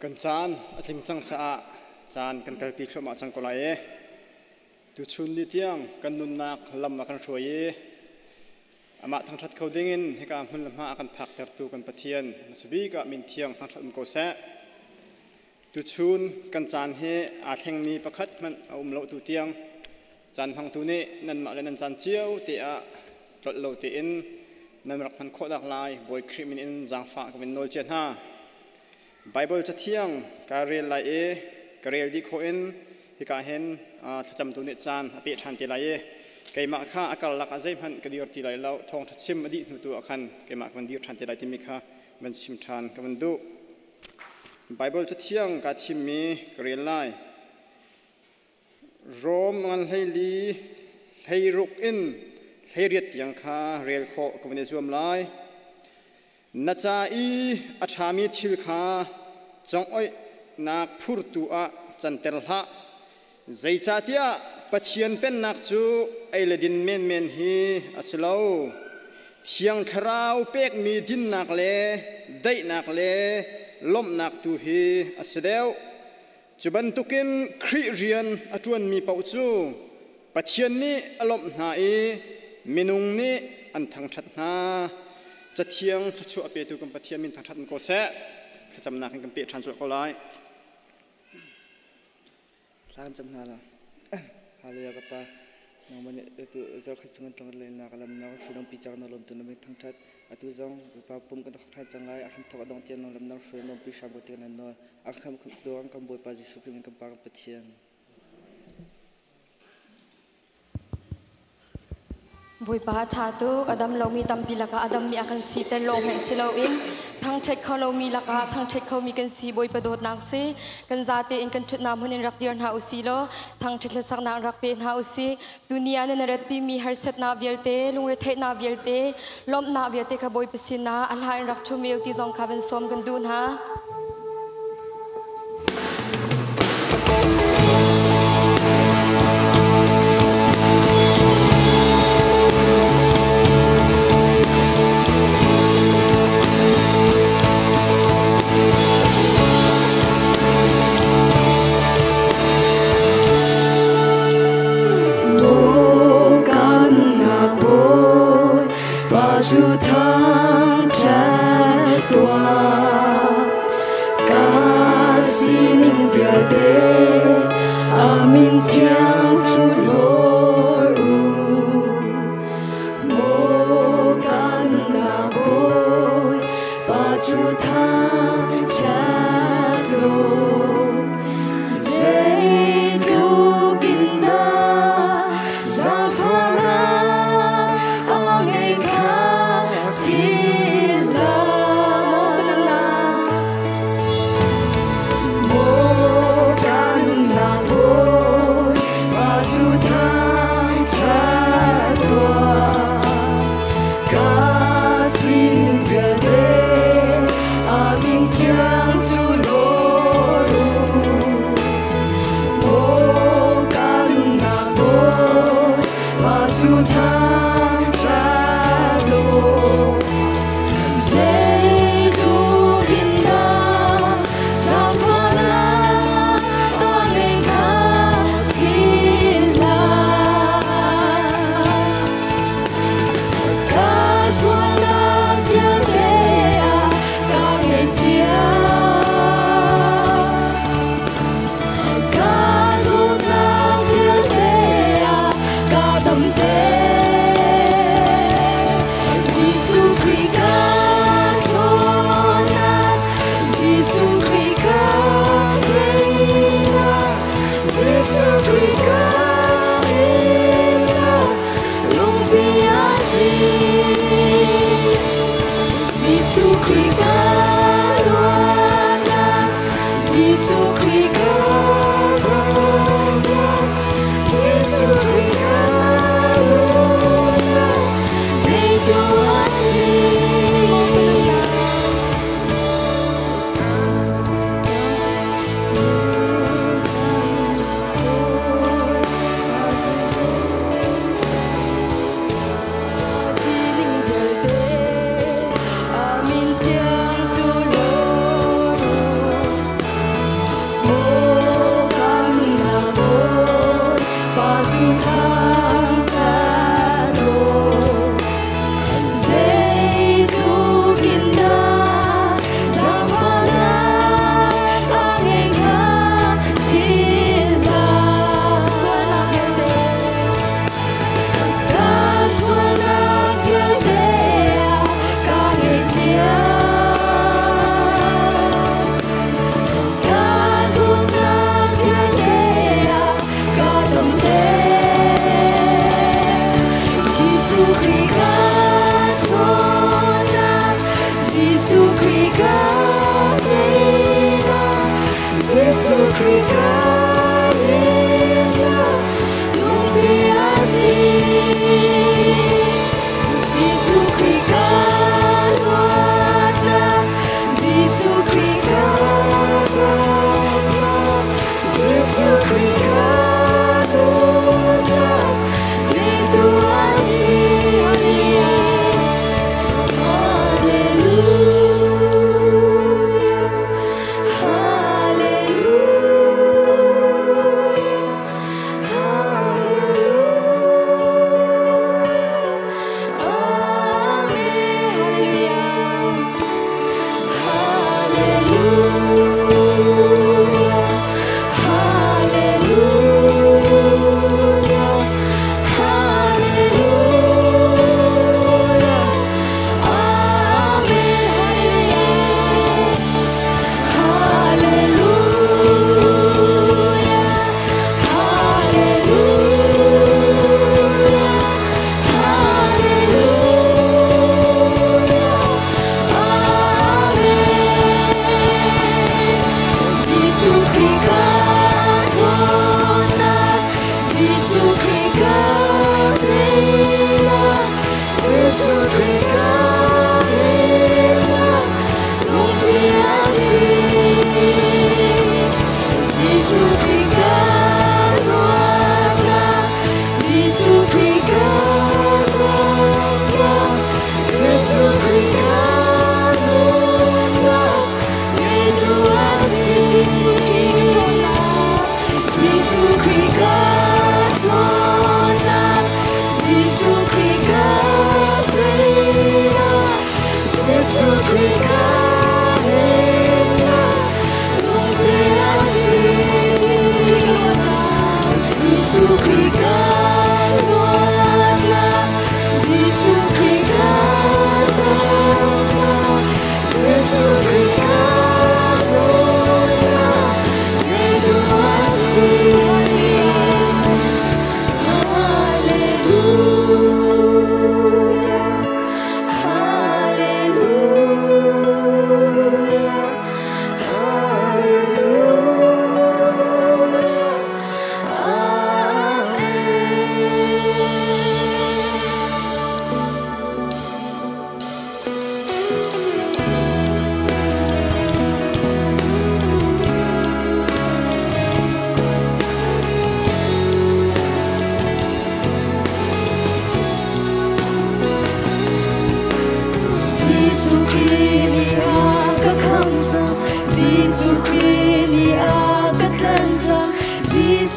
Kan caan a tling cang caah caan kan kalpi thluahmah cang ko lai i tuchun ni tiang kan nunnak lam a kan hruai i amah thangṭhat kho dingin hika hmun le hma a kan phaktertu kan Pathian hmasa bik ah min thiang thangṭhat um ko seh. Tuchun kan caan hi aa thlengmi pakhat hmanh a um lo tu tiang caan hmangtu nih nanmah le nan caan cio te ah tlolh lo tein nan rak hman khawhnak lai Bawi Khrih min in zaangfah ka vin nawl cia hna. Baibal cathiang ka rel lai i ka rel dih khawh in hika hin thlacamtu nih caan a peh ṭhan te lai i keimah kha a karlak ah zeihmanh ka dir ti lai lo, thawngṭha chim a dih hnu tu ah khan keimah ka van dir ṭhan te lai timi kha van chim ṭhan ka van duh. Baibal cathiang kaa thimmi ka rel lai. Rom ngan 14 16 in 18 tiang kha rel khawh ka van i zuam lai. Na ca i a ṭhami thil kha congoihnak phurtu ah canter hlah. Zeicahtiah Pathian Pennak cu ei le din menmen hi a si lo. Thiang Thlarau pekmi dinnak le daihnak le lawmhnak tu hi a si deuh. Cu bantukin Khrih rian a ṭuanmi paoh cu Pathian nih a lawmh hna i minung nih an thangṭhat hna. Cathiang thluachuah a petu kan Pathian min thangṭhat in ko seh. Thlacamnak in kan peh ṭhan colh ko lai. Thla kan cam hna la. Hallelujah ka pa. Nangmah nih atu zarkhat chung kan tlong le na ka lam na ka hruai pi chak na lom tu na min thangṭhat. Atu zong pa pum kan rak cang lai a hram thok a dong tiang nang lam na hruai lom pi hram ko ti kan nawl. A kham doang kan Bawipa Jesuh Khrih min kan Pa kan Pathian. Bawipa a ṭha tuk. A dam lomi tampi lakah a dammi a kan siter lawng hmanh si loin thangṭhat kho lomi lakah thangṭhat khomi kan si. Bawipa dawtnak si. Kan zate in kan ṭhutnak hmun in rak dir hna usih law thangṭhat hlasaknak rak pe hna usih. Tuni ah nan ratpimi harsatnak vialte, lungretheihnak vialte, lawmhnak vialte kha Bawipa sinah a hla in rak ṭhum ti zong kha van sawm kan duh hna.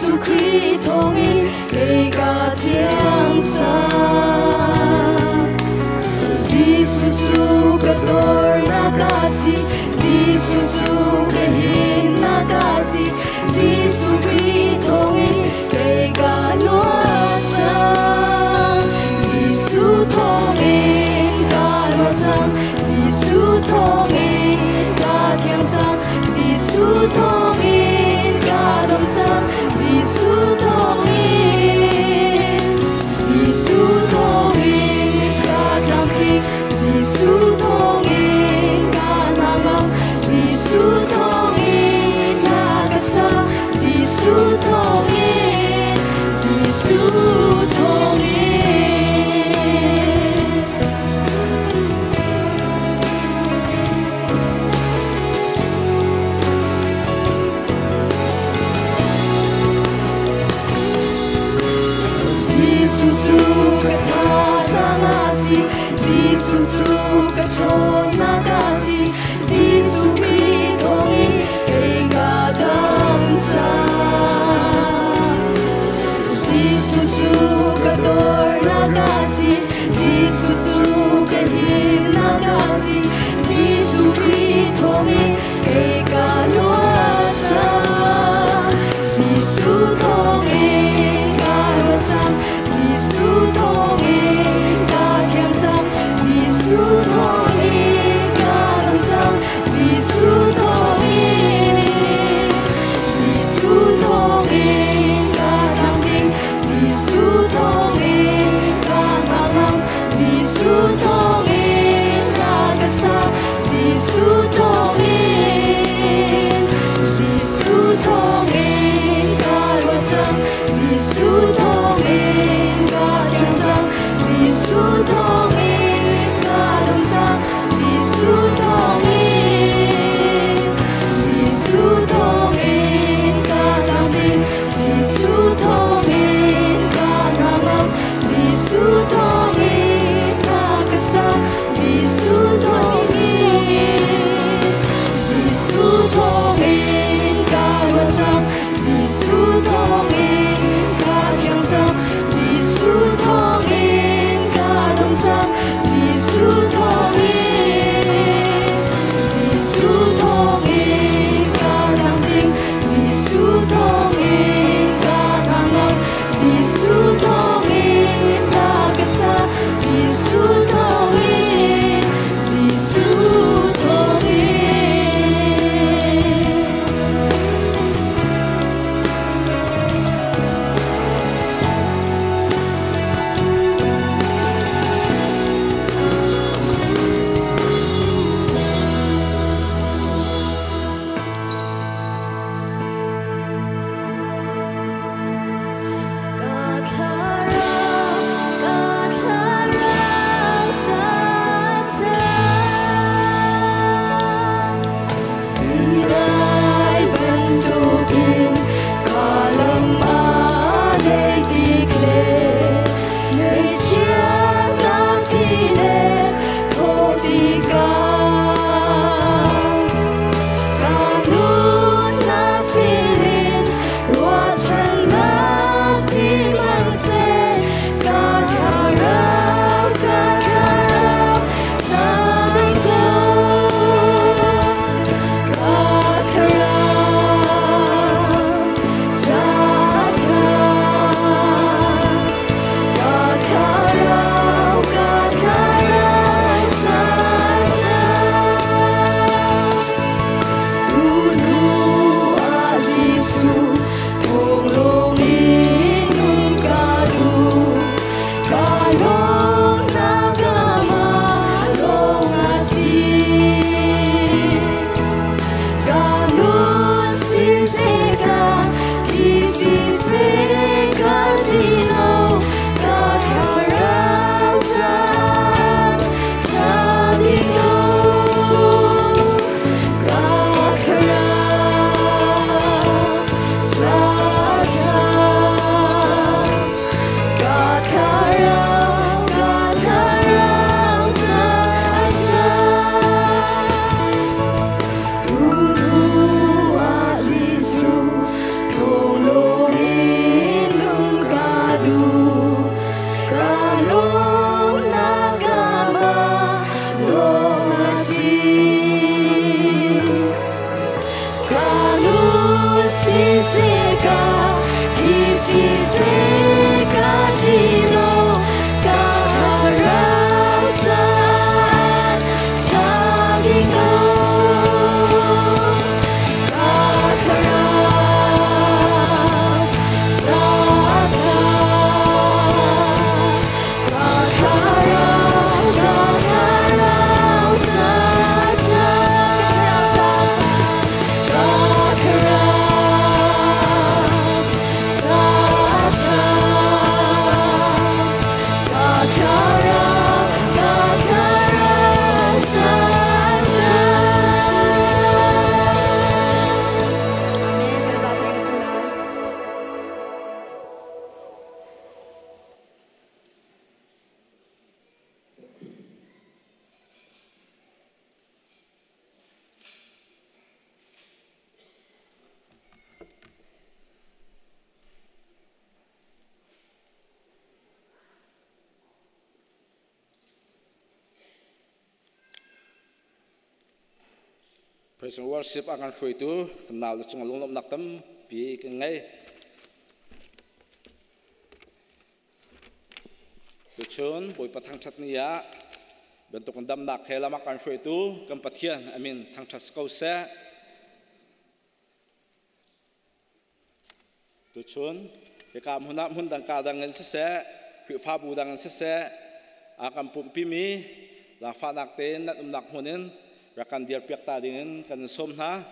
Jesuh Khrih thawngin kei ka thiang cang. Jesuh cu ka dornak a si, Jesuh cu ka himnak a si, Jesuh Khrih thawngin kei ka luat cang. Jesuh thawngin ka luat cang, Jesuh thawngin ka thiang cang, Jesuh thawngin ka dam cang, Jesuh thawngin. Jesuh thawngin ka tlamtling, Jesuh thawngin ka hnangam, Jesuh thawngin hla ka sa, Jesuh thawngin, Jesuh thawngin. Jesuh cu ka thazaang a si, Jesuh cu ka ṭhawnnak a si, Jesuh Khrih thawngin kei ka dam cang. Jesuh cu ka dornak a si, Jesuh cu ka himnak a si, Jesuh Khrih thawngin kei ka luat cang. Jesuh thawngin ka luat cang, Jesuh thawngin ka thiang cang, Jesuh thawngin. Praise and worship a kan hruaitu kan nau le cung lunglawmhnak tampi kan ngei. Tuchun Bawipa thangṭhat ni ah bantuk damnak he lam a kan hruaitu kan Pathian amin thangṭhat ko seh. Tuchun hika hmun ah hmun dang ka dang in siseh, Khrihfabu dang in siseh, a kan pumhpimi zaangfahnak tein nan umnak hmun in rak kan dirpiak ta ding in kan in sawm hna.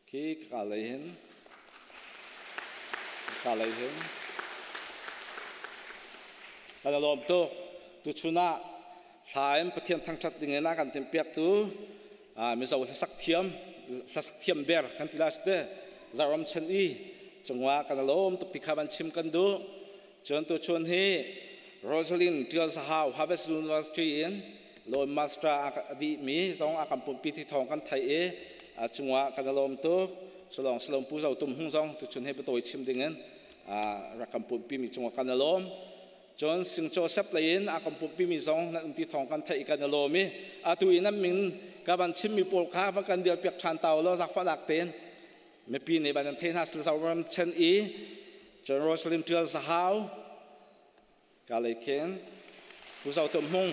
Khi ka lei hin ka lei hin kan lawm tuk. Tuchun ah thla in Pathian thangṭhat ding in a kan timhpiaktu Mizo hlasak thiam hlasak thiam ber kan ti lai te Zaram Chen i cungah kan lawm tuk ti kha van chim kan duh. Cun tuchun hi Rosalind Tial Zahau Harvest University in Law Master a dihmi zong a kan pumpi ti thawng kan theih i a cungah kan lawm tuk. Salong Salom Pu Zo Tum Hung zong tuchun hi biatawi chim ding in rak kan pumpi mi cungah kan lawm. Cun Sing Joseph lei in a kan pumpi mi zong nan um ti thawng kan theih i kan lawm i atu i nan min ka van chimmi pawl kha van kan dir piak ṭhan ta law zakfahnak tein mipi nih van an thei hna Zoram chen i cun Rosalind Tial Zahau ka lei khin Pu Zo Tum Hmung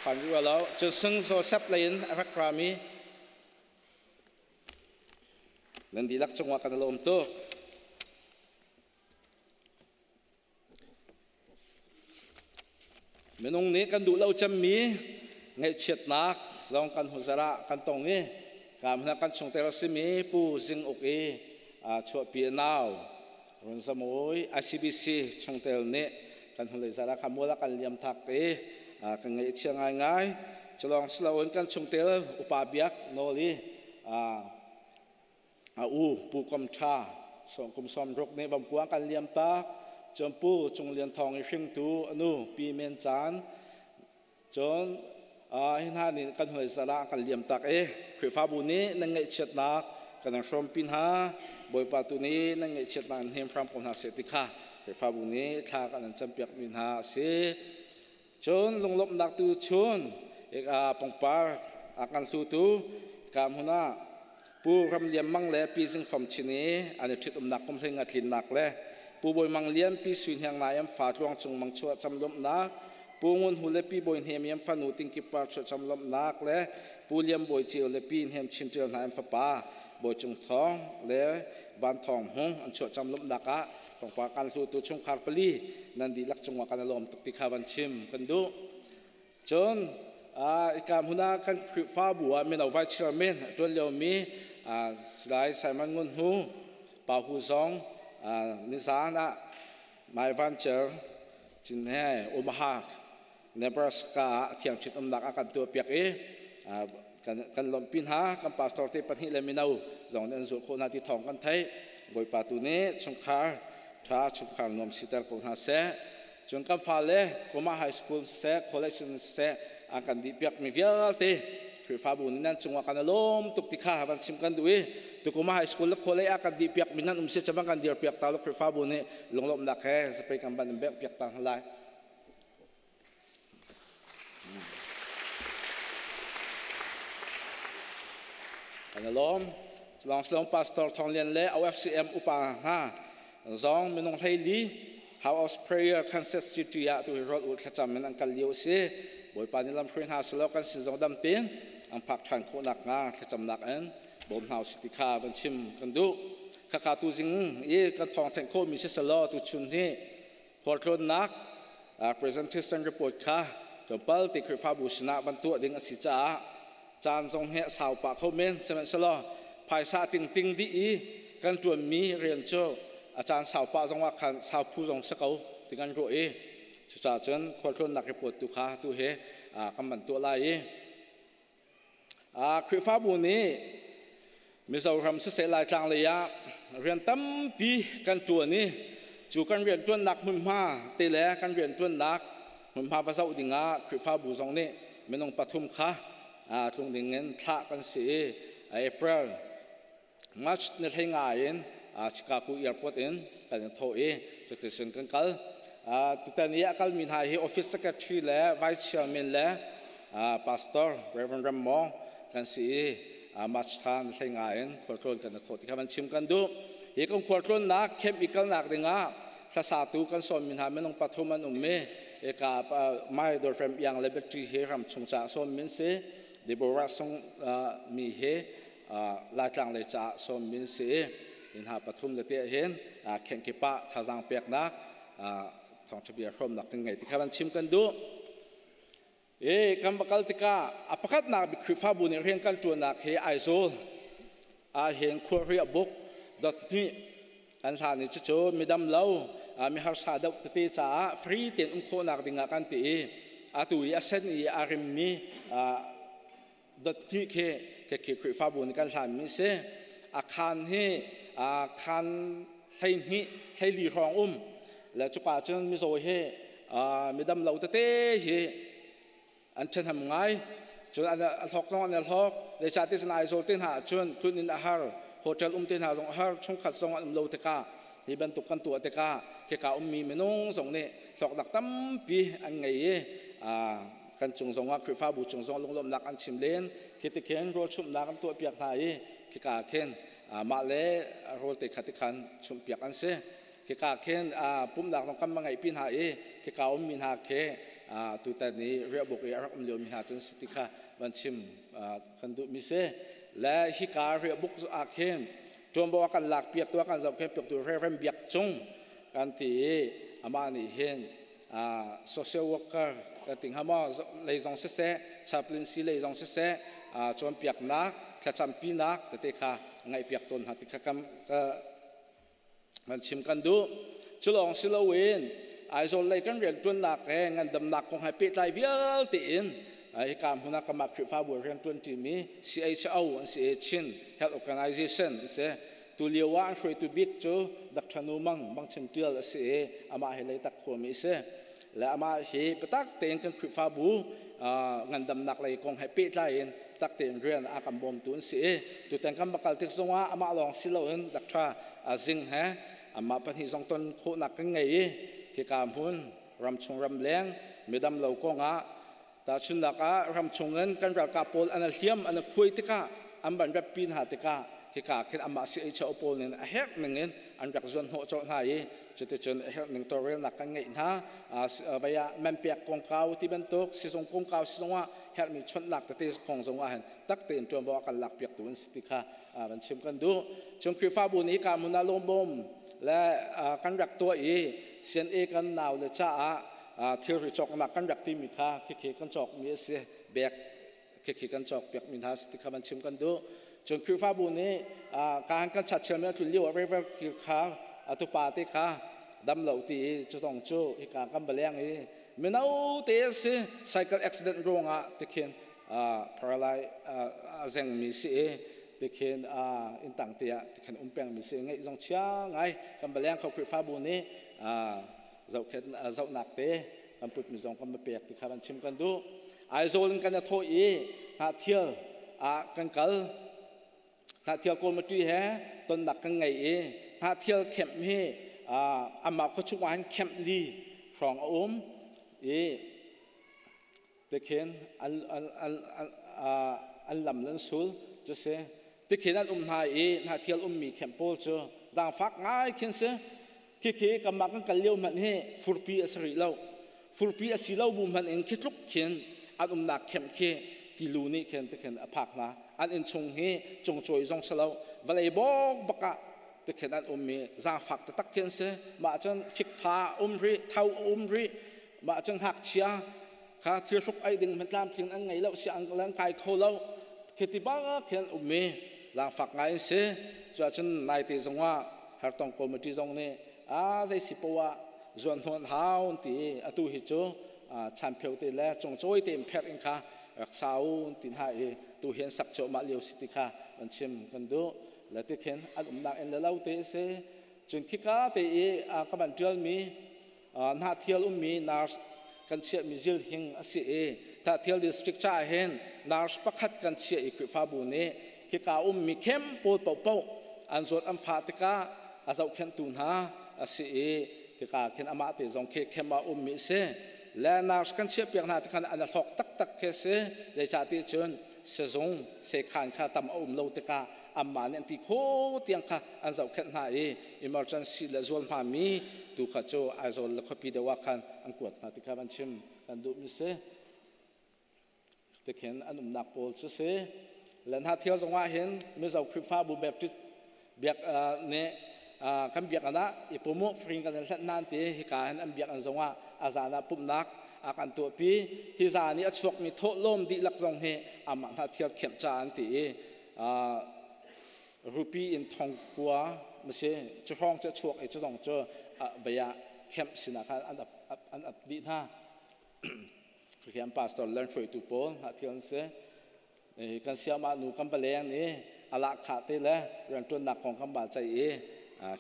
phan rih lo cun Sing Joseph lei in a rak rami nan dihlak cungah kan lawm tuk. Minung nih kan duh lo cemmi ngaihchiatnak zong kan huzar ah kan tong i kam hna kan chungtel a simi Pu Zing Uk i chuahpi a nau Run Zamui ICBC chungtel nih kan hnulei zar ah kha mual ah kan liam thak i kan ngaihchia ngaingai. Culawng siloin kan chungtel upa biak nawl i A u Pu Kom Ṭha kum 60 nih Vomkua kan liam tak. Cun Pu Cung Lian Thawng i hringtu a nu Pi Men Caan. Cun hi hna nih kan hnuai zal ah kan liam tak i Khrihfabu nih nan ngaihchiatnak kan in hrawmpi hna. Bawipa tu nih nan ngaihchiatnak in hnem hram ko hna seh ti kha Khrihfabu nih thla kan in campiakmi hna a si. Cun lunglawmhnak tu chun pangpar a kan hlutu ka hmun ah Pu Ram Lian Mang le Pi Zing Fam Chin i an i ṭhitumnak kum hlei nga tlinnak le Pu Bawi Mang Lian Pi Sui Hniang Nai an fa Tluang Cung Mang chuah cam lawmhnak Pu Ngun Hu le Pi Bawi Hnem i an fanu Tingkip Par chuah cam lawmhnak le Pu Lian Bawi Ceu le Pi Hnem Chin Ṭial hna an fapa Bawi Cung Thawng le Van Thawng Hmung an chuah cam lawmhnak ah pangpar kan hlutu chungkhar pali nan dihlak cungah kan i lawm tuk ti kha van chim kan duh. Cun ika hmun ah kan Khrihfabu ah mino vice chairman a ṭuan liomi Salai Simon Ngun Hu Pa Hu zong nizan ah Mai Van Cer Cin he Omaha Nebraska ah thiang ṭhit umnak a kan tuahpiak i kan lawmhpi hna. Kan pastor te pahnih le mino zong nih an zulh khawh hna ti thawng kan theih. Bawipa tu nih chungkhar ṭha chungkhar nuam siter ko hna seh. Cun kan fale Kuma High School siseh, college siseh an kan dihpiakmi vialte Khrihfabu nih nan cungah kan i lawm tuk ti kha van chim kan duh i Tukuma High School le college ah kan dihpiakmi nan um si cun van kan dirpiak ta lo Khrihfabu nih lunglawmhnak he zapei kan van in bengh piak ta hna lai. Kan i lawm. Long Slong Pastor Thong Lian le OFCM upa hna zong minung 14 House of Prayer Kansas City ah tu hi rol ul thlacam in an kal lio si. Bawipa nih lam hruai hna selaw kan sin zong dam tein an phak ṭhan khawh nakhnga thlacamnak in bawm hna usih ti kha van chim kan duh. Khakha tu zing i kan thawng theih khawhmi si selaw tu chun hi khualtlawnnak presentation report kha tlawmpal te Khrihfabu sinah van tuah ding a si caah caan zong hi a sau pah kho men. Sihmanhsehlaw phaisa tingting dih i kan ṭuanmi rian cu a caan sau pah zong ah khan sau phu zong si ko ti kan ruah i cucaah cun khualtlawnnak report tu kha tu hi kan van tuah lai i Khrihfabu nih Mizoram siseh Laitlang lei ah rian tampi kan ṭuan i cu kan rianṭuannak hmunhma te le kan rianṭuannak hmunhma va zoh dingah Khrihfabu zong nih minung pathum kha tlung dingin thlah kan si i April March ni 15 in Chicago airport in kan i thawh i cuticun kan kal. Tutan i a kalmi hna hi office secretary le vice chairman le Pastor Reverend Ram Mawng kan si i March thla ni hlei nga in khualtlawn kan thawh ti kha van chim kan duh. Hi kan khualtlawnnak camp i kalnak dingah hlasatu kan sawmmi hna minung pathum an um i eka Mai Dawrfem Iang le Betty hi ram chung caah sawmmi an si. Deborah Sung mi hi Laitlang lei caah sawmmi an si i hi hna pathum le te hin khenkip ah thazaang peknak thawngṭha bia hrawmnak kan ngei ti kha van chim kan duh. E kan va kal tikah a pakhatnak bik Khrihfabu nih rian kan ṭuannak hi Aizawl ah hin khualriah buk dot hnih kan hlan i cucu midam lo mi harsa deuh tete caah free tein um khawhnak dingah kan ti i atu i a sen i a rimmi dot hnih khi khi Khrihfabu nih kan hlanmi si. A khaan hi khaan 12 14 hrawng um le cuka cun mizaw hi midam lo tete hi an ṭhahnem ngai. Cun an hlawk zong an hlawk. Zeicahtiah cun Aizawl te hna ahcun tlun in a har, hotel um te hna zong a har, chungkhat zong an um lo tikah hi bantuk kan tuah tikah khika ummi minung zong nih hlawknak tampi an ngei i kan cung zongah Khrihfabu cung zong lunglawmhnak an chim len. Khi tikhin rawlchumhnak an tuahpiak hna i khika khin mah le rawl te kha tikhan chumhpiak an si. Khika khin pumhnak zong kan va ngeihpi hna i khika ummi hna khi tutan i riahbuk i a rak um liomi hna cun si ti kha van chim kan duhmi si. Le hika riahbuk ah khin ṭuanvo a kan lakpiak tu a kan zohkhenhpiaktu Reverend Biak Cung kan ti i amah nih hin social worker kan ti hnga maw lei zong siseh, chaplaincy lei zong siseh, cawnpiaknak thlacampinak tete kha ngaihpiak tawn hna ti kha kan chim kan duh. Cu lawng si loin Aizawl lei kan rianṭuannak he ngandamnak kong he pehtlai vialte in hika hmun ah kamah Khrihfabu rianṭuan ṭimi CHO an si i Chin Health Organization an si. Tu lio ah an hruaitu bik cu Dr. Nu Mang Mang Chin Ṭial a si i amah hi Leitak khuami a si. Le amah hi biatak tein kan Khrihfabu ngandamnak lei kong he pehtlai in biatak tein rian a kan bawmtu an si i tutan kan va kal tik zongah amah lawng si loin Dr. Zing he amah pahnih zong ton khawhnak kan ngei i khika hmun ramchung ramleng midam lo kongah tahchunhnak ah ramchung in kan ralkap pawl an hliam an khuai tikah an van rep pi hna tikah hika khin amah CHO pawl nih a herh ning in an rak zuan hnawh colh hna i cuticun a herh ning tawlrelnak kan ngeih hna. Vei ah menpek kongkau ti bantuk sizung kongkau sizung ah herhmi chawnhnak tete kong zong ah hin tak tein ṭuanvo a kan lakpiaktu an si ti kha van chim kan duh. Cun Khrihfabu nih hika hmun ah lawmbawm le kan rak tuah i CNA kan nau le caah thilri cawknak kan rak timi kha khikhi kan cawkmi a si, bek khikhi kan cawkpiak mi hna si ti kha van chim kan duh. Cun Khrihfabu nih kaan kan chatchialmi a tlun lio ah Rever Kir kha atu pa te kha dam lo ti i cutong cu hika kan va leng i mino te a si, cycle accident ruangah tikhin paralyze a zengmi si i tikhin inn tang te ah tikhin um pengmi si, ngeih zong chia ngai kan va leng kho. Khrihfabu nih zohkhet zohnak te kan putmi zong kan va pek ti kha kan chim kan duh. Aizawl in kan i thawh i Hnahthial ah kan kal. Hnahthial committee he tonnak kan ngei i Hnahthial camp hi amah khuachung ah hin camp li hrawng a um i tikhin an lam lan sul cu si tikhin an um hna i Hnahthial ummi camp pawl cu zaangfak ngai khin si. Khikhi kanmah kan kal lio hmanh hi furpi a si rih lo. Furpi a si lo bu hmanh in khi tluk khin an umnak khem khi tilu nih khin tikhin a phak hna. An innchung hi cungcawi zong si lo, vawlei bawk bak ah tikhin an um i zaangfak taktak khi an si. Mah cun fikfa a um rih, tho a um rih. Mah cun ngakchia kha thil hruk ei ding hmanh tlamtling an ngei lo, si an kai kho lo. Khi ti bak khi an um i zaangfak ngai an si. Cuahcun naite zongah Hartong committee zong nih a zei si poah zuan hnawn hau an ti i atu hi cu chanpheo te le cungcawi te in pherh in kha rak sau an ti hna i tu hi an sak cuahmah lio si ti kha an chim kan duh. Le tikhin an umnak in le lo te a si. Cun khika te i ka van ṭialmi Hnahthial ummi nurse kan chiahmi zilhing a si i Hnahthial district caah hin nurse pakhat kan chiah i Khrihfabu nih khika ummi khem pawl paohpaoh an zawt an fah tikah a zohkhenhtu hna a si i khika khin amah te zong khi khem ah ummi a si. Le nurse kan chiah piak hna tikhan an hlawk taktak khi si. Zeicahti cun sizung sekhan kha tam a um lo tikah anmah nih an ti kho tiang kha an zohkhenh hna i emergency le zualhma mi tu kha cu Aizawl le khuapi deuh ah khan an kuat hna ti kha van chim kan duhmi si. Tikhin an umnak pawl cu si. Le hna thil zongah hin Mizo Khrihfabu Baptist biak nih kan biakinn ah i pum u fring kan in hlanh hna an ti. Hika hin an biakinn zongah a zan ah pumhnak a kan tuahpi. Hi zan i a chuakmi thawhlawm dihlak zong hi amah hna thil khiamh ca an ti i rupi in thongkua masi cu hrawng cu a chuak i cu zong cu vei ah khiamh sinah khan an ap dih hna. Khi an pastor le an hruaitu pawl hna thil an si. Kan siamah nu kan paleng nih a lahkhah te le rianṭuannak kong kan ba ceih i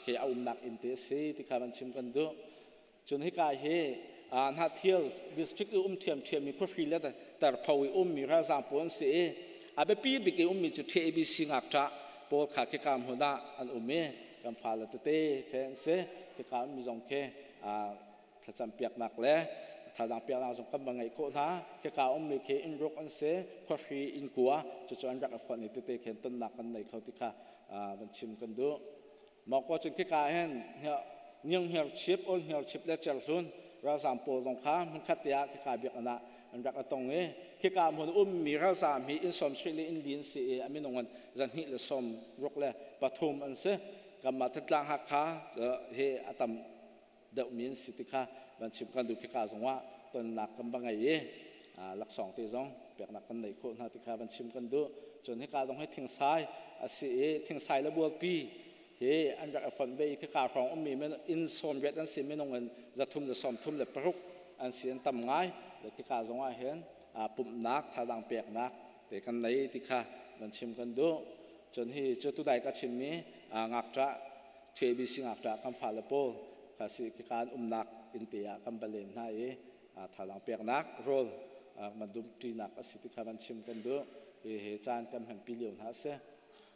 khi a umnak inn te a si ti kha van chim kan duh. Cun hika hi Hnahthial district i um ṭhiamṭhiam mi khuahri le tarpho i ummi ralzaam pawl an si i a biapi bik i ummi cu TABC ngakṭah pawl kha khika hmun ah an um i kan fale tete khi an si. Khika ummi zong khi thlacam piaknak le thazaang piaknak zong kan va ngeih khawh hna. Khika ummi khi innruk an si, khuahri inn kua, cucu an rak i fonh i tete khin tonnak kan nei kho ti kha van chim kan duh. Mawkaw cun khika hin niang hniar chip, ol hniar chip le cerhlun ralzaam pawl zong kha hmunkhat te ah khika biakinn ah an rak i tong i khika hmun ummi ralzaam hi inn 70 le inn li an si i a minung in 263 an si. Kanmah Thantlang Hakha hi a tam deuhmi an si ti kha van chim kan duh. Khika zongah tonnak kan va ngei i laksawng te zong peknak kan neih khawh hna ti kha van chim kan duh. Cun hika zong hi thingsai a si i thingsai le bualpi hi an rak i fonh ve i khika hrawng ummi inn 80 an si, minung in 336 an si, an tam ngai. Le khika zong ah hin pumhnak thazaang peknak te kan nei ti kha van chim kan duh. Cun hi cu tudai ka chimmi ngakṭah TABC ngakṭah kan fale pawl kha si kan umnak inn te ah kan va len hna i thazaang peknak rawl man dumṭinak a si ti kha van chim kan duh. Hi he caan kan hmanpi lio hna a si.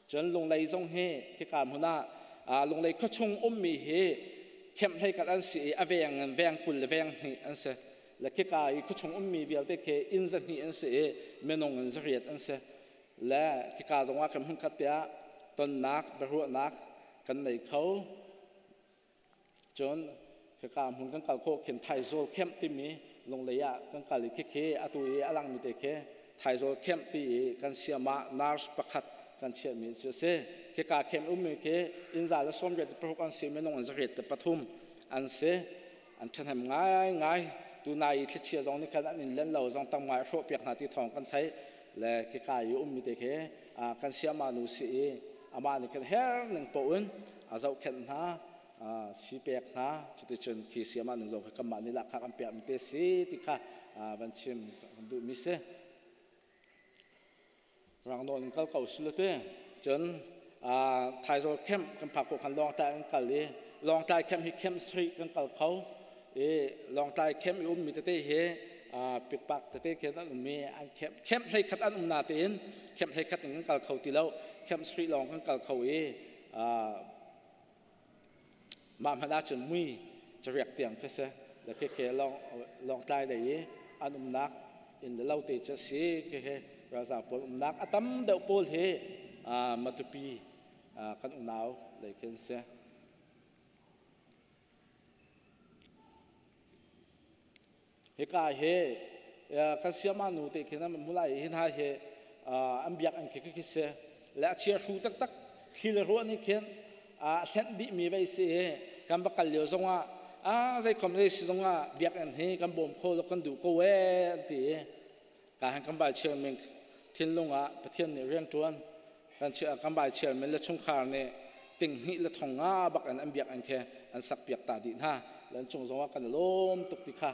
Cun Lunglei zong hi khika hmun ah Lunglei khuachung ummi hi khemhlei kat an si i a veng in veng 20 le veng 2 an si. Le khika i khuachung ummi vialte khi inn 200 an si i minung in 800 an si. Le khika zong ah kan hmunkhat tiah tonnak biaruahnak kan nei kho. Cun khika hmun kan kal khawh khin Thaizawl camp timi Lunglei ah kan kal i khikhi atu i a langmi te khi Thaizawl camp ti i kan siamah nurse pakhat kan chiahmi cu a si. Khika camp ummi khi inn 186 an si, minung in 103 an si. An ṭhahnem ngaingai. Tunai i thlichia zong nih khan an inn len lo zong tam ngai a hrawhpiak hna ti thawng kan theih. Le khika i ummi te khi kan siamah nu si i amah nih khan her ning paoh in a zohkhenh hna, si pek hna. Cuticun khi siamah nu zong kha kanmah nih lahkhah kan pekmi te si ti kha van chim kan duhmi si. Rang nawn in kal ko si le te. Cun Thaizawl camp kan phak ko khan Lawngtlai kan kal i Lawngtlai camp hi camp sarih kan kal kho i Lawngtlai camp i ummi tete hi pikpak tete khi an um i an camp camp 11 an um na tein camp 11 in kan kal kho ti lo, camp sarih lawng kan kal kho i mah hmanh ahcun mui cariak tiang khi si. Le khi khi Lawngtlai lei i an umnak inn le lo te cu a si. Khi khi ralzaam pawl umnak a tam deuh pawl hi Matupi kan unau lei khi an si. Hika hi kan siama nu te khin an hmu lai. Hi hna hi an biak an khi khi si le a chia hru taktak thli le ruah nih khin a hlenh dih mi vei si i kan va kal lio zongah a zeikhom zei si zongah biakinn hi kan bawm kho lo, kan duh ko ee an ti i ka han kan bai chial min thinlung ah Pathian nih rian ṭuan kan kan bai chial min le chungkhar nih ting hnih le thong nga bak in an biakinn khi an sak piak ta dih hna. Lan cung zongah kan lawm tuk ti kha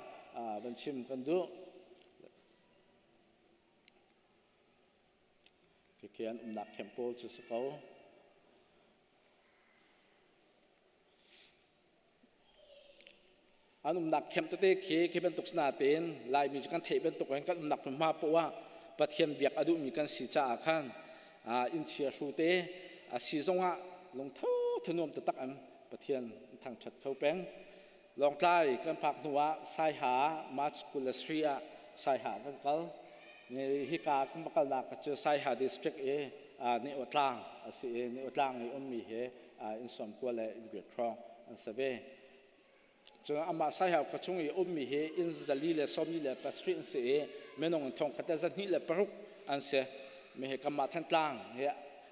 van chim kan duh. Khi an umnak camp pawl cu si ko. An umnak camp tete khi khi bantuk sina tein Laimi cu kan theih bantuk in kan umnak hmunhma poah ah Pathian biak a duhmi kan si caah khan inn chia hru te a si zongah lungtho thanuam taktak an Pathian thangṭhat kho peng. Lawngtlai kan phak hnu ah Saiha March 23 ah Saiha kan kal. Ni hika kan kalnak cu Saiha district i ni tlang a si i ni tlang i ummi he in som kua le in riat hrawng an si ve. Cun amah Saiha khua chung i ummi hi inn 437 an si i minung in 1126 an si. Mi hi kanmah Thantlang hi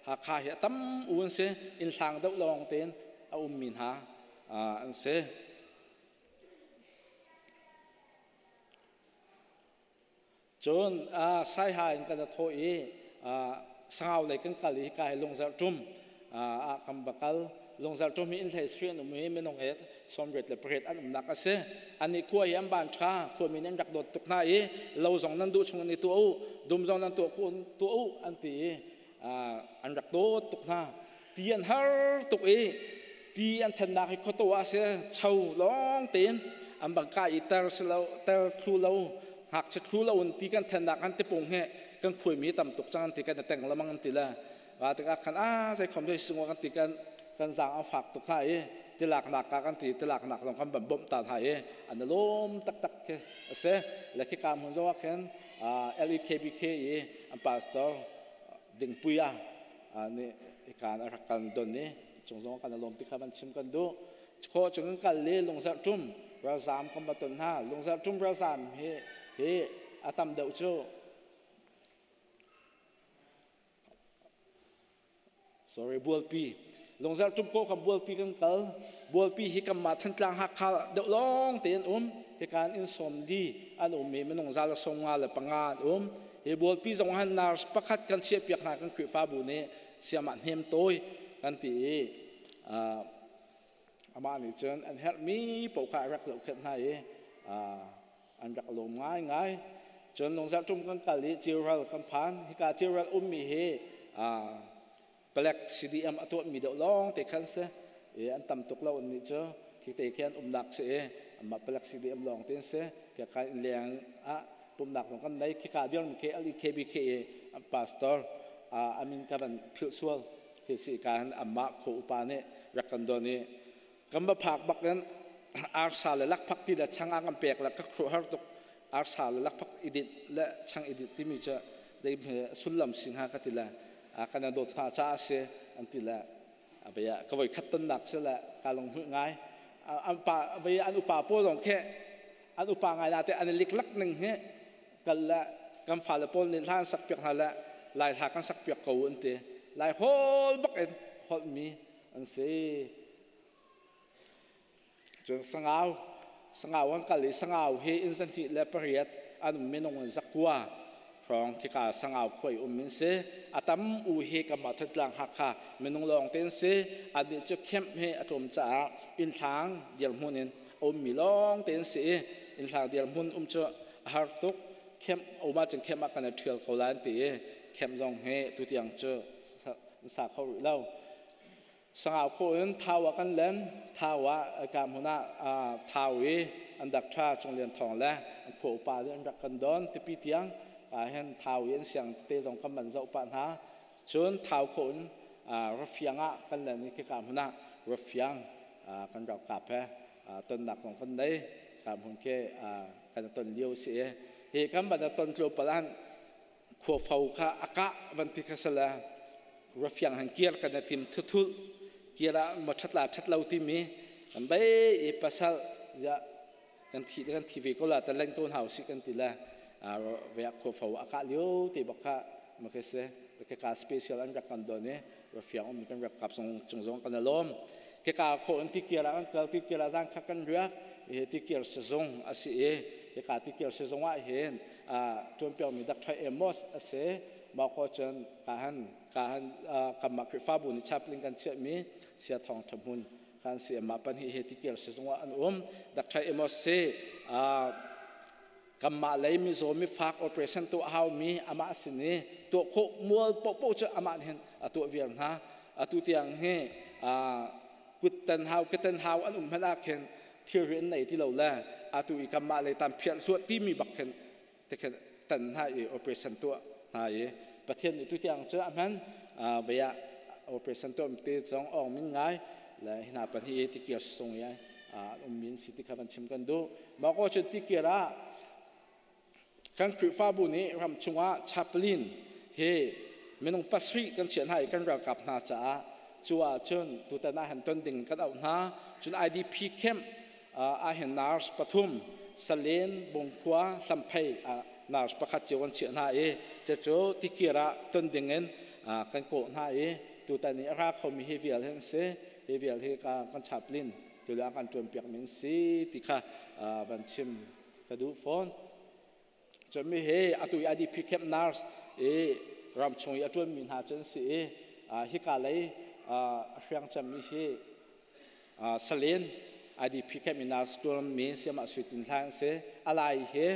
Hakha hi a tam u an si. Inn hlang deuh lawng tein a ummi hna an si. Cun Saiha in kan thawh i Sangau lei kan kal i hika hi Lungzarh ṭum ah kan va kal. Lungzarh ṭum hi inn hlei sri an um i minung he 88 an umnak a si. Annih khua hi an van ṭha, khuami nih an rak dawt tuk hna i lo zong nan duh chung in i tuah u, dum zong nan tuah tuah u an ti i an rak dawt tuk hna. Ti an har tuk i ti an thennak hi khuataw ah si cho lawng tein an bang kai i ter si lo ter thlu lo ngakchia thlu lo in ti kan thennak an tipung he kan khuaimi tam tuk cang an ti kan teng lamang an ti le wa tikah khan a zei khom dei sungwa kan ti kan kan zang an fak tuk hna i tilak nak ka kan ti tilak nak long kan ban bom ta hna i an lawm taktak khi ase le khi ka mun zo ah khin LEKBK i an pastor Dingpuia nih ikan a rak kan don i cung zong kan lawm ti kha van chim kan duh. Kho chung kan kal le lungzarh ṭum ralzaam kan va ton hna. Lungzarh ṭum ralzaam hi hi a tam deuh cu sorry Bualpi Lungzarh ṭum ko kan Bualpi kan kal. Bualpi hi kanmah Thantlang Hakha deuh lawng te an um. Hikan inn sawm li an um i minung zal 55 an um. Hi Bualpi zong han nurse pakhat kan chiahpiak hna kan Khrihfabu nih siamah hnem tawi kan ti i amah nih cun an herhmi paoh kha a rak zohkhenh hna i an rak lawm ngaingai. Cun Lungzarh ṭum kan kal i Ciral kan phan. Hika Ciral ummi hi palek CDM a tuahmi deuh lawng te khan si i an tam tuk lo an nih cu khi te khi an umnak si i amah palek CDM lawng te an si. Khi khan inn leng ah pumnak zong kan nei. Khika dirmi khi LEKBK i pastor amin ka van philh sual khi si ka han amah kho upa nih rak kan don i kan va phak bak in arsa le lakphak ti le chang a kan pek le ka khuaruahhar tuk. Arsa le lakphak idit le chang idit timi cu zei sullam si hnga ka ti le kan dawt hna caah si an ti le abaya ka voi khat tonnak si le ka lung hmuih ngai. An pa abaya an upa pawl zong khi an upa ngai na te an liklak ning hi kal le kan fale pawl nih hla an sak piak hna le Lai hla kan sak piak ko an ti. Lai hol bak in holh mi an si. Cun Sangau, Sangau an kal i Sangau hi inn 28 an um minung in 900 hrawng khika Sangau khua i um in si. A tam u hi kanmah Thantlang Hakha minung lawng te an si. Annih cu camp hi a tlawm caah innthlang dirhmun in a ummi lawng te an si i innthlang dirhmun um cu a har tuk. Camp um ahcun camp ah kan i ṭhial ko lai an ti i camp zong hi tutiang cu an sa kho rih lo. Sangau khawh in Thau ah kan len. Thau ah ka hmun ah Thau i an dak ṭha Cung Lian Thawng le an khua upa nih an rak kan don tipi tiang ka hen Thau i an siang tete zong kan van zoh pah hna. Cun Thau khawh in Rafiang ah kan len i khika hmun ah Rafiang kan ralkap he tonnak zong kan nei. Ka hmun khi kan ton lio si i hi kan van ton tlawmpal ah khuafo kha a kah van ti kha sala rafiang han kir kan tim thuthul kir ah ma that la that lo timi kan bai i pasal ya kan thi kan thi ve ko la ta len ko hau si kan ti la ve khuafo a kah lio te bak kha ma ke se ke ka special an rak kan don i rafiang um kan rak kap song chung zong kan alom ke ka kho an ti kir an kal ti kir zang kha kan riak e ti kir se zong asi e ke ka ti kir se zong ah hin ṭuanpiakmi Dr. Amos a si. Mah ko cun kahan kahan kanmah Khrihfabu nih chaplain kan chiahmi Sia Thawng Ṭha Hmun kan si. Mah pahnih hi tikir sizung ah an um. Dr. Amos si kanmah lei mizaw mifak operation tuah haumi amah sin i tuah khawh mual paohpaoh cu amah nih hin a tuah viar hna. Atu tiang hi kuttan hau ketan hau an um hmanh ah khin thilri an nei ti lo le atu i kanmah lei tan phiah hluat timi bak khin te khin tan hna i operation tuah hna i Pathian nih tutiang cu a hman bia operation tuah te zong ong min ngai le hna pahnih i tikir sung i Ummi si ti kha van chim kan duh. Mah ko cun tikir ah kan Khrihfabu nih ram chungah chaplain he minung 7 kan chiah hna i kan ralkap hna caah cu ah cun tutan ah han ton ding kan auh hna. Cun IDP camp ah hin nurse 3 Salen, Bungkhua, Hlamphei nurse 1 cio kan chiah hna i cucu tikir ah ton ding in kan kawh hna i tutan i a ra khomi hi vial hi an si. Hi vial hi kan chaplain tule kan ṭuan piak min si ti kha van chim ka duh fawn. Cun mi he atu i IDP camp nurse i ram chung i a ṭuanmi hna cu an si i hika lei a hriang cemmi hi Salen IDP camp i nurse ṭuanmi siamah Sui Tin Hlaing si. Alai hi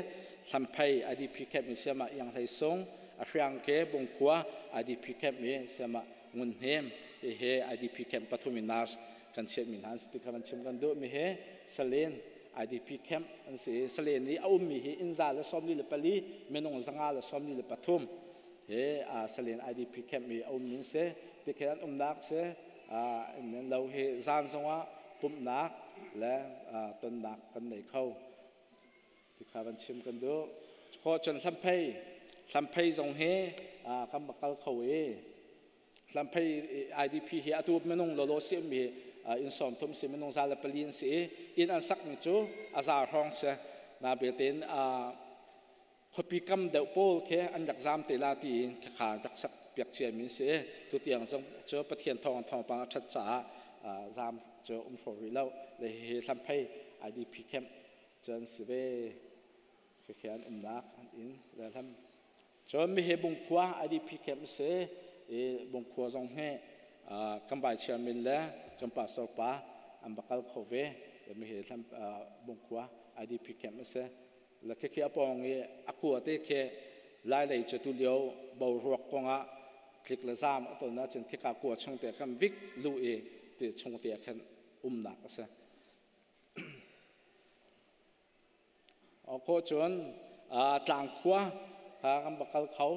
Hlamphei IDP camp i siamah Iang Hlei Sung, a hriang ke Bungkhua IDP camp i siamah Ngun Hnem. Hi IDP camp 3 i nurse kan chiahmi hna an si ti kha van chim kan duh. Mi hi Salen IDP camp an si i Salen i a ummi hi inn 144, minung 143 he Salen IDP camp i a ummi an si. Tikhin an umnak si in lo hi zan zongah pumhnak le tonnak kan nei kho ti kha van chim kan duh. Kho cun Hlamphei zong hi kan va kal kho i Hlamphei IDP hi atu minung lolo si mi inn 30 si, minung 104 an si i inn an sak mi cu a za hrawng si. Na belte khuapi kam deuh pawl khi an rak zam te la ti in khakha rak sak piak cia mi si. Tu tiang zong cu Pathian thawng thawngpang a that caah zam cu um hraw rih lo. Le hi Hlamphei IDP camp cu an si ve. Khikhi an umnak an inn le hlam. Cun mihi Bungkhua IDP camp si i Bungkhua zong hi kan vai chairman le kan pastor pa an va kal kho ve. Mihi Bungkhua IDP camp si. Le khikhi a pawng i a kua te khi lai lei cu tu lio boruak kongah tlik le zam a ton ahcun khika kua chung te khan vik lu i ti chung te khan umnak a si. Ko cun Tlangkhua kan va kal kho.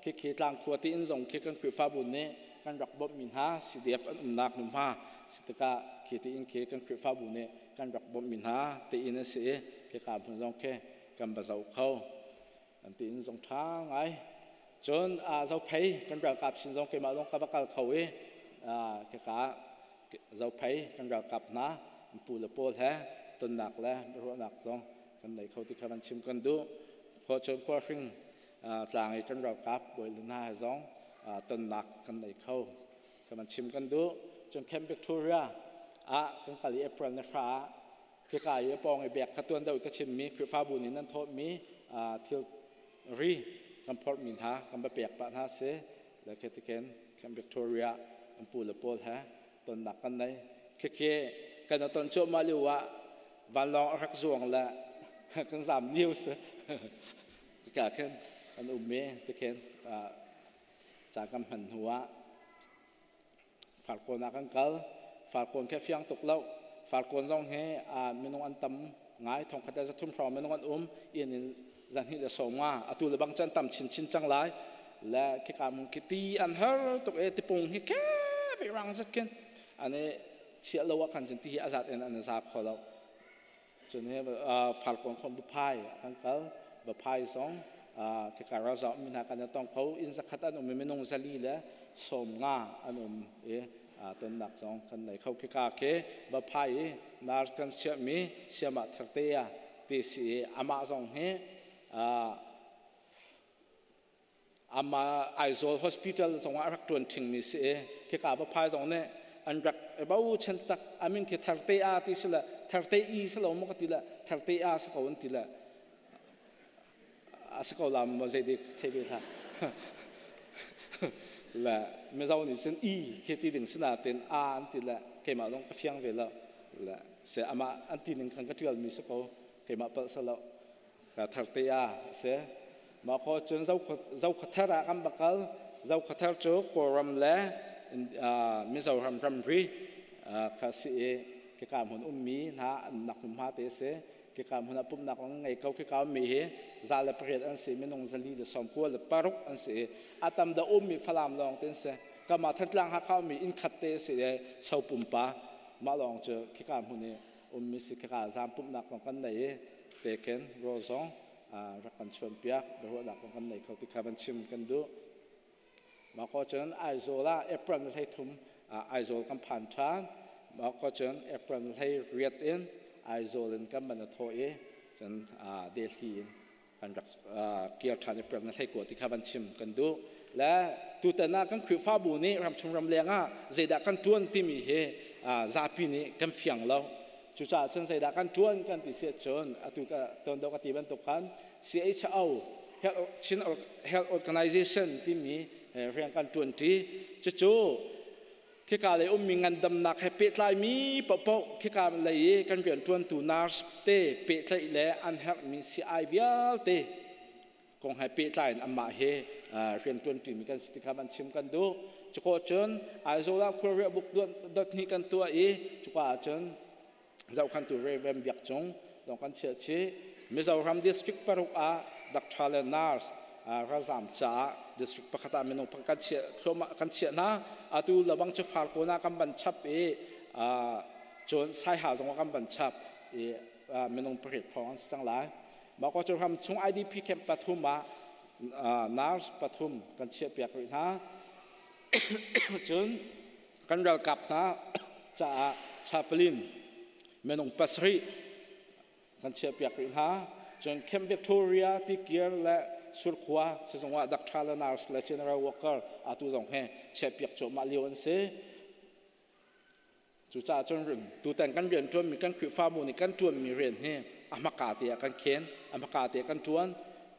Khikhi Tlangkhua ti in zong khi kan Khrihfabu nih kan rak bawmhmi hna CDF an umnak hmunhma si tikah khi ti in khi kan Khrihfabu nih kan rak bawmhmi hna ti in a si i khika hmun zong khi kan va zoh kho. An ti in zong ṭha ngai. Cun Zophei kan ralkap sin zong keimah zong ka va kal kho i khika Zophei kan ralkap hna pu le pawl he tonnak le ruahnak zong kan nei kho ti kha van chim kan duh. Khuacun Khuahring tlang i kan ralkap bawi le hna he zong tonnak kan nei kho kha van chim kan duh. Cun Camp Victoria ah kan kal i April ni hra ah khika i pawng i bek kha tuan deuh ka chimmi Khrihfabu nih nan thawhmi thil ri kan phorhmi hna kan va pek pah hna si. Le khetiken Camp Victoria an pu le pawl he tonnak kan nei. Khikhi kan ton cuahmah lio ah vanlawng a rak zuang le kan zam lio si. Ka khin an um i tikhin ca kan hman hnu ah Farkawn ah kan kal. Farkawn khi fiang tuk lo. Farkawn zong hi minung an tam ngai, 1300 hrawng minung an um. Inn in 250 atu le bang chan tam chinchin cang lai. Le khika mun khi ti an har tuk e, tipung hi ke rang zat khin ane chia lo ah khan cun ti hi azat in an za kho lo. Cun hi Farkawn khon Baphai kan kal. Baphai zong khika razau mi hna kan tong kho. Inn 100 an um i minung 490 an um i tonnak zong kan nei kho. Khika ke Baphai i nar kan siami siama tharte ya ti si i amah zong hi ama Aizawl Hospital zongah rak ṭuan ṭhingmi si i khika Baphai zong nih an rak bo chen tak. Amin khi tharte a ti si le tharte i si lo maw ka ti le tharte a si ko an ti le a si ko la maw zei dik thei ve hlah. Le Mizo nih cun i khi ti ding si nain a an ti le keimah zong ka fiang ve lo. Le se amah an ti ning khan ka ṭial mi si ko, keimah palh si lo, ka tharte a si. Mah kho cun Zokhawthar ah kan va kal. Zokhawthar cu Kawlram le Mizoram ramri kha si i khika hmun ummi hna an nak hmunhma te si. Khika hmun ah pumhnak an ngei ko. Khika ummi hi 108 an si, minung 496 an si i a tam da ummi Falam lawng te an si. Kama Thantlang Hakha ummi inn khat te si i Sopumpa mah lawng cu khika hmun i ummi si khaka zam pumhnak zong kan nei i teken rawl zong rak kan chuan piak biaruahnak zong kan nei kho ti kha van chim kan duh. Mah ko cun Aizawl ah April ni 13 Aizawl kan phan ṭhan. Mah ko cun April ni 18 in Aizawl in kan man a thawh i cun Delhi in kan rak kir ṭhan April ni 19 ti kha van chim kan duh. Le tutan ah kan Khrihfabu nih ramchung ramleng ah zeidah kan ṭuan timi hi zapi nih kan fiang lo. Cucaah cun zeidah kan ṭuan kan ti si ahcun atu ka ton deuh ka ti bantuk khan CHO Chin Health Organization timi rian kan ṭuanṭi. Cucu khika lei ummi ngandamnak he pehtlaimi paohpaoh khika lei i kan rianṭuantu nurse te pehtlaih le an herhmi sii vialte kong he pehtlai in amah he rianṭuanṭimi kan si ti kha van chim kan duh. Cukaw cun Aizawl ah khualriah buk dot hnih kan tuah i cuka ah cun zohkhantu Reverend Biak Cung zong kan chiah chih. Mizoram district paruk ah doctor le nurse ralzam caah district pakhat ah minung kan chiah thluahmah kan chiah hna. Atu labang cu Farkawn ah kan ban chap i cun Saiha zong ah kan ban chap i minung pariat hrawng an si cang lai. Mah ko cu ram chung IDP camp pathum ah nurse pathum kan chiah piak rih hna. Cun kan ralkap hna caah chaplain minung pasarih kan chiahpiak rih hna. Cun Camp Victoria, Tikir le Surkhua sizung ah doctor le nurse le general worker atu zong he chiahpiak cuahmah lio an si. Cucaah cun tutan kan rian ṭuanmi kan Khrihfabu nih kan ṭuanmi rian hi a hmaka te ah kan khen, a hmaka te ah kan ṭuan.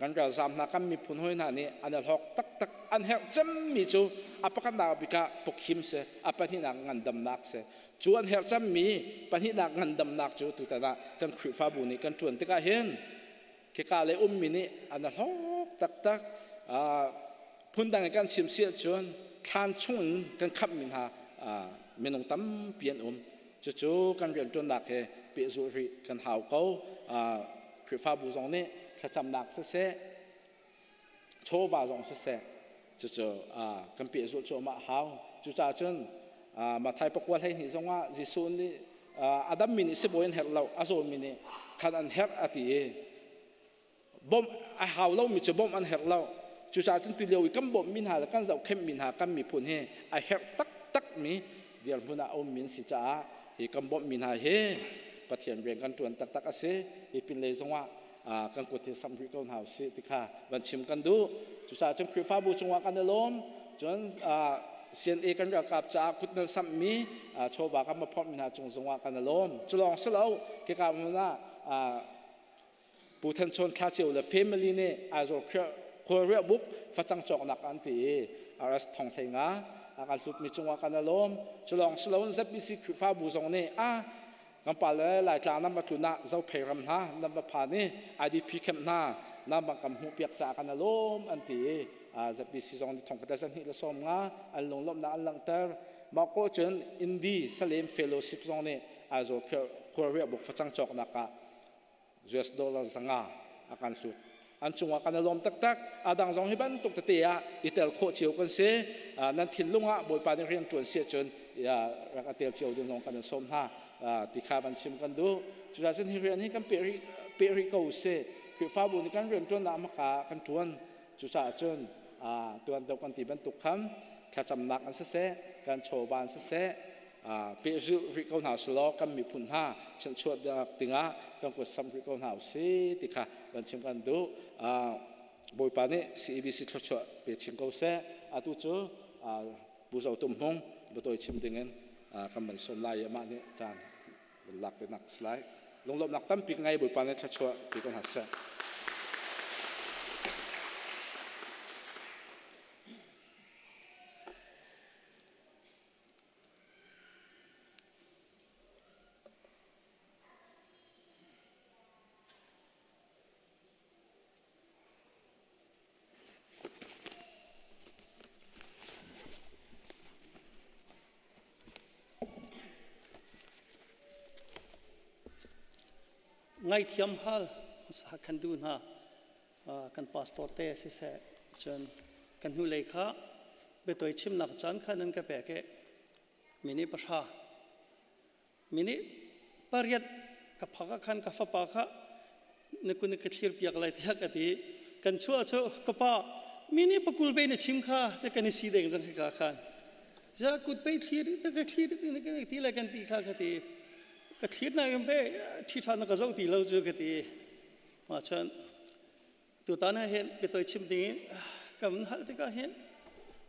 Kan ralzaam hna, kan miphun hawi hna nih an i hlawk taktak, an herh cemmi cu a pakhatnak bik ah pawkhim si, a pahnihnak ngandamnak si. Cu an herh cemmi pahnihnak ngandamnak cu tutan ah kan Khrihfabu nih kan ṭuan tikah hin khika lei ummi nih an i hlawk taktak. Phundang in kan chim si ahcun thlan chungin kan khamhmi hna minung tampi an um. Cucu kan rianṭuannak he pehzulh rih kan hau ko. Khrihfabu zong nih thlacamnak siseh, chawva zong siseh, cucu kan pehzulh cuahmah hau. Cucaah cun Matthai pakua 12 zongah Jesuh nih a dammi nih sibawi an herh lo, a zawmi nih khan an herh a ti i bawmh a hau lomi cu bawmh an herh lo. Cucaah cun tulio i kan bawmhmi hna le kan zohkhenhmi hna kan miphun hi a herh taktakmi dirhmun ah a ummi an si caah hi kan bawmhmi hna hi Pathian rian kan ṭuan taktak a si. Hi pinlei zongah kan kut hi samh rih ko hna usih ti kha van chim kan duh. Cucaah cun Khrihfabu cungah kan i lawm. Cun CNA kan ralkap caah kut nan samhmi chawva kan va phorhmi hna cung zongah kan i lawm. Cu lawng si lo, khika hmun ah Pu Than Chawn Thla Ceu le family nih Aizawl khualriah buk facang cawknak an ti i RS thong hlei nga a kan hlutmi cungah kan i lawm. Cu lawng si loin ZBC Khrihfabu zong nih a kan pa le Laitlang nan va tlun ah Zophei ram hna nan va phan i IDP camp hna nan bang kan hmuh piak caah kan i lawm an ti i ZBC zong nih thong khat zahnih le sawm nga an lunglawmhnak an langhter. Mah ko cun Indi Salem Fellowship zong nih Aizawl khualriah buk facang cawknak ah US dollar 500 a kan hlut. An cungah kan i lawm taktak. A dang zong hi bantuk tete ah i tel khawh cio kan si. Nan thinlung ah Bawipa nih rian ṭuan si ahcun rak a tel cio ding zong kan in sawm hna ti kha van chim kan duh. Cucaah cun hi rian hi kan peh rih ko sih. Khrihfabu nih kan rian ṭuannak hmaka kan ṭuan. Cucaah cun tuan deuh kan ti bantuk khan thlacamnak an siseh, kan chawva an siseh, pehzulh rih ko hna selaw kan miphun hna chanchuahnak dingah kan kut samh rih ko hna usih ti kha van chim kan duh. Bawipa nih CEBC thluachuah pe chin ko seh. Atu cu Pu Zo Tum Hmung biatawi chim dingin kan van sawm lai i amah nih caan van lak ve nak si lai. Lunglawmhnak tampi ka ngei. Bawipa nih thluachuah pe ko hna seh. Ngaithiam hal hmasa kan duh hna. Kan pastor te siseh cun kan hnulei kha biatawi chimnak caan kha nan ka pek i minute 10 minute Pariat ka phak ah khan ka fapa kha na kun ka thlir piak lai tiah ka ti. Kan chuah cu ka pa mini pakul be na chim kha te kan i si deng jang ka khan. Ja kut pe thlir te ka thlir te ka ti lai kan ti kha ka ti. Ka thlir na yam be thi tha na ka zo ti lo chu ka ti. Ma chan tutan ah hin biatoi chim ding in kan hal tikah hin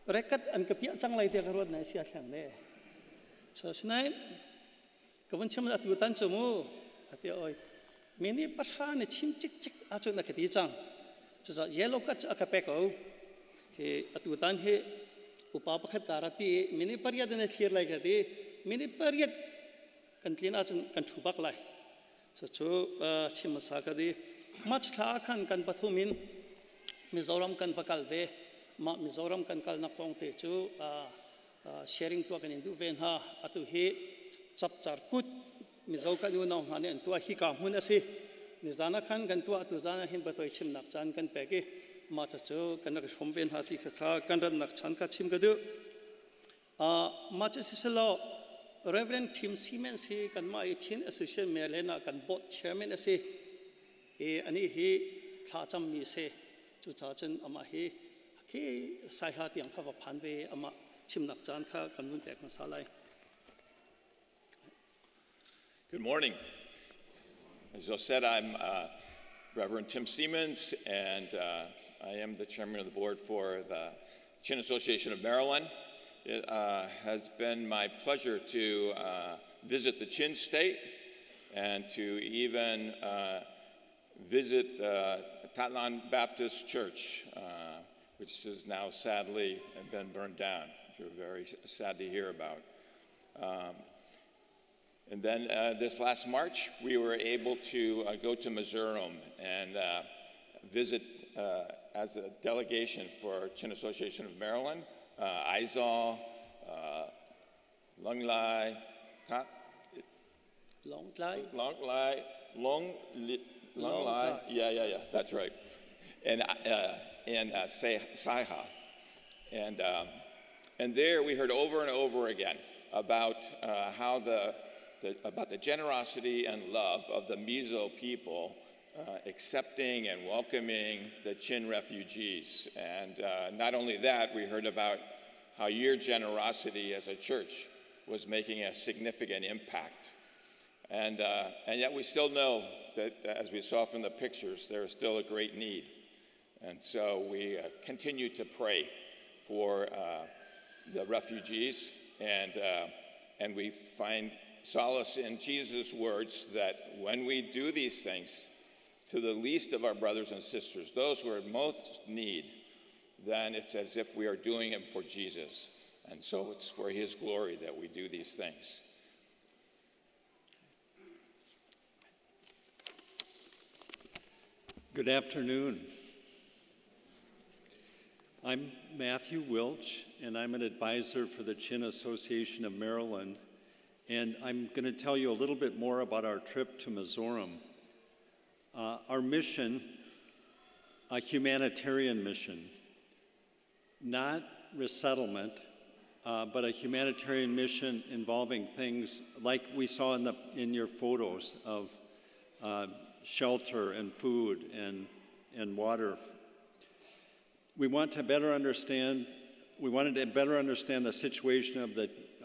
rekat an ka piah cang lai tiah ka ruat nai sia thlang ne. So sinain ka vun chim atu tan cu mu ati oi mini pahra ne chim cik cik a cu na ka ti cang. Cucaah yellow card cu a ka pek ko. Hi atu tan hi upa pakhat ka rat pi mini pariat ne thlir lai ka ti. Mini pariat kan tlin ahcun kan thu bak lai. Cucu chim hmasa ka di. March thla ah khan kan pathum in Mizoram kan va kal ve. Mah Mizoram kan kalnak kong te cu sharing tuah kan in duh ve hna. Atu hi chapchar kut Mizo kan unau hna nih an tuah hika hmun a si. Nizan ah khan kan tuah, tu zan ah hin batoi chimnak caan kan pek i mah cu kan rak i hrawm ve hna ti kha kan rannak chan kha chim ka duh. Mah cu siselaw Reverend Tim Siemens hi kanmah i Chin Association Maryland ah kan board chairman a si. I anih hi thlacammi si. Cucaah cun amah hi khi Saiha tiang kha va phan ve amah chimnak caan kha kan vun pek hmasa lai. Good morning. As I said, I'm Reverend Tim Siemens, and I am the chairman of the board for the Chin Association of Maryland. It has been my pleasure to visit the Chin State and to even visit the Thantlang Baptist Church, which has now sadly been burned down, which we're very sad to hear about. And then this last March, we were able to go to Mizoram and visit as a delegation for Chin Association of Maryland, Aizawl, Lunglai, Lawngtlai. Lawngtlai, Long, Lunglai, yeah, that's right. And Saiha. And there we heard over and over again about how about the generosity and love of the Mizo people accepting and welcoming the Chin refugees. And not only that, we heard about how your generosity as a church was making a significant impact. And yet we still know that, as we saw from the pictures, there is still a great need. And so we continue to pray for the refugees, and we find solace in Jesus' words that when we do these things to the least of our brothers and sisters, those who are in most need, then it's as if we are doing them for Jesus. And so it's for his glory that we do these things. Good afternoon. I'm Matthew Wilch, and I'm an advisor for the Chin Association of Maryland. And I'm going to tell you a little bit more about our trip to Mizoram. Our mission, a humanitarian mission, not resettlement, but a humanitarian mission involving things like we saw in your photos of shelter and food and water. We want to better understand. We wanted to better understand the situation of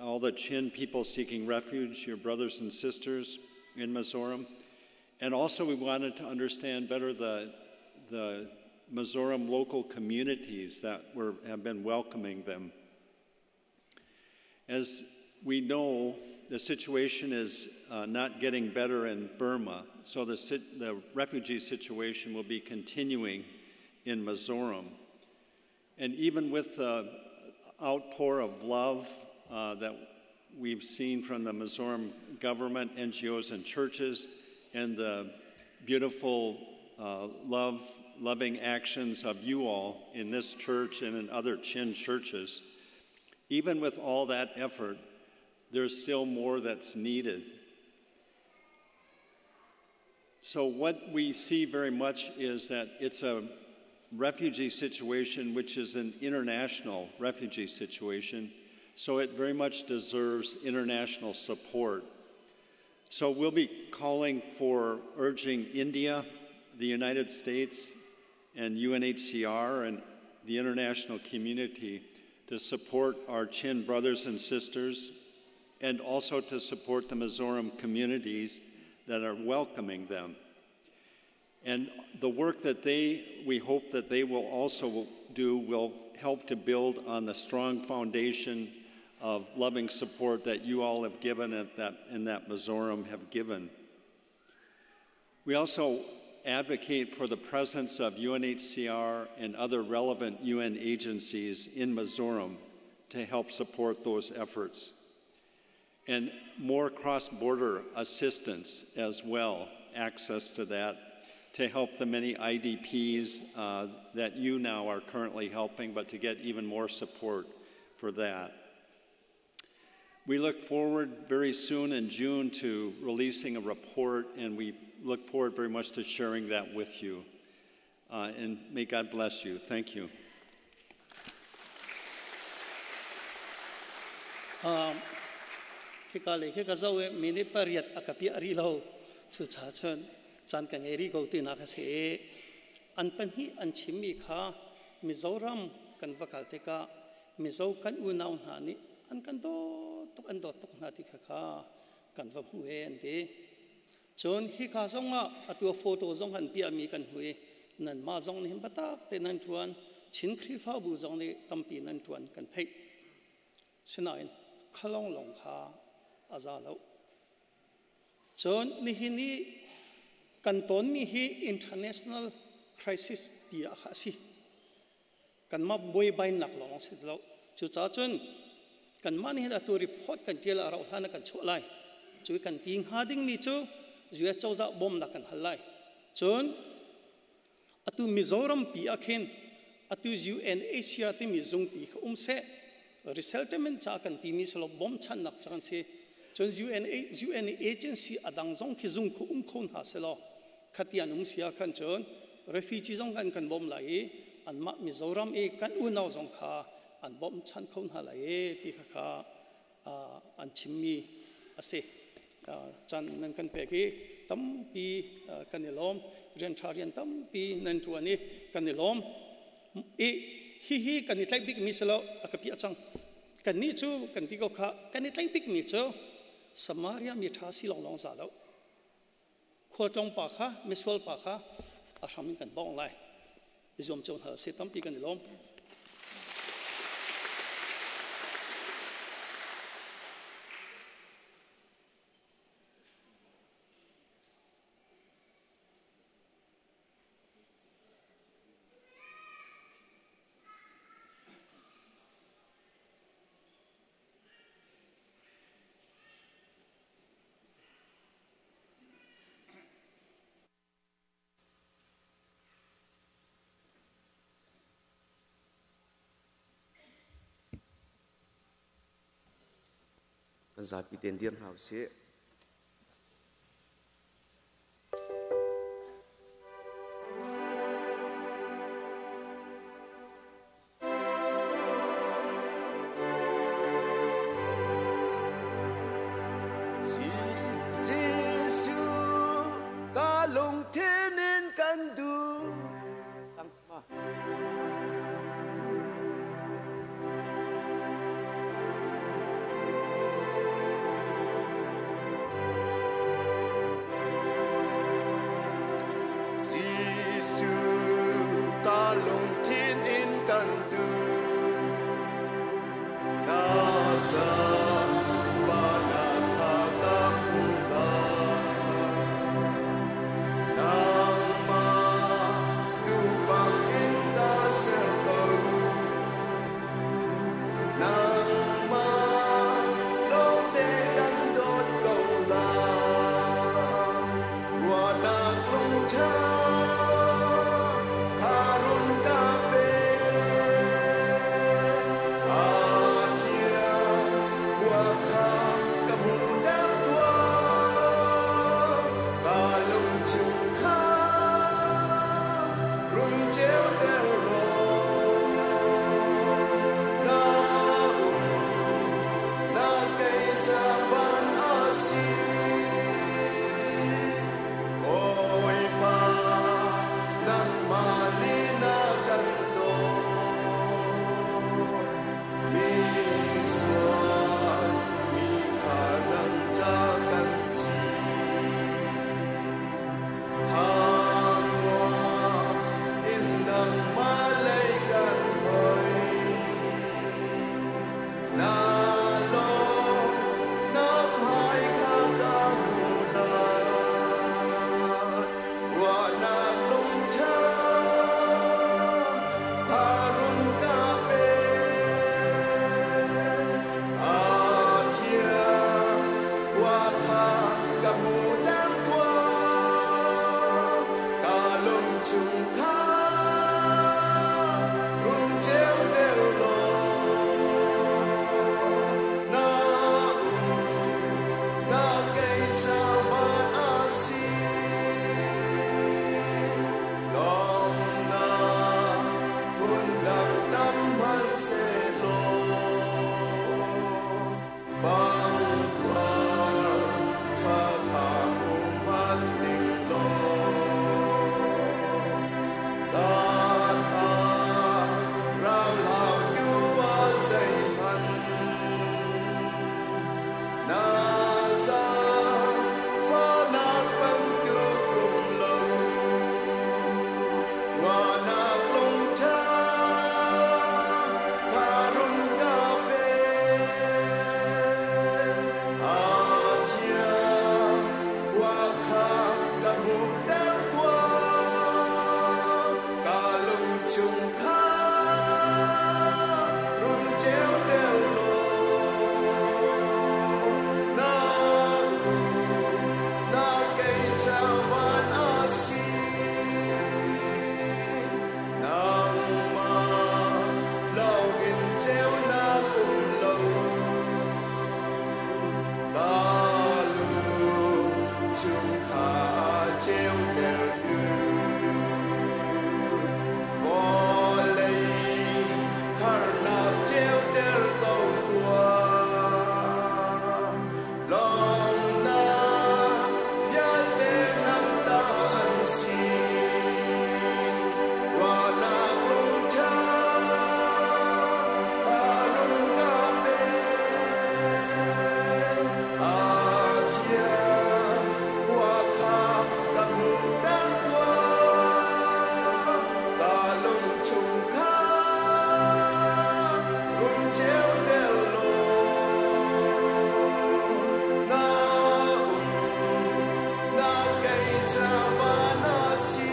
all the Chin people seeking refuge, your brothers and sisters in Mizoram. And also we wanted to understand better the Mizoram local communities that have been welcoming them. As we know, the situation is not getting better in Burma, so the refugee situation will be continuing in Mizoram. And even with the outpour of love that we've seen from the Mizoram government, NGOs, and churches, and the beautiful loving actions of you all in this church and in other Chin churches, even with all that effort, there's still more that's needed. So what we see very much is that it's a refugee situation, which is an international refugee situation, so it very much deserves international support. So we'll be calling for urging India, the United States, and UNHCR and the international community to support our Chin brothers and sisters and also to support the Mizoram communities that are welcoming them. And the work that they, we hope that they will also do will help to build on the strong foundation of loving support that you all have given and that, and that Mizoram have given. We also advocate for the presence of UNHCR and other relevant UN agencies in Mizoram to help support those efforts. And more cross-border assistance as well, access to that to help the many IDPs that you now are currently helping, but to get even more support for that. We look forward very soon in June to releasing a report, and we look forward very much to sharing that with you. And may God bless you. Thank you. Khi ka le khi ka zo e minute pariat a ka piah rih lo cu cha chun caan ka ngei rih ko tinak a si i an pahnih an chimmi kha Mizoram kan va kal tikah Mizo kan unau hna nih an kan dawt tuk an dawt tuk hna ti kha kha kan va hmu e an ti. Cun hika zongah atu a photo zong an piahmi kan hmu i nanmah zong nih hin biatak te nan ṭuan Chin Khrihfabu zong nih tampi nan ṭuan kan theih. Sinain kha lawnglawng kha a za lo. Cun nihin i kan tawnmi hi international crisis pi ah kha a si. Kanmah buaibainak lawng si lo. Cucaah cun kanmah nih hin atu report kan ṭial ah rauh hlan ah kan chuah lai. Cu kan ti hnga dingmi cu US cozah bawmnak kan hal lai. Cun atu Mizoram pi ah khin atu UNHCR timi zungpi kha um seh resettlement ca kan timi silo bawmchannak ca kan si cun UN agency a dang zong khi zung khu um kho hna selaw khati an um sia khan cun refugee zong kan kan bawm lai i anmah Mizoram i kan unau zong kha an bawmchan kho hna lai e ti kha kha an chimmi a si. Caan nan kan pek i tampi kan i lawm. Rian ṭha rian tampi nan ṭuan i kan i lawm. I hihi kan i tlaih bikmi si lo a ka piah cang. Kannih cu kan ti ko kha kan i tlaih bikmi cu Samaria mi ṭha si lawnglawng za lo. Khualtlawng pa kha misual pa kha a hram in kan bawng lai. I zuam cio hna si tampi kan i lawm. Kan zapi tein dir hna usih. Jesuh ka lungthin in kan duh. Jesuh ka lungthin in kan duh. Na zaangfahnak kha ka Na lawmnak hmai kha ka hmu lai. Ruahnak lungṭha kha run ka pe. A thiang khua kha ka hmuhter tuah. Ka lungchung kha run ceuter law. Na umnak kei ca van a si. Lawmnak phundang tam hmanhsehlaw pangpar ṭha kha hmu hmanh ning law ka thlarau hlautu ah zeihmanh na zaangfahnak bantuk um lo. Ruahnak lungṭha kha run ka pe. A thiang khua kha ka hmuhter tuah. Ka lungchung kha run ceuter law. Na umnak kei ca van a si. Nangmah lawngin ceunak um lo. Ka lungchung kha a ceutertu. Vawlei harnak ceuter ko tuah. Lawmnak vialte nang ta an si. Ruahnak lungṭha kha run ka pe. A thiang khua kha ka hmuhter tuah. Ka lungchung kha run ceuter law. Na umnak kei ca van a si.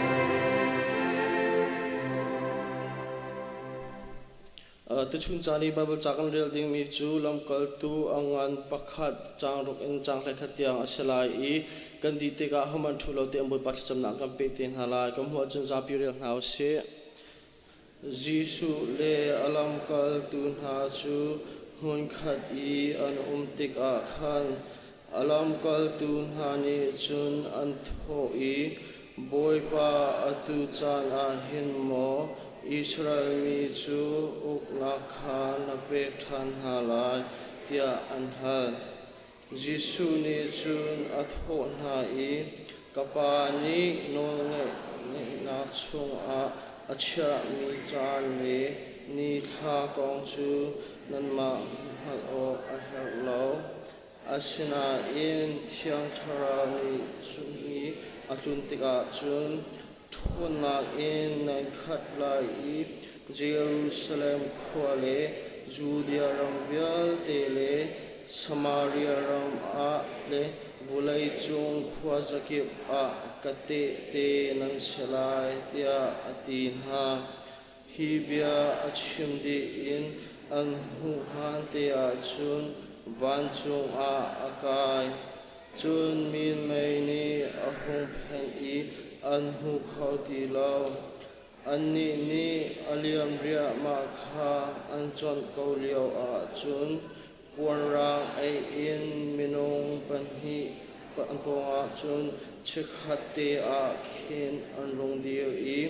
Tuchun caan i Baibal ca kan rel dingmi cu lamkaltu a ngan pakhat caang ruk in caang 11 tiang a si lai i kan dih tikah hohmanh ṭhu lo tein Bawipa thlacamnak kan peh te hna lai. Kan hmuh ahcun zapi rel hna u sih. Jesuh le a lamkaltu hna cu hmunkhat i an um tikah khan a lamkaltu hna nih cun an thawh i, Bawipa, atu caan ah hin maw Israel mi cu uknak kha na pek ṭhan hna lai, tiah an hal. Jesuh nih cun a thawh hna i, Ka Pa nih nawlngeihnak chungah a chiahmi caan le nithla kong cu nanmah hngalh awk a herh lo. Asinain Thiang Thlarau nih a tlun tikah cun ṭhawnnak in nan khat lai i Jerusalem khua le Judea ram vialte le Samaria ram ah le vawleicung khuazakip ah ka tehte nan si lai, tiah a ti hna. Hi bia a chim dih in an hmuh hlan-te ah cun vancung ah a kai. Cun minmei nih a hung phenh i an hmu kho ti lo. Annih nih a liam riahmah kha an conh ko lioah cun puanrang ei in minung pahnih an pawngah cun chikkhat te ah khin an rung dir i,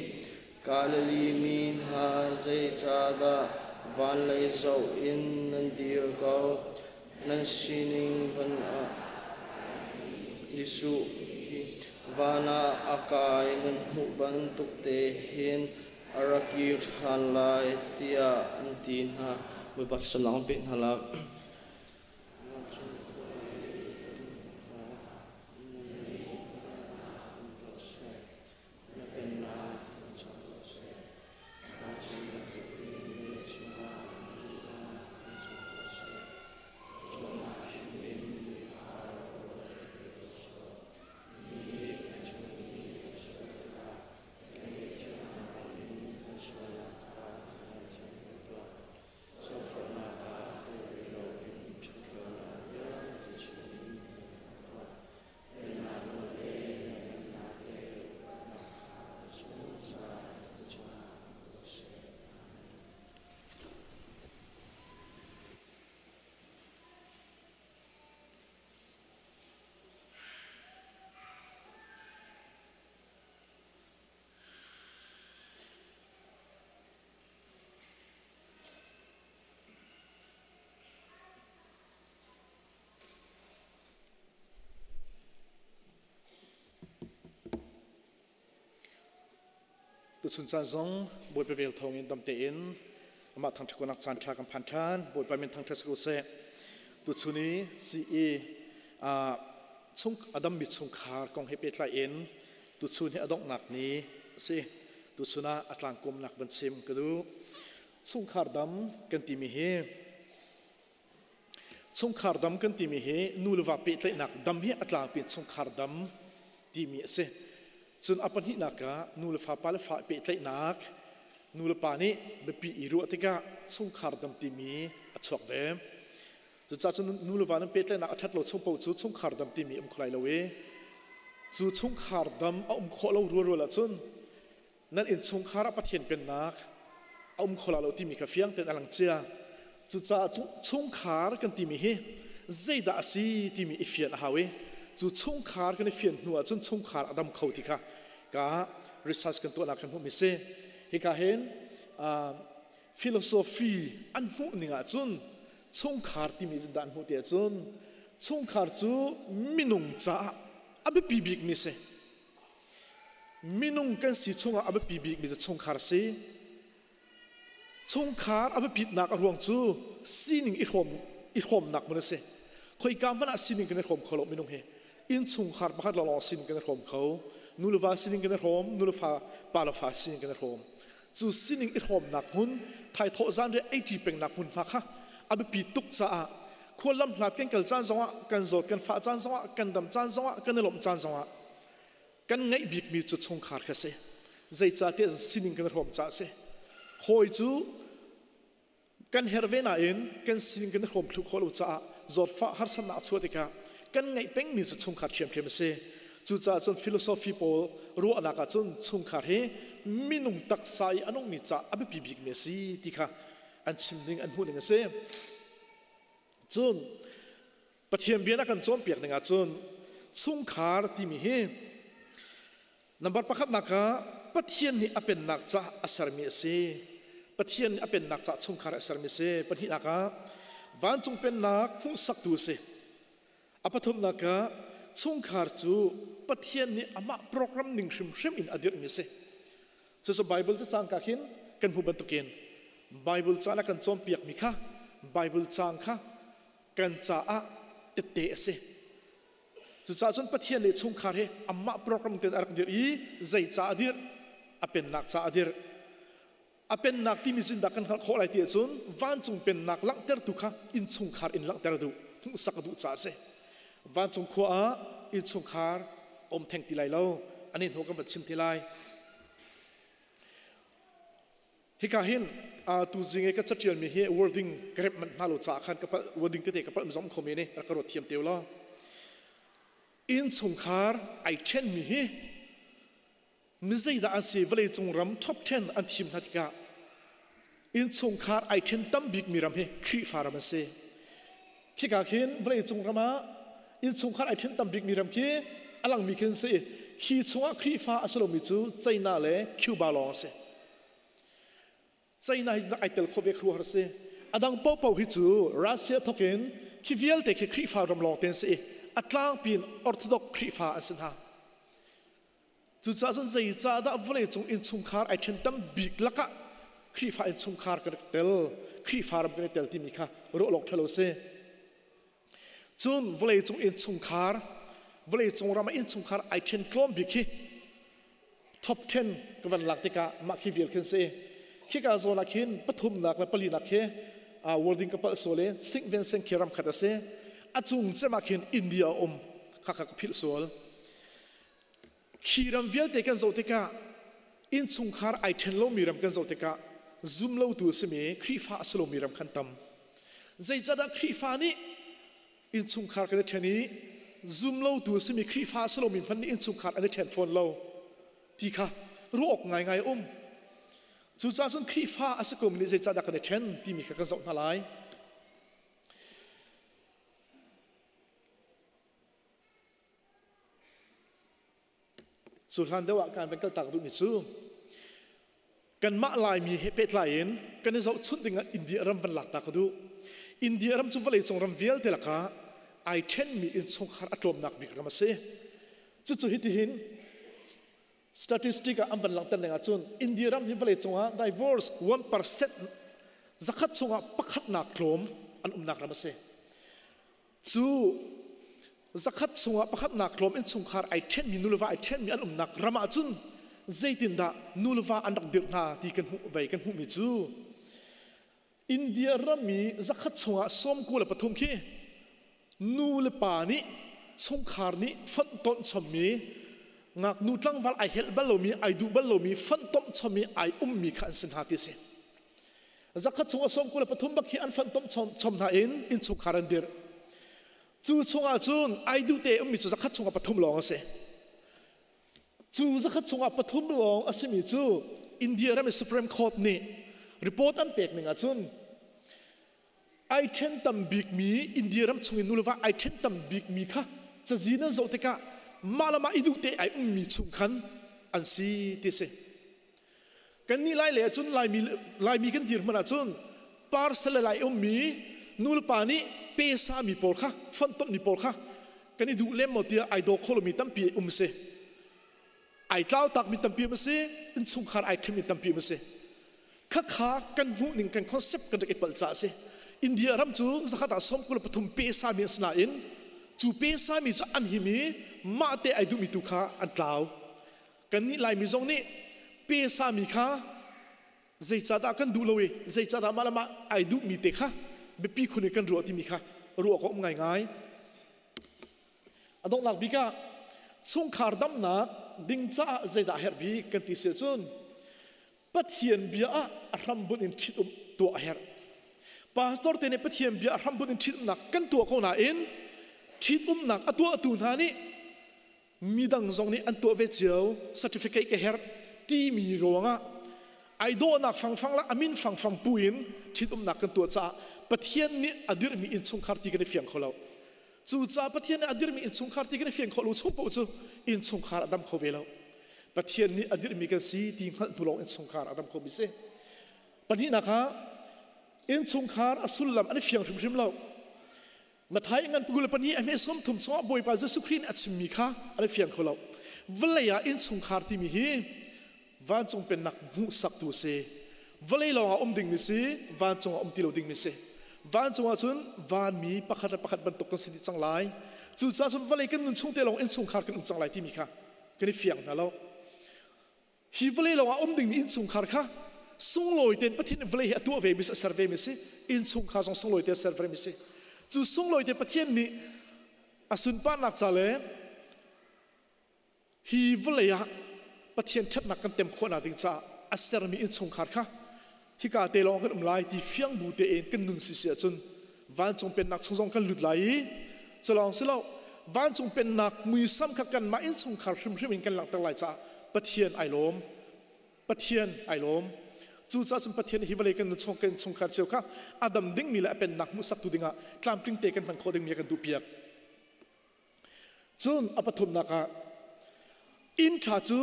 Galilee mi hna, zeicahdah van lei zoh in nan dir ko? Nan sining van ah Jesuh hi van ah a kai nan hmuh bantuk te hin a ra kir ṭhan lai, tiah an ti hna. Bawipa thlacamnak an pek hna lai. Tuchun caan zong Bawipa vel thawngin dam tein amah thangṭhat kunak caan ṭha kan phan ṭhan. Bawipa min thangṭhat si ko seh. Tuchun i CE chung a dammi chungkhar kong he pehtlai in tuchun hi a donghnak ni a si. Tuchun ah a tlangkawmnak van chim ka duh. Chungkhar dam kan timi hi Chungkhar dam kan timi hi nu le va pehtlaihnak dam hi a tlangpi chungkhar dam timi a si. Cun a pahnihnak ah nu le fa pa le fa pehtlaihnak nu le pa nih biapi i ruah tikah chungkhar dam timi a chuak ve. Cucaah cun nu le va nan pehtlaihnak a ṭhat lo chung paoh cu chungkhar dam timi um kho lai lo i cu chungkhar dam a um khawh lo rualrual ahcun nan innchungkhar ah Pathian pennak a um kho la lo timi kha fiang tein a lang cia. Cucaah chungkhar kan timi hi zeidah a si timi i fian a hau i cu chungkhar kan i fian hnu ahcun chungkhar a dam kho ti kha ka research kan tuahnak kan hmuhmi si. Hika hin philosophy an hmuh ning ahcun chungkhar timi dah an hmuh ti ahcun chungkhar cu minung caah a biapi bikmi si. Minung kan si chungah a biapi bikmi cu chungkhar a si. Chungkhar a biapitnak a ruang cu sining i hrawm i hrawmnak hmun a si. Khoika hmanh ah sining kan i hrawm kho lo minung hi. Innchungkhar pakhat lawnglawng sining kan i hrawm kho. Nu le va sining kan i hrawm, nu le fa, pa le fa sining kan i hrawm. Cu sining i hrawmnak hmun, thaithawh zan le eiṭi pengnak hmunhma kha a biapi tuk caah khuallam hlat kan kal caan zongah, kan zawt kan fah caan zongah, kan dam caan zongah, kan i lawmh caan zongah kan ngeih bikmi cu chungkhar kha si. Zeicahtiah sining kan i hrawm caah a si. Hawi cu kan herh ve nain kan sining kan i hrawm thlu khawh lo caah zawtfah harsatnak a chuah tikah kan ngeih pengmi cu chungkhar ṭhiamṭhiam a si. Cucaah cun philosophy pawl ruahnak ah cun chungkhar hi minung taksa i a nungmi ca a biapi bikmi a si ti kha an chim ning an hmuh ning a si. Cun Pathian bia na kan cawnpiak ning ahcun chungkhar timi hi number pakhatnak ah Pathian nih a pennak caah a sermi a si. Pathian nih a pennak caah chungkhar a sermi a si. Pahnihnak ah vancung pennak hmuhsaktu a si. A pathumnak ah chungkhar cu Pathian nih amah program ning hrimhrim in a dirhmi a si. Cucu Bible cu cangka khin kan hmu bantukin Bible ca na kan cawnpiakmi kha Bible caang kha kan caah tette a si. Cucaah cun Pathian le chungkhar hi amah program ten a rak dirh i zei ca a dirh? A pennak ca a dirh. A pennak timi cun dah kan hngalh khawh lai ti ahcun vancung pennak langhtertu kha innchungkhar in langhter a duh, hmuhsak a duh caah a si. Vancung khua ah innchungkhar um theng ti lai lo. Ani hnu kan van chim te lai. Hika hin tuzing i ka catialmi hi wording ka remh manh hna lo caah khan ka palh wording tete ka palh zong kho men i rak ka ruat thiam te law. Innchungkhar ai ṭhenmi hi mi zeidah an si vawleicung ram top 10 an thim hna tikah innchungkhar ai ṭhen tam bikmi ram hi Khrihfa ram an si. Khika khin vawleicung ram ah innchungkhar ai ṭhen tam bikmi ram khi a langmi khi an si. Khi chungah Khrihfa a si lomi cu China le Cuba lawng a si. China hi ai tel kho ve khru har si. A dang paohpaoh hi cu Russia thok in khi vialte khi Khrihfa ram lawng te an si i a tlangpi in Orthodox Khrihfa an si hna. Cucaah cun zeicahdah vawleicung innchungkhar ai ṭhen tam bik lakah Khrihfa innchungkhar kan rak tel, Khrihfa ram kan i tel timi kha ruah awk ṭhalo a si. Cun vawleicung innchungkhar, vawleicung ram ah innchungkhar ai ṭhen tlawm bik hi top 10 ka van lak tikah mah khi vial khin si. Khika zawn ah khin pathumnak le palinak khi wording ka palh sual i sing ven seng khi ram khat a si. A cung cem ah khin India a um. Khakha ka philh sual. Khi ram vialte kan zoh tikah innchungkhar ai ṭhen lomi ram kan zoh tikah zumlotu a simi Khrihfa a si lomi ram khan tam. Zeicahdah Khrihfa nih innchungkhar kan i ṭhen i zumlotu a simi Khrihfa a si lomi hmanh nih innchungkhar an i ṭhen fawn lo ti kha ruah awk ngaingai a um. Cucaah cun Khrihfa a si komi nih zeicahdah kan i ṭhen timi kha kan zoh hna lai. Cu hlan deuh ah kan van kaltak duhmi cu kanmah Laimi he pehtlai in kan i zohchunh dingah India ram van lak ta ka duh. India ram cu vawleicung ram vialte lakah ai ṭhenmi innchungkhar a tlawmnak bik ram a si. Cucu hitihin Statistic ah an van langhter ning ahcun India ram hi vawlei cungah divorce 1% zakhat chungah pakhatnak tlawm an umnak ram a si. Cu zakhat chungah pakhatnak tlawm innchungkhar ai ṭhenmi nuleva ai ṭhenmi an umnak ram ahcun zeitindah nuleva an rak dirh hna ti kan hmuh vei kan hmuhmi cu India ram i zakhat chungah 93 khi nu le pa nih chungkhar nih fonhtonh chommi ngaknu tlangval ai helh bal lomi ai duh bal lomi fonhtomh chommi ai ummi kha an si hna ti si. Zakhat chungah 93 bak hi an fonhtomh chom hna in innchungkhar an dirh. Cu chungah cun ai duh te ummi cu zakhat chungah pathum lawng a si. Cu zakhat chungah pathum lawng a simi cu India ram i Supreme Court nih report an pek ning ahcun ai ṭhen tam bikmi India ram chung in nuleva ai ṭhen tam bikmi kha cazin an zoh tikah mah le mah i duh te ai ummi chung khan an si ti si. Kannih Lai lei ahcun Laimi, Laimi kan dir hmanh ahcun parcel le lai ummi nulepa nih pesa mi pawl kha fonhtonh mi pawl kha kan i duh lem maw tiah ai daw kho lomi tampi um si. Ai tlau takmi tampi um si, innchungkhar ai ṭhimmi tampi um si. Khakha kan hmuh ning kan concept kan rak i palh caah a si. India ram cu zakhat ah 23 pesa mi an si nain cu pesa mi cu an him i mah te ai duhmi tu kha an tlau. Kannih Laimi zong nih pesa mi kha zeicahdah kan duh lo i zeicahdah mah le mah ai duhmi te kha biapi khun in kan ruah timi kha ruah awk a um ngaingai. A donghnak bik ah chungkhar damnak ding caah zeidah a herh bik kan ti si ahcun Pathian bia ah a hrambunh in ṭhitum tuah a herh. Pastor te nih Pathian bia a hrambunh in ṭhitumnak kan tuah ko nain ṭhitumnak a tuahtu hna nih midang zong nih an tuah ve cio certificate ka herh timi ruangah ai dawhnak fangfang le amin fangfang pu in ṭhitumnak kan tuah caah Pathian nih a dirhmi innchungkhar ti kan i fiang kho lo. Cucaah Pathian nih a dirhmi innchungkhar ti kan i fiang khawh lo chung paoh cu innchungkhar a dam kho ve lo. Pathian nih a dirhmi kan si ti hngalh hnu lawng innchungkhar a dam khomi si. Pahnihnak ah innchungkhar a sullam an i fiang hrimhrim lo. Mathai ngan pukul pahnih a hme 30 chungah Bawipa Jesuh Khrih nih a chimmi kha an i fiang kho lo. Vawlei ah innchungkhar timi hi vancung pennak hmuhsaktu a si. Vawlei lawngah um dingmi si, vancung ah um ti lo dingmi si. Vancung ah cun vanmi pakhat le pakhat bantuk kan si dih cang lai. Cucaah cun vawlei kan nun chung te lawng innchungkhar kan um cang lai timi kha kan i fiang hna lo. Hi vawlei lawngah um dingmi innchungkhar kha sunglawi tein Pathian nih vawlei hi a tuah ve mi a ser ve mi si. Innchungkhar zong sunglawi te a ser ve mi si. Cu sunglawi te Pathian nih a sunparnak ca le hi vawlei ah Pathian ṭhatnak kan tem khawhnak ding caah a sermi innchungkhar kha hika te lawng kan um lai ti fiang bu tein kan nun si si ahcun vancung pennak chung zong kan lut lai i culawng si lo vancung pennak muisam kha kanmah innchungkhar hrimhrim in kan langhter lai caah Pathian ai lawm. Pathian ai lawm. Cucaah cun Pathian hi vawlei kan nun chung kan chungkhar cio kha a dam dingmi le a pennak hmuhsaktu dingah tlamtling te kan hman khawh dingmi a kan duhpiak. Cun a pathumnak ah inn ṭha cu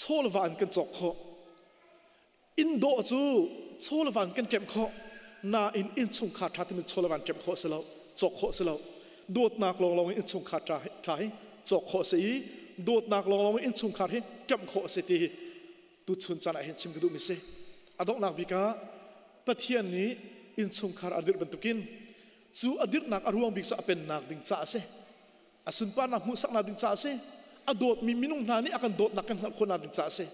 chawlva in kan cawk khawh. Inn dawh cu chawlva in kan ṭemh khawh. Nain innchungkhar ṭha timi chawlva in ṭemh khawh si lo, cawk khawh si lo. Dawtnak lawnglawng in innchungkhar ṭha hi cawk khawh a si i dawtnak lawnglawng in innchungkhar hi ṭemh khawh a si ti hi tuchun caan ah hin chim ka duhmi si. A donghnak bik ah Pathian nih innchungkhar a dirh bantukin cu a dirhnak a ruang bik cu a pennak ding caah a si. A sunparnak hmuhsaknak ding caah a si. A dawtmi minung hna nih a kan dawtnak kan hngalh khawhnak ding caah a si.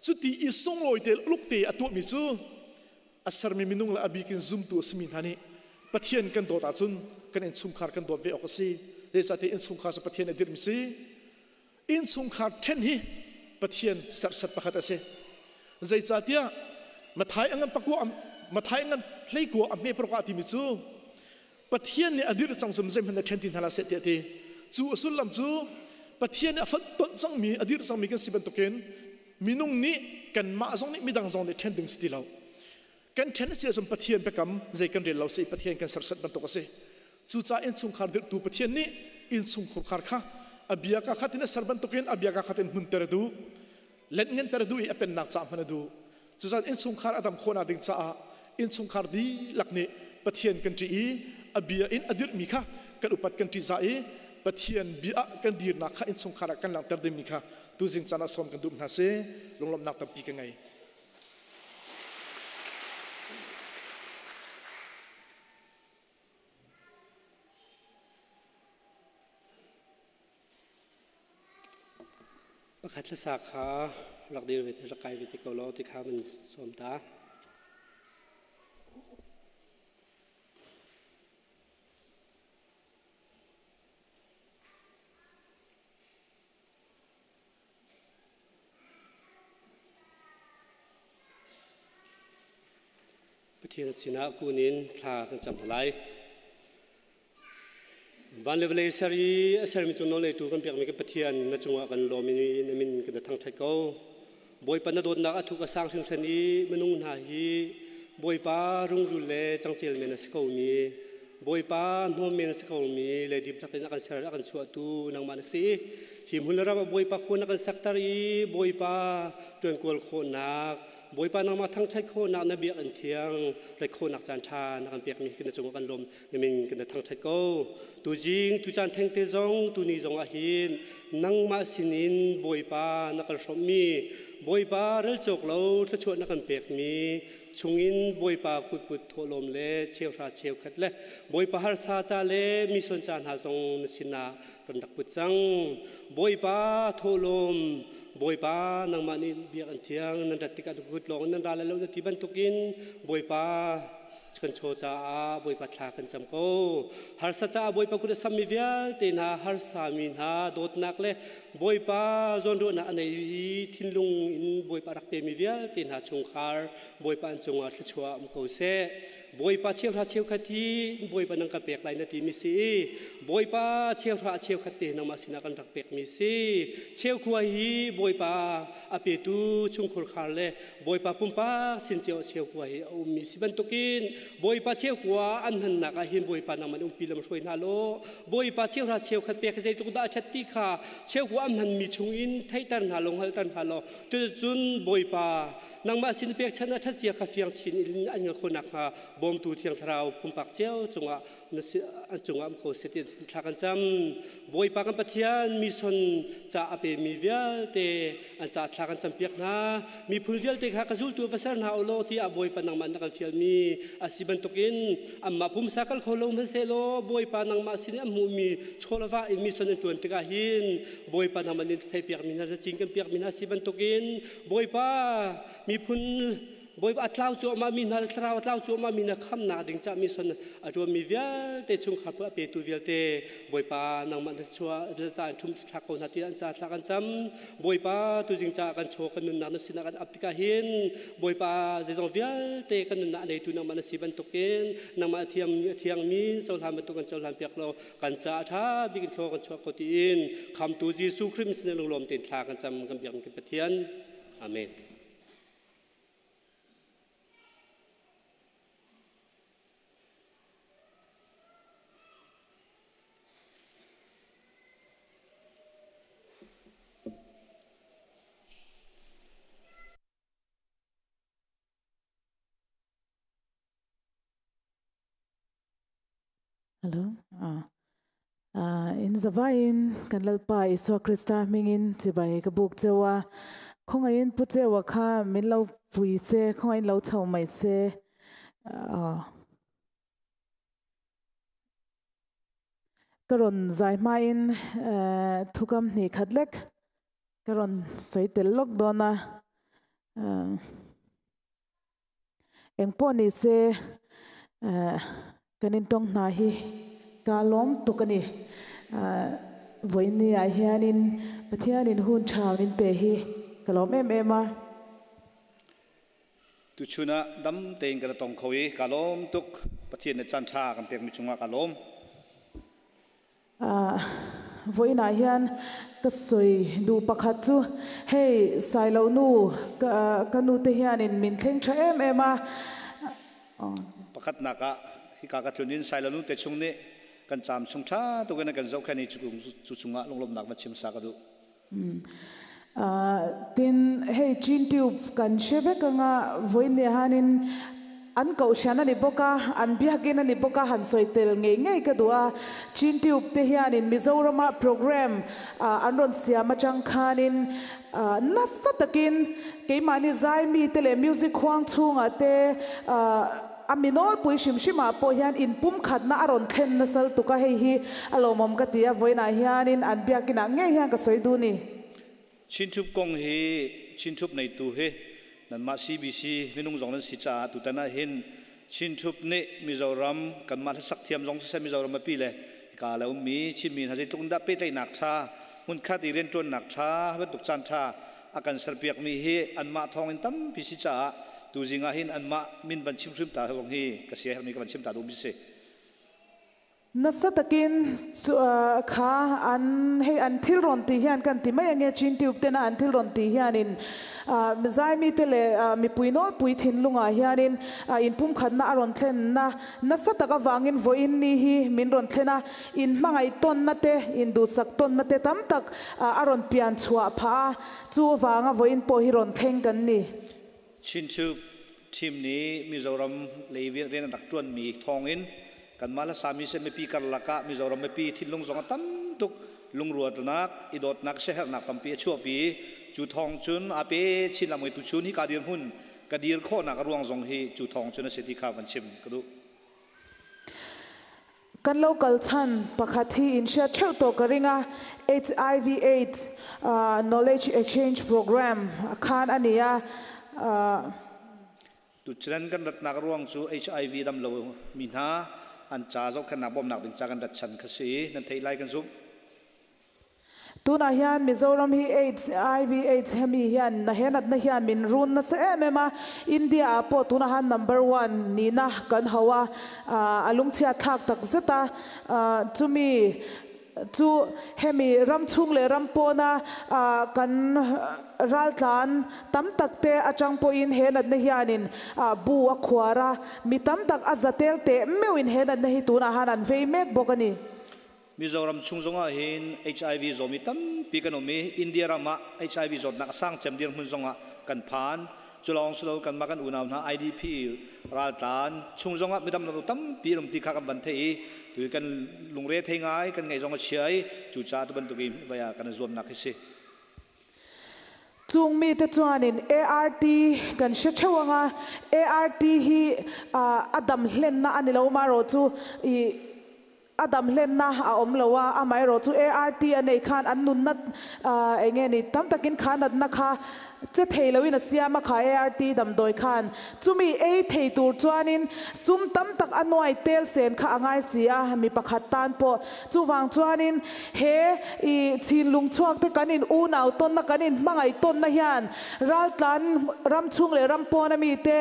Cuti i sunglawi te uluk te a tuahmi cu a sermi minung le a bik in zumtu a simi hna nih Pathian kan dawt ahcun kan innchungkhar kan dawt ve awk a si. Zeicahtiah innchungkhar cu Pathian a dirhmi si. Innchungkhar ṭhen hi Pathian serhsat pakhat a si. Zeicahtiah Mathai a ngan pakua Mathai a ngan hleikua a hme paruk ah timi cu Pathian nih a dirh cang cum zeihmanh na ṭhen ti hna hlah seh tiah a ti. Cu a sullam cu Pathian nih a fonhtonh cangmi a dirh cangmi kan si bantukin minung nih kanmah zong nih midang zong nih ṭhen ding si ti lo. Kan ṭhen a si ahcun Pathian biakam zei kan rel lo si Pathian kan serhsat bantuk a si. Cucaah innchungkhar dirhtu Pathian nih innchungkhar kha a bia ka khat in a ser bantukin a bia ka khat in hmunter a duh. Lenhnganter a duh i a pennak caah hman a duh. Cucaah innchungkhar a dam khawhnak ding caah innchungkhar dihlak nih Pathian kan ṭih i a bia in a dirhmi kha kan upat kan ṭihzah i Pathian bia ah kan dirnak kha innchungkhar ah kan langhter dingmi kha tuzing caan ah sawm kan duh hna si. Lunglawmhnak tampi ka ngei. Pakhat hlasa kha rak dir ve te rak kai ve te ko law ti kha van sawm ta. Pathian sinah kun in thla kan cam hna lai. Van le vawlei ser i a sermi cung nawlngeitu kan pekmi kan Pathian na cungah kan lawm i na min kan thangṭhat ko. Bawipa na dawtnak a thuk a sang hringhran i minung hna hi Bawipa rungrul le cangcel men a si komi Bawipa hnawm men a si komi leidip lakin a kan ser a kan chuahtu nangmah na si. Hi hmun le ram ah Bawipa khua na kan sakter i Bawipa ṭuankual khawhnak Bawipa nangmah thangṭhat khawhnak na biakinn thiang rat khawhnak caan ṭha na kan pekmi hi na cungah kan lawm na min kan thangṭhat ko. Tuzing tucaan thengte zong tuni zong ah hin nangmah sinin Bawipa na kan hrawmhmi Bawipa rel cawk lo thluachuah na kan pekmi chungin Bawipa kutput thawhlawm le cheuhra cheukhat le Bawipa harsa ca le mison ca hna zong na sinah kan rak put cang. Bawipa thawhlawm Bawipa nangmah nih biakinn thiang nan rat tikah kut lawng in nan ra lai lo na ti bantukin Bawipa kan chaw caah Bawipa thla kan cam ko. Harsa caah Bawipa kut a sammi vialte hna harsa mi hna dawtnak le Bawipa zawnruahnak a nei i thinlung in Bawipa rak pemi vialte hna chungkhar Bawipa an cungah thluachuah um ko seh. Bawipa cheuhra cheukhat hi Bawipa nang ka pek lai na timi si i Bawipa cheuhra cheukhat te nangmah sinah kan rak pekmi si. Cheukhua hi Bawipa a petu chungkhur khar le Bawipa pumpak sin cio cheukhua hi a ummi si bantukin Bawipa cheukhua an hmannak ah hin Bawipa nangman umpi lam hruai hna law Bawipa cheuhra cheukhat pek hi zeitluk dah a ṭhat ti kha cheukhua an hmanmi chungin theihter hna law hngalhter hna law tucun Bawipa nangmah sin pekchanh a ṭhatzia kha fiang chin in an ngal khawh nakhnga bawmtu Thiang Thlarau pumpak cio cungah na an cungah um ko seh ti thla kan cam. Bawipa kan Pathian mission ca a pemi vialte an ca thla kan campiak hna. Miphun vialte kha ka zultu va ser hna u law tiah Bawipa nangmah na kan fialmi a si bantukin anmah pumsa kal kho lo hmanhsehlaw Bawipa nangmah sin i an hmuhmi chawlava in mission an ṭuan tikah hin Bawipa nangmah nin theihpiakmi hna cin kan piakmi hna si bantukin Bawipa miphun Bawipa a tlau cuahmah mi hna le thlarau a tlau cuahmah mi hna khamnak ding cah mi son a ṭuanmi vialte chungkhar a petu vialte Bawipa nangmah na chuah za in ṭhum thlak ko hna ti an ca thla kan cam Bawipa tuzing caah kan chaw kan nunnak na sinah kan ap tikah hin Bawipa zeizong vialte kan nunnak a neitu nangmah na si bantukin nangmah a thiam a thiangmi cohlan bantuk kan cohlan piak law kan ca a ṭha bik in thlaw kan chuah ko tiin khamtu Jesuh Khrist sin lunglawm tein thla kan cam kan biak kan Pathian. Amen. Hello. In zavain kan lalpa Isua Krista hmingin chibai ka buk chewa. Khawngaihin pu chewa kha min lo pui se, khawngaihin lo chho mai se. Ka rawn zai hmain thukam hnih khat lek ka rawn sawi tel lawk dawn a. Eng pawh ni se kan intawng hna hi ka lawm tuk a ni. Vawiin ah hianin Pathianin hun tha min pe hi ka lawm em em a. Tuchun ah dam tein kan tong kho i ka lawm tuk. Pathian nih caan tha kan pekmi cungah ka lawm. Vawiin ah hian ka sawi duh pakhat chu hei Sailo nu ka nu te hianin min thleng tha em em a. Pakhatnak ah hika ka tlun in Sailo nu te chung nih kan caam chung tha tuk in an kan zohkhenh i cu cungah lunglawmhnak va chim sa ka duh. Tin hei Chin Tube kan hre vek anga vawiin ni ah hianin An kohhran a ni bawk a, an biakinn a ni bawk a, han sawi tel ngei ngei ka duh a. Chin Tube te hianin Mizorama program an rawn siam atang khanin nasa takin keimahni zaimi te leh music huang chhungah te a mi nawlpui hrim hrimah pawh hian inpumkhatna a rawn thlen nasal tuk a, hei hi a lawmawm ka ti a, vawiinah hianin an biakinah ngei hian ka sawi duh ni. Chin Tube kong hi Chin Tube neitu hi nanmah CBC minung zong nan si caah tutan ah hin Chin Tube nih Mizoram kanmah hlasak thiam zong siseh Mizoram mipi le hika le ummi Chinmi hna zeitluk in dah pehtlaihnak ṭha hmunkhat i rianṭuannak ṭha bantuk caan ṭha a kan serpiakmi hi anmah thawng in tampi si caah tuzing ah hin anmah min van chim hrim ta zong hi ka sia herhmi ka van chim ta duhmi si. Nasa takin kha an hei an thil rawn tih hian kan ti mai ange Chin Tube tena an thil rawn tih hianin Zaimi te leh mipui nawlpui thinlungah hianin inpumkhatna a rawn thlenna nasa tak avangin vawiin ni hi min rawn thlen a, in hmangaih tawnna te, in duhsak tawnna te tam tak a rawn pian chhuah phah a, chu avanga vawiin pawh hi rawn thleng kan ni. Chin Tube team nih Mizoram lei rian an rak ṭuanmi thawngin kanmah le Sami se mipi karlak ah Mizoram mipi thinlung zong a tam tuk lungrualnak, i dawtnak, siaherhnak tampi a chuahpi. Cu thawng cun a pe chin lam tu chun hi ka dirhmun ka dir khawhnak a ruang zong hi cu thawng cun a si ti kha van chim ka duh. Kan lo kal chhan pakhat hi in hriat theuh tawh ka ring a, HIV aids Knowledge Exchange Program khan a ni a. Tuchun kan ratnak ruang cu HIV dam lo mi hna an ca zohkhenhnak bawmhnak ding ca kan rat chan kha si nan theih lai kan zumh. Tunah hian Mizoram hi aids, HIV aids hemi hian na he natna hian min run nasa em em a, India ah pawh tunah han number one nihna kan hauh a, a lungchhiat thlak tak zet a, chumi chu hemi ram chhung leh ram pawna kan raltlan tam tak te atang pawhin he natna hianin bu a khuar a, mi tam tak a za tel teh meuhin he natna hi tunah han an vei mek bawk a ni. Mizoram chung zongah hin HIV zawmi tampi kan um i India ram ah HIV zawtnak a sang cem dirhmun zongah kan phan. Cu lawng si lo kanmah kan unau hna IDP raltlan chung zongah midam lo tampi an um ti kha kan van theih i tu kan lungre thei ngai kan ngaih zong a chia i cucaah tu bantuk in vai ah kan i zuamnak hi si. Chung mite chuanin ART kan hre theuh anga ART hi a dam hlenna ani lo ma ro chu i A dam hlenna a awm lo a, amaherawh chu ART a nei khan an nunna eng nge ni tam takin kha natna kha che thei loin a siam a, kha ART damdawi khan chumi ei thei tur chuanin sum tam tak a nuai tel sen kha a ngai si a, mi pakhat tan pawh chuvang chuanin he i chhinlung chhuak te kan in unau tawnna kan in hmangaih tawnna hian Raltlan ram chung leh ram pawn ami te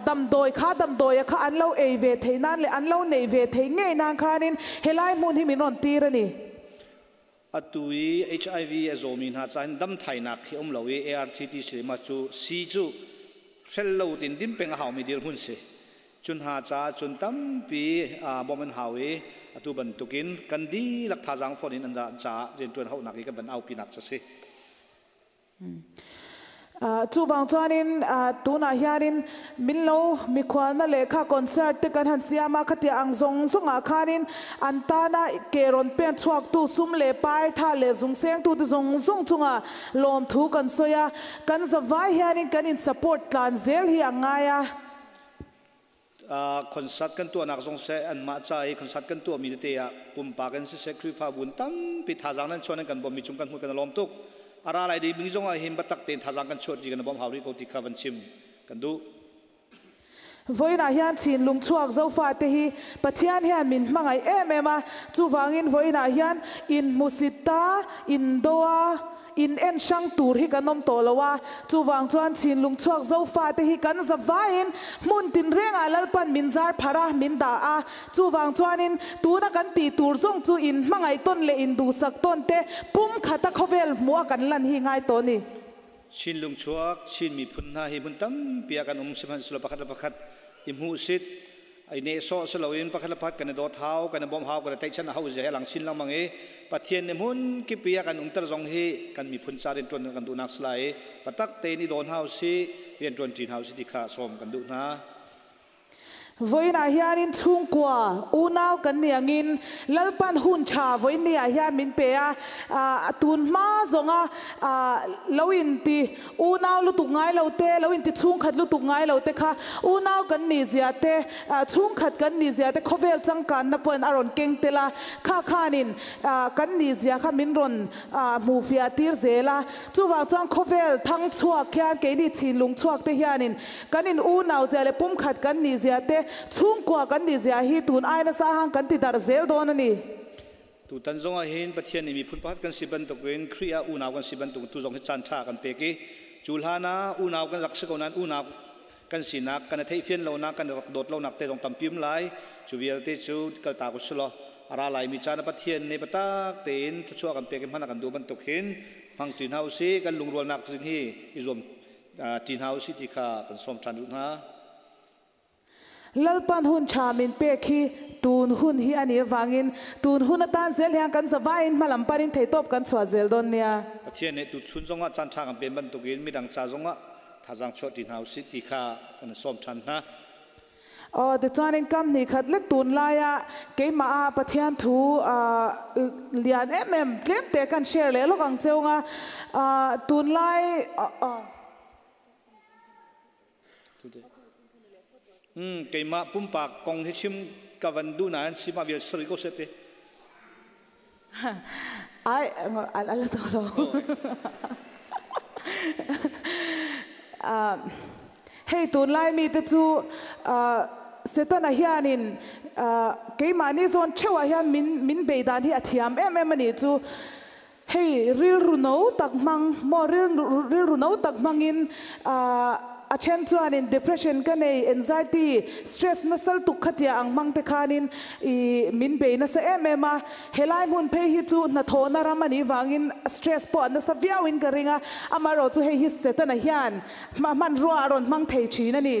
damdawi kha damdawia kha an lo ei ve thei nan leh an lo neih ve thei ngei nan khanin helai hmun hi min rawn tir a ni. Atu i HIV a zawmi hna ca hin damthainak hi um lo i ART ti si ma cu sii cu hrel lo tin din peng a haumi dirhmun si. Cun hna caah cun tampi bawmh an hau i atu bantukin kan dihlak thazaang fon in an caah rianṭuan hauhnak i kan van aupinak cu a si. Chuvang chuanin tunah hianin min lo mikhualna lehkha concert te kan han siam a, khatia ang zawng zawngah khanin an tana ke rawn pen chhuaktu sum leh pai tha leh zung sengtute zawng zawng chungah lawmthu kan sawi a, kan zavai hianin kan in support tlan zel hi a ngai a. Concert kan tuahnak zong seh anmah ca i concert kan tuahmi tete ah pumpak in siseh Khrihfabu in tampi thazaang nan chuan nan kan bawmmi cung kan hmuh kan i lawm tuk. A ra lai ding zong ah hin biatak tein thazaang kan chuah ti kan i bawmh hau rih ko ti kha van chim kan duh. Vawiin ah hian thinlung chuak zofate hi Pathian hian min hmangaih em em a, chuvangin vawiin ah hian in hmusit ta, in do a, In en hrang tur hi kan awm tawh lo a, chuvang chuan Chinlung chhuak Zofate hi kan za vaiin hmun tinrengah Lalpan min zar phar a, min dah a. Chuvang chuanin tuna kan tih tur zawng chu in hmangaih tawn leh in duhsak tawn te pum khata khawvel hmuh a kan lan hi ngai tawh a ni. Chinlung chuak Chin miphun hna hi hmun tampi ah kan um sihmanhsehlaw pakhat le pakhat i hmuhsit I nehsawh si loin pakhat le pakhat kan i dawt hau, kan i bawmh hau, kan i tlaihchan a hau zia hi a lang chin lengmang i Pathian nih hmun kip i a kan umter zong hi kan miphun ca rianṭuan kan duhnak si lai i patak tein i dawn hau si, rianṭuan ṭin hau si ti kha sawm kan duh hna. Vawiin ah hianin chhungkua, unau kan nih angin Lalpan hun tha vawiin ni ah hian min pe a, tun hma zawnga lo inti unau lutuk ngai lo te, lo inti chhungkhat lutuk ngai lo te kha unau kan nih zia te, chhungkhat kan nih zia te khawvel changkanna pawhin a rawn keng tel a, kha khanin kan nih zia kha min rawn hmuh fiah tir zel a. Chuvang chuan khawvel thang chhuak hian keini chhinlung chhuak te hianin kan in unau zia leh pumkhat kan nih zia te, chhungkua kan nih zia hi tun ai nasa hang kan ti darh zel dawn a ni. Tutan zongah hin Pathian nih miphun pakhat kan si bantukin Khrih ah unau kan si bantukin tu zong hi caan ṭha kan pek i cu hlan ah unau kan rak si ko nain unau kan sinak kan i theihfian lonak kan i rak dawt lonak te zong tampi um lai. Cu vialte cu kaltak u silaw a ra laimi caan ah Pathian nih biatak tein thluachuah kan pek i hman a kan duh bantuk hin hmang ṭi hna usih. Kan lungrualnak ding hi i zuam ṭi hna usih ti kha kan sawm ṭhan duh hna. Lalpan hun ṭha min pek hi tun hun hi a nih avangin tun hun atan zel hian kan zavai in hmalam pan in theihtawp kan chhuah zel dawn nia. Pathian nih tuchun zongah caan ṭha kan pen bantukin midang ca zongah thazaang chuah ṭi hna usih ti kha kan sawm ṭhan hna. Aw, tichuanin kam hnih khat lek tun laia keimah ah Pathian thu lian em em tlem te kan share leh lawk ang cheu nga tunlai Keimah pumpak kong hi chim ka van duh nain sima vial sari ko seh te. Ai, ala zo lo. Hei tunlai mi te chu Setana hianin keimahni zawn theuhah hian min min bei dan hi a thiam em em a nih chu. Hei rilru no tak hmang maw rilru no tak hmangin a then chuanin depression ka nei, anxiety, stress nasa lutuk khatia ang hmang te khanin i min bei nasa em em a. Helai hmun phei hi chu hnathawhna ram a nih vangin stress pawh a nasa viauin ka ring a, amaherawh chu hei hi Setana hian hmanrua a rawn hmang thei thin a ni.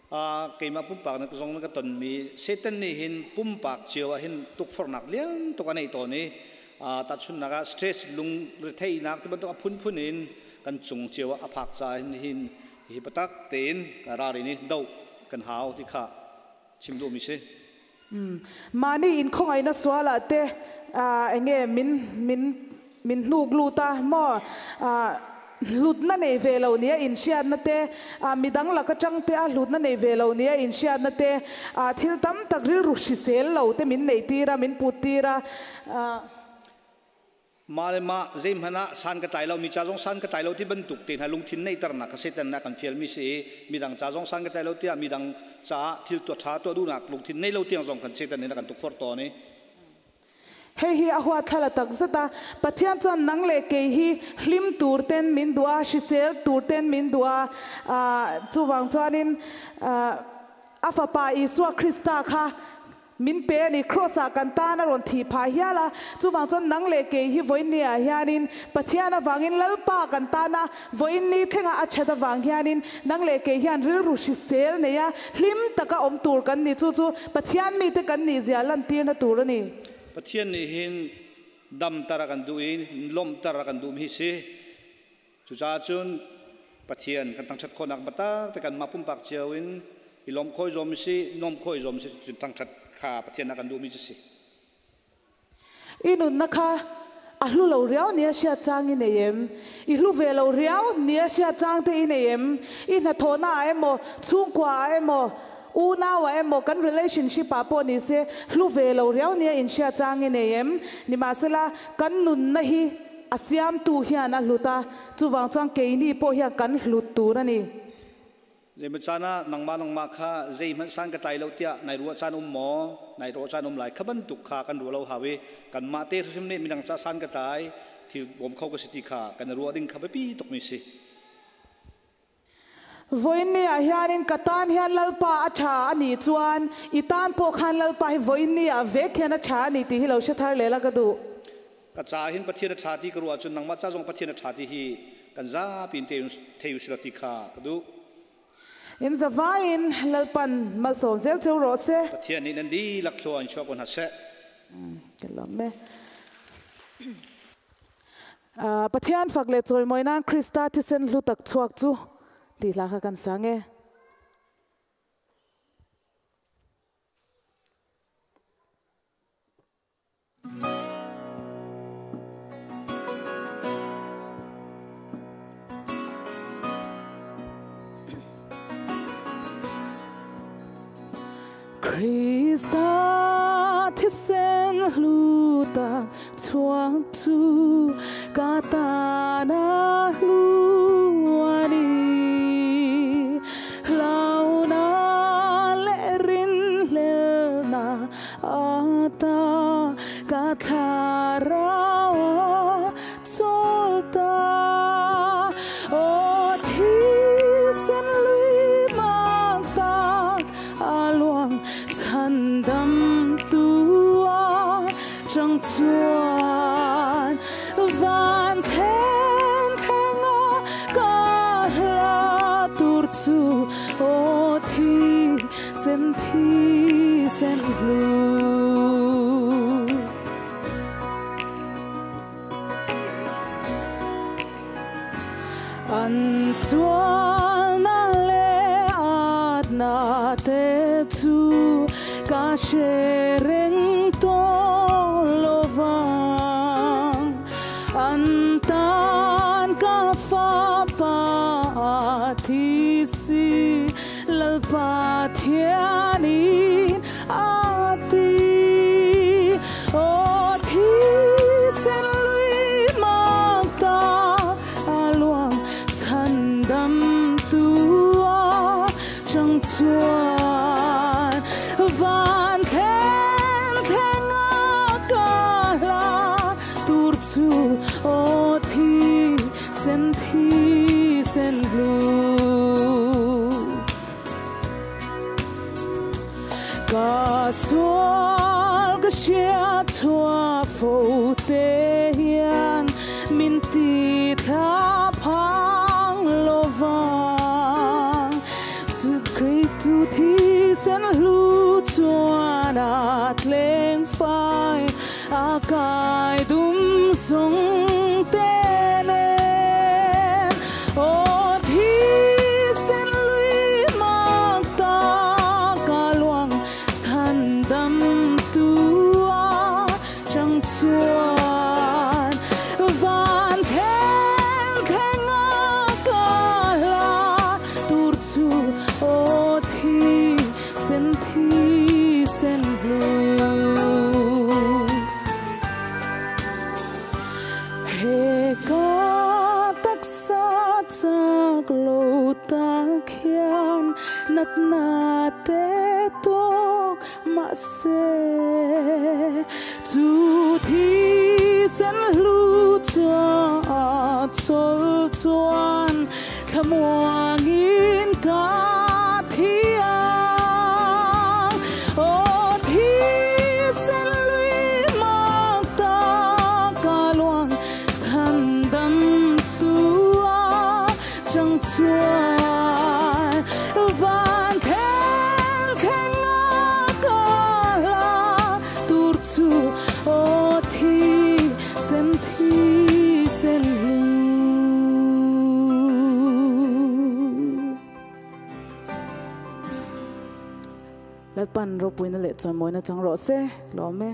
Keimah pumpak na zong na ka tonmi Satan nih hin pumpak cio ah hin tukforhnak lian tuk a nei tawn i tahchunhnak ah stress lung retheihnak ti bantuk a phunphun in kan cung cio ah a phak caah hin hin hi patak tein ralrin i doh kan hau ti kha chim duhmi si. Mahni in khawngaihna sual ah te enge min min min hnuk lut a maw hlutna nei ve lo nia inhriatna te midang lak atang te a hlutna nei ve lo nia inhriatna te thil tam tak rilru hrisel lo te min neih tir a min put tir a. Mah le mah zeihmanh ah san ka tlai lo, mi ca zong san ka tlai lo ti bantuk te hna lungthin neihternak kha Satan nih a kan fialmi si i midang ca zong san ka tlai lo tiah midang caah thil tuah ṭha tuah duhnak lungthin nei lo tiang zong kan Satan nih a kan tukforh tawn i. Hei hi a huatthlala takzet a, Pathian chuan nang le kei hi hlim tur ten min duh a, hrisel tur ten min duh a, chuvang chuanin a fapa Isua Krista kha Min pe a ni, Kraws ah kan tan a rawn thih phah hial a, chuvang chuan nang leh kei hi vawiin ni ah hianin Pathian avangin Lalpa kan tan a, vawiin ni thlengah a that avang hianin nang leh kei hian rilru hrisel nei a, hlim taka awm tur kan ni, chu chu Pathian mite kan nih zia lantirna tur a ni. Pathian nih hin damter a kan duh i lawmhter a kan duhmi hi si. Cucaah cun Pathian kan thangṭhat khawhnak biatak te kanmah pumpak cio in i lawmh khawh i zuam si, nuamh khawh i zuam si, cun thangṭhat kha Pathian a kan duhmi cu si. I nunnak kha a hlu lo riau nih a hriat cang i nei em? I hlu ve lo riau nih a hriat cang te i nei em? I hnathawhnak ah emaw, chungkua ah emaw, unau ah emaw, kan relationship ah pawh ni se, hlu ve lo riau nih a in hriat cang i nei em? Nimahsela, kan nunnak hi A siamtu hian a hlut a, chuvang chuan keini pawh hian kan hlut tur a ni. Zeimaw caan ah nangmah nangmah kha zeihmanh san ka tlai lo tiah nai ruah caan um maw? Nai ruah caan um lai. Kha bantuk kha kan ruah lo hau i kanmah te hrim nih midang ca san ka tlai, thil bawm kho ka si ti kha kan i ruah ding kha biapi tukmi si. Vawiin ni ah hianin ka tan hian Lalpa a tha a nih chuan i tan pawh khan Lalpa hi vawiin ni ah vek hian a tha a ni tih hi lo hre thar leh la ka duh. Ka ca hin Pathian a tha ti ka ruah ahcun nangmah ca zong Pathian a tha ti hi kan zapi in thei u sila ti kha ka duh. In zavai in Lalpan malsawm zel cheu rawh se. Pathian nih nan dihlak thlua in chuah ko hna seh. Ka lawm e. Pathian fak le chawimawi nan Krista thisen hlu tak chuak cu ti hla kha kan sang e. Krista thisen hlu tak chuak chu ka ta na hlu ani hlau na le rin hlel na ata ka thlarau chol ta o thisen lui mang tak a luang chan dam tua chang chuan van then thenga ka hla tur chu o thi sen thi sen hlu an sual na le at na te chu ka shereng to lovang an tan ka fa pa thi si lal pa thiani ati o thi sen lui mang ta aluang chan dam tua chang chuan van then thenga ka hla tur chu o thi sen thi sen hlu ka sual ka xia thua fo te hian min ti tha phang lo vang chu Kristu thi sen hlu chuan a tleng fai a kai dum sung te nen o thi sen lui mang ta ka luang chan dam tua chang chuan van then thenga ka hla tur chu o thi sen thi sen hlu he ka tak sa chak lo tak hian nat na te tok ma se chu thi sen hlu chua chol chuan thamuangin ka thiang o thi sen lui mang ta ka luang chan dam tua chang chuan van then thenga ka hla tur chu o thi sen thi sen hlu Lalpan ro puina le chuan moina chang ro se lo me.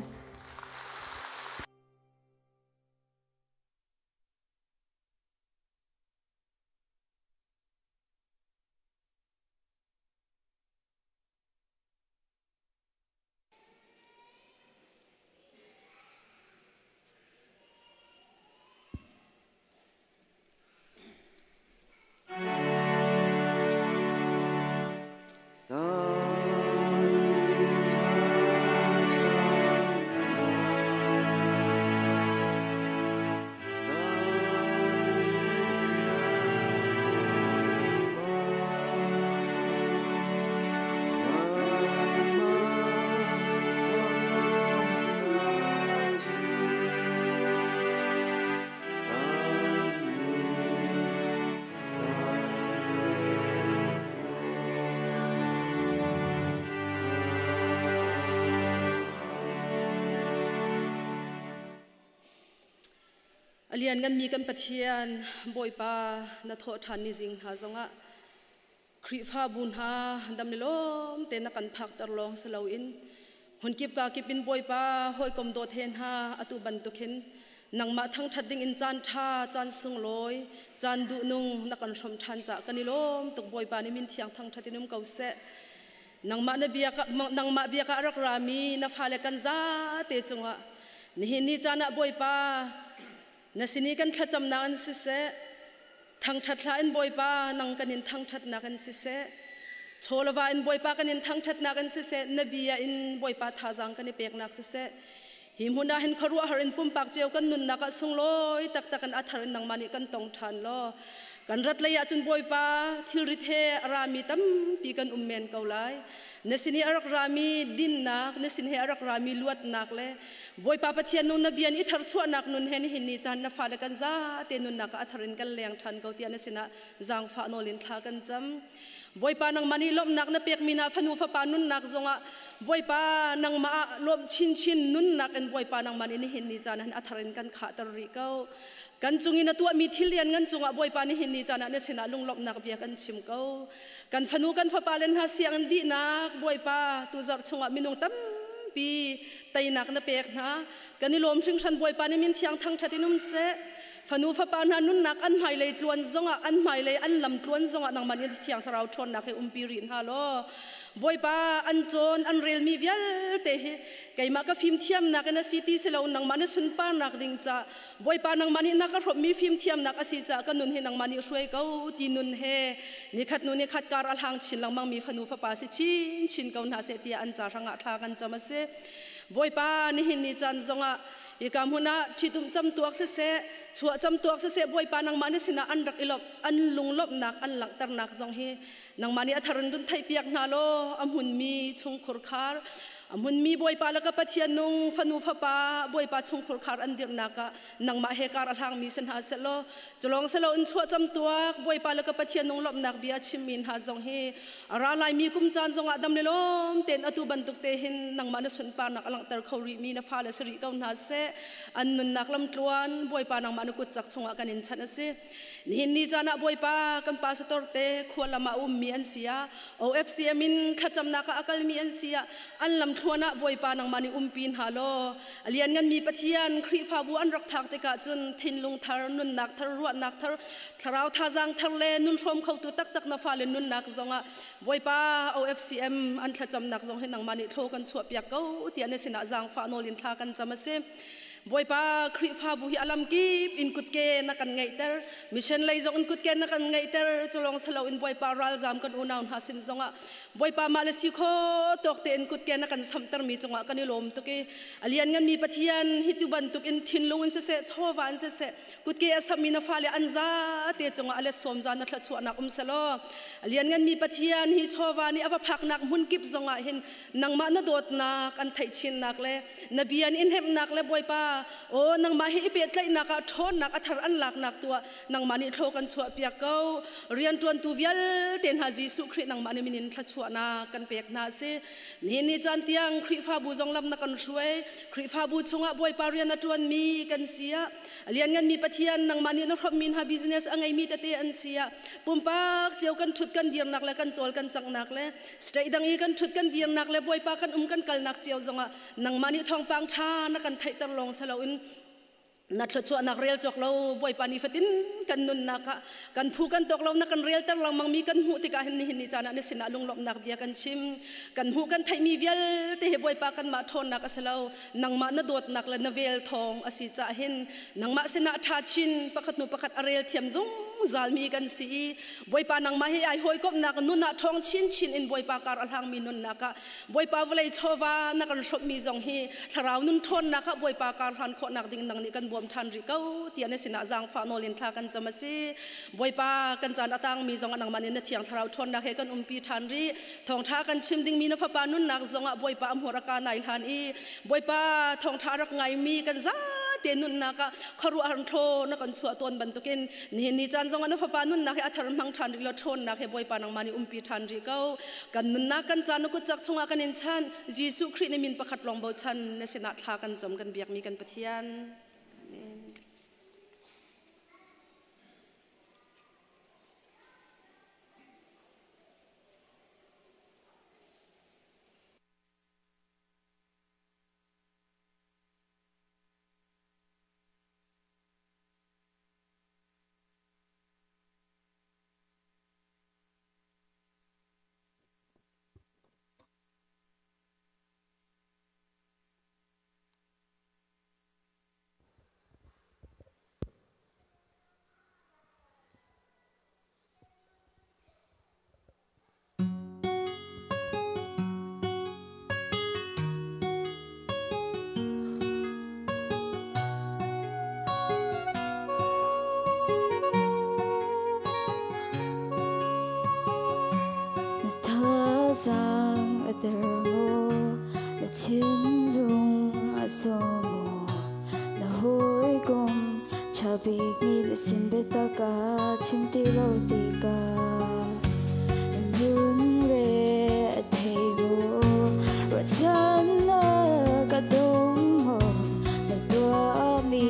Alian ngan mi kan Pathian Bawipa na tho than ni jing ha zonga Khrifa bun ha dam ni lom te na kan phak tar long salo in hun kip ka kip in Bawipa hoi kom do then ha atu ban tu khin nangma thang that ding in chan tha chan sung loi chan du nung na kan hrom than cha kanilom tuk Bawipa ni min thiang thang thatinum kau se. Nangmah na bia nangmah bia ka rak rami na fale kan zate cungah nihin ni caan ah Bawipa na sini kan thlacamnak an siseh thangṭhat hla in Bawipa nang kan in thangṭhatnak in siseh chawlava in Bawipa kan in thangṭhatnak in siseh na bia in Bawipa thazaang kan i peknak siseh hi hmun ah hin khuaruahhar in pumpak cio kan nunnak ah sunglawi taktak in a thar in nangmah nih kan tong ṭhan law kan rat lei ah cun Bawipa thilrit he a rami tampi kan um men ko lai na sin i a rak rami dinnak na sin he a rak rami luatnak le Bawipa Pathian nung na bian i tharchuahnak nun he nihin ni caan na fale kan zate nunnak ah a thar in kan leng ṭhan ko tiah na sinah zaangfah nawl in thla kan cam. Bawipa nangmah nih lawmhnak na pekmi hna fanu fapa nunnak zongah Bawipa nangmah ah lawmh chinchin nunnak in Bawipa nangmah nih nihin ni caan ah a thar in kan khahter rih ko. Kan cung i na tuahmi thil lian ngan cungah Bawipa nihin ni caan ah na sinah lunglawmhnak bia kan chim ko. Kan fanu kan fapa len hna sianginn dihnak Bawipa tuzarh chungah minung tampi teinak na pek hna. Kan i lawm hringhran Bawipa nih min thiang thangṭhat in um seh. Fanu fapa hna nunnak an hmailei tluan zongah an hmailei an lam tluan zongah nangmah nih thiang thlarau ṭhawnnak he umpi rih hna law Bawipa an cawn an relmi vialte hi keimah ka fimthiamnak in a si ti si lo nangmah na sunparnak ding ca Bawipa nangmah nih na ka hrawmmi fimthiamnak a si caah ka nun hi nangmah nih hruai ko ti nun he nikhat nu nikhat kar a hlang chin lengmang mi fanu fapa si chin chin ko hna seh tiah an ca hrangah thla kan cam a si Bawipa nihin ni caan zongah hika hmun ah ṭhitumh camtuak siseh chuah camtuak siseh Bawipa nangmah na sinah an rak i lawmh an lunglawmhnak an langhternak zong hi nangmah nih a thar in run theihpiak hna law a hmunmi chungkhur khar a hmunmi Bawipa le ka Pathian nung fanu fapa Bawipa chungkhur khar an dirhnak ah nangmah he kar a hlangmi si hna sehlaw culawng selo in chuah camtuak Bawipa le ka Pathian nung lawmhnak bia chimmi hna zong hi a ra laimi kum caan zongah dam le lawm tein atu bantuk te hin nangmah na sunparnak a langhter kho rihmi na fale si rih ko hna seh an nunnak lamtluan Bawipa nangmah na kut cak chungah kan in chanh a si nihin ni caan ah Bawipa kan pastor te khua lam ah ummi an si ah OFCM in thlacamnak ah a kalmi an si ah an lamthluan ah Bawipa nangmah nih umpi hna law a liannganmi Pathian Khrihfabu an rak phak tikah cun thinlung thar nunnak thar ruahnak thar thlarau thazaang thar le nun hrawm khotu taktak na fale nunnak zongah Bawipa OFCM an thlacamnak zong hi nangmah nih thlaw kan chuahpiak ko tiah na sinah zaangfah nawl in thla kan cam a si. Bawipa Khrihfabu hi alam kip in kutke na kan ngeihter mission lei zong in kutke na kan ngeihter culong salo in Bawipa ralzam kan unau hna sin zongah Bawipa mah le si kho tawk tein kutke na kan samtermi cungah kan i lawm tuk i a liannganmi Pathian hi tu bantuk in thinlung in siseh chawva in siseh kutke a sammi na fale an za te cungah a let sawm za na thluachuahnak um selaw a liannganmi Pathian hi chawva nih a va phaknak hmun kip zongah hin nangmah na dawtnak an theih chinnak le na bia in hnemhnak le Bawipa aw nangmah hi i pehtlaihnak ah ṭhawnnak a thar an laknak tuah nangmah nih thlaw kan chuahpiak ko rianṭuantu vialte hna Jesuh Khrih nangmah nih min in thluachuahnak kan pek hna si nihin ni caan tiang Khrihfabu zong lam na kan hruai Khrihfabu chungah Bawipa rian a ṭuanmi kan si ah a liannganmi Pathian nangmah nih na hrawmmi hna business a ngeimi tete an si ah pumpak cio kan ṭhut kan dirnak le kan cawl kan canghnak le state dang i kan ṭhut kan dirnak le Bawipa kan um kan kalnak cio zongah nangmah nih thawngpang ṭha na kan theihter lawng si loin na thluachuahnak rel cawk lo Bawipa ni fatin kan nunnak ah kan phu kan tawk lo na kan relter lengmang mi kan hmuh tikah hin nihin ni caan ah na sinah lunglawmhnak bia kan chim kan hmuh kan theihmi vialte hi Bawipa kanmah ṭhawnnak a si lo nangmah na dawtnak le na vel thawng a si caah hin nangmah sinah ṭha chin pakhat hnu pakhat a rel thiam zungzal mi kan si i Bawipa nangmah hi ai hawikomhnak nun ah ṭhawng chinchin in Bawipa kar a hlangmi nunnak ah Bawipa vawlei chawva na kan hrawmhmi zong hi thlarau nun ṭhawnnak ah Bawipa kar hlan khawhnak ding nang nih kan bawm ṭhan rih ko tiah na sinah zaangfah nawl in thla kan cam a si. Bawipa kan caan a tangmi zong ah nangmah nih na thiang thlarau ṭhawnnak he kan umpi ṭhan rih. Thawngṭha kan chim dingmi na fapa nunnak zong ah Bawipa a hmur a ka nai hlan i Bawipa thawngṭha rak ngaimi kan zate nunnak ah khuaruahhar thlaw na kan chuah tawn bantukin nihin ni caan zong ah na fapa nunnak hi a thar hmang ṭhan rih law ṭhawnnak he Bawipa nangmah nih umpi ṭhan rih ko. Kan nunnak kan caan na kutcak chungah kan in chan Jesuh Khrih na min pakhat lawng bochan na sinah thla kan cam kan biakmi kan Pathian. Amen. Nangmah sawm na hawikom ṭha bik nih na sin biatak a chim ti lo tikah na nun re a thei maw ruahchannak a dong maw na tuahmi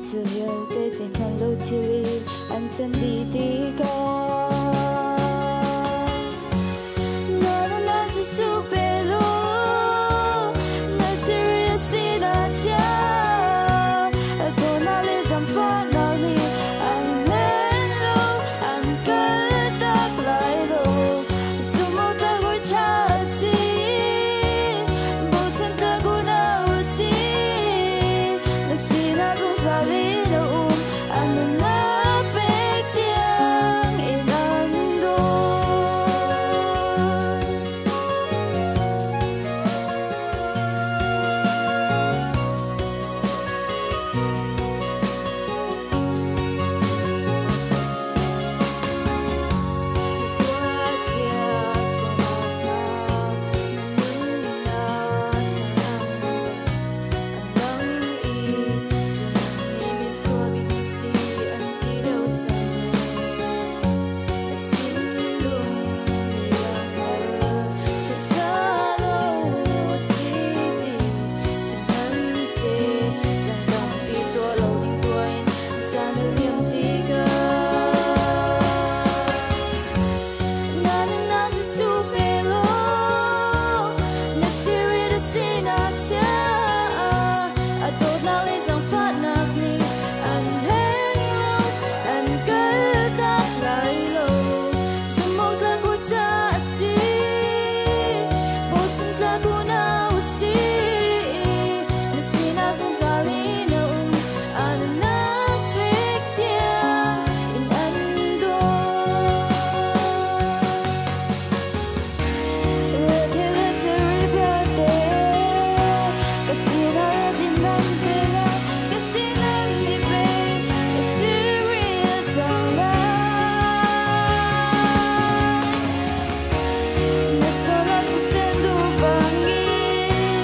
thil vialte zeihmanh lo thil in an can dih tikah Na na Jesuh pe law na thilri a sinah chia dawtnak le zaangfahnak nih an hlen lo an kaltak lai lo zumhawktlak hawi ṭha a si bochan tlak unau a si na sinah zungzal in a um an nunnak pek tiang in an dawt. Cia sualnak hna na nunnak An lang i cu nang nih misual bik na si an ti lio cang. Na thinlung nih a hngalh thil lo a si ti sihmanhseh caan tampi tuah lo ding tuah in caan a liam tikah na nunnak Jesuh pe law na thilri na sinah chia a dawtnak le zaangfahnak nih an hleng lo an kaltak lai lo zumhawktlak hawi ca a si bochan tlak unau a si na sinah zungzal in a um a nunnak pek tiang in an dawt. Thil vialte ka sinah rat in nan pe lai ka sinah ni pe na thilri a cang lai. Na sualnak cu senduh bangin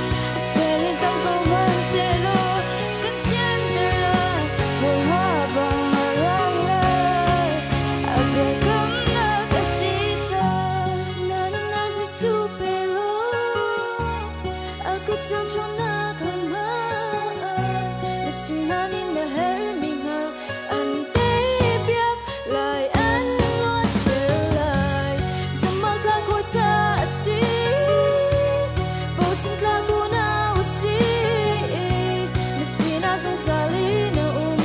sen in tam ko hmanhsehlaw kan thianter lai hawlha bang a rang lai a biakamnak a si cang na nunnak Jesuh pe law a kut cangcawnak han hman na chimnak nih na herhmi hngal an teipiak lai an luatter lai zumhawktlak hawi ca a si bochan tlak unau a si na sinah zungzal in a um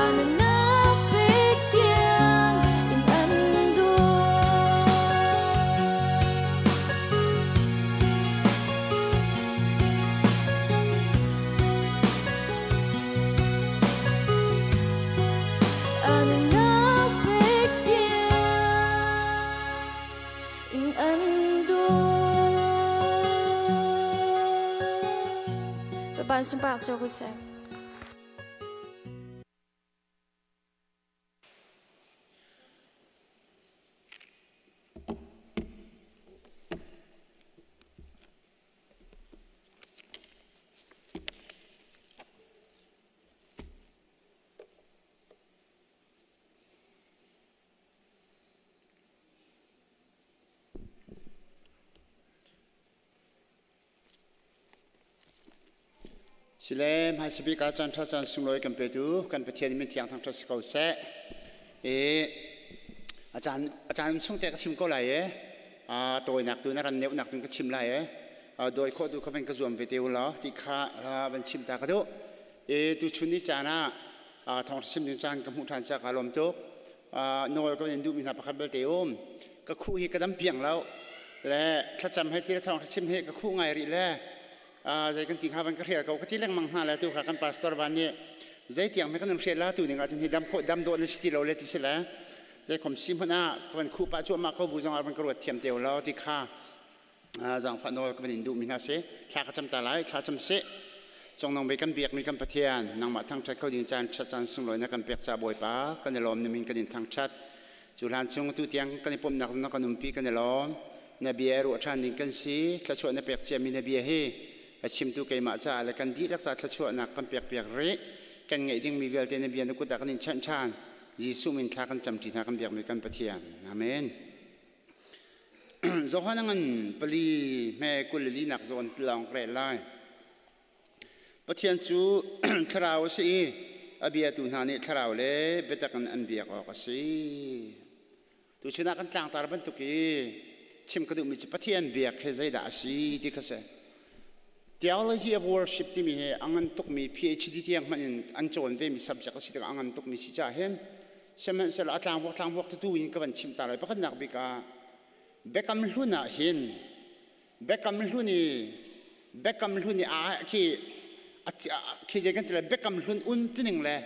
a nunnak pek tiang in an dawt. A nunnak pek tiang in an dawt. Bapak sunparak cio ko seh. Sile hmaisabik ah caan ṭha caan sunglawi kan petu kan Pathian min thiang thangṭhat si ko seh. E a caan a caan chung te ka chim ko lai e. A tawinak tu na ran neuhnak tu ka chim lai e. Dawi khawh tu kha van ka zuam ve te u law ti kha van chim ta ka duh. E tu chun ni caan ah thawngṭha chim ding caan ka hmuh ṭhan ca ka lawm tuk. Nawl ka in duhmi hna pakhat belte um. Ka khuh hi ka dam piang lo. Le thlacam he ti le thawngṭha chim he ka khuh ngai rih le zei kan ti hnga van ka hrial ko ka ti lengmang hna le tu kha kan pastor van nih zei tiang me kan hrial la tu ning ah cun hi dam khawh dam dawh na si ti lo le ti si le zei khom si hmanh ah ka van khuh pah cuahmah ko bu zong ah van ka ruat thiam te lo ti kha zaangfah nawl ka van in duh mi hna si thla ka cam ta lai thla cam sih Congnong bei kan biak mi kan Pathian nangmah thangṭhat kho ding caan ṭhat caan sunglawi na kan pek ca Bawipa kan i lawm nimin kan in thangṭhat cu hlan chung tu tiang kan i pumhnak na kan umpi kan i lawm na bia ruah ṭhan ding kan si thluachuah na pek ciami na bia hi A chimtu keimah caah le kan dihlak ca thluachuahnak kan pekpiak rih. Kan ngeih dingmi vialte na bia na kut ah kan in chanh ṭhan. Jesuh min thla kan camṭi hna kan biakmi kan Pathian. Amen. Johan ngan pali hme 22 nak zawn lawng ka rel lai. Pathian cu thlarau a si i a biatu hna nih thlarau le biatak in an biak awk a si. Tuchun ah kan tlangtar bantuk i chim ka duhmi cu Pathian biak hi zeidah a si ti kha si. Theology of worship timi hi a ngan tukmi PhD tiang hmanh in an cawn vemi subject a si tikah a ngan tukmi si caah hin sihmanhsehlaw a tlangvuak tlangvuak tu in ka van chim ta lai. Pakhatnak bik ah Biakam Hlun ah hin Biakam Hlun i Biakam Hlun i a khi khi zei kan ti lai Biakam Hlun un tining le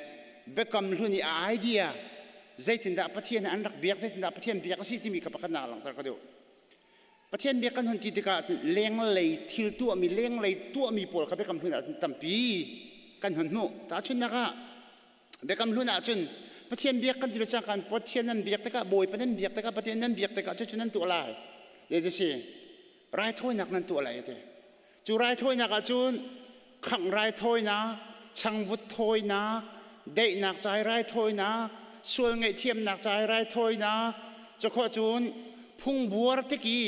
Biakam Hlun i a idea zeitindah Pathian an rak biak zeitindah Pathian biak a si timi kha pakhatnak langhter ka duh. Pathian biak kan hun ti tikah lenglei thil tuahmi lenglei tuahmi pawl kha Biakam Hlun ah tampi kan hun hmuh. Tahchunhnak ah Biakam Hlun ahcun Pathian biak kan ti le cangka Pathian nan biak tikah Bawipa nan biak tikah Pathian nan biak tikah cucu nan tuah lai. Zei si raithawinak nan tuah lai ti. Cu raithawinak ahcun khangh raithawinak, changvut thawinak, daihnak ca i raithawinak, sual ngaihthiamnak ca i raithawinak, cukhawh cun phungbuar tik i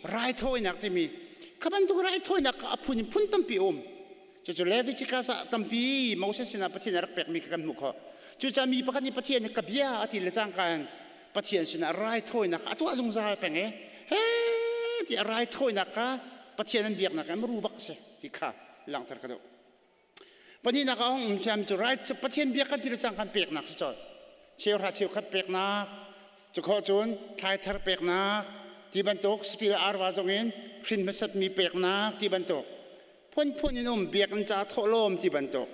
raithawinak timi kha bantuk raithawinak kha a phun in phun tampi a um. Cucu Leviticus ah tampi Moses sinah Pathian a rak pekmi kha kan hmuh khawh. Cucaah mi pakhat nih Pathian nih ka bia a ti le cangka in Pathian sinah raithawinak a tuah zungzal peng i he ti a raithawinak kha Pathian an biaknak in ru bak a si ti kha langhter ka duh. Pahnihnak ah hong um thiam cu rai Pathian biak kan ti le cang kan peknak si colh. Cheuhra cheukhat peknak, cukhawh cun thlaithar peknak ti bantuk satil arva zong in hrin hmasatmi peknak ti bantuk phunphun in um biakinn ca thawhlawm ti bantuk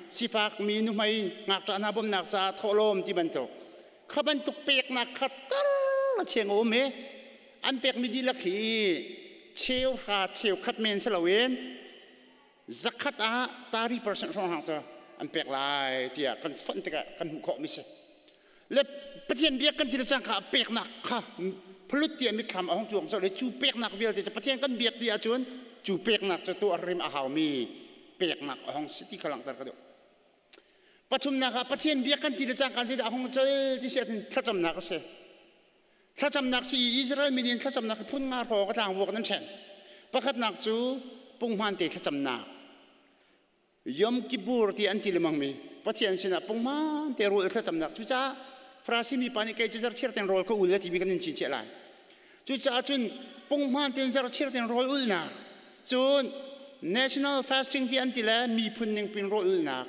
sifak mi nuhmei ngakṭah hna bawmhnak ca thawhlawm ti bantuk kha bantuk peknak kha tar a cheng a um i an pekmi dihlak hi cheu hra cheu khat men si loin zakhat ah 30% hrawng hang cu an pek lai tiah kan fonh tikah kan hmuh khawh mi si le Pathian biak kan ti le cangka peknak kha phalut tiah mitthlam a hung cuang colh i cu peknak vialte cu Pathian kan biak ti ahcun cu peknak cu tuah rim a haumi peknak a hung si ti kha langhter ka duh. Pathumnak ah Pathian biak kan ti le cangka zeidah a hung cel ti si ahcun thlacamnak a si. Thlacamnak si Israel mi nih thlacamnak phun nga hrawng a tlangvuak nan ṭhen. Pakhatnak cu punghman te thlacamnak. Yom Kippur ti an ti lengmangmi Pathian sinah punghman te rawl thlacamnak cucaah Farasi mi pa nih kei cu zarhchir ten rawl ka ul timi kan in chinciah lai. Cucaah cun punghman ten zarhchir ten rawl ulnak cun national fasting ti an ti le miphun ning pin rawl ulnak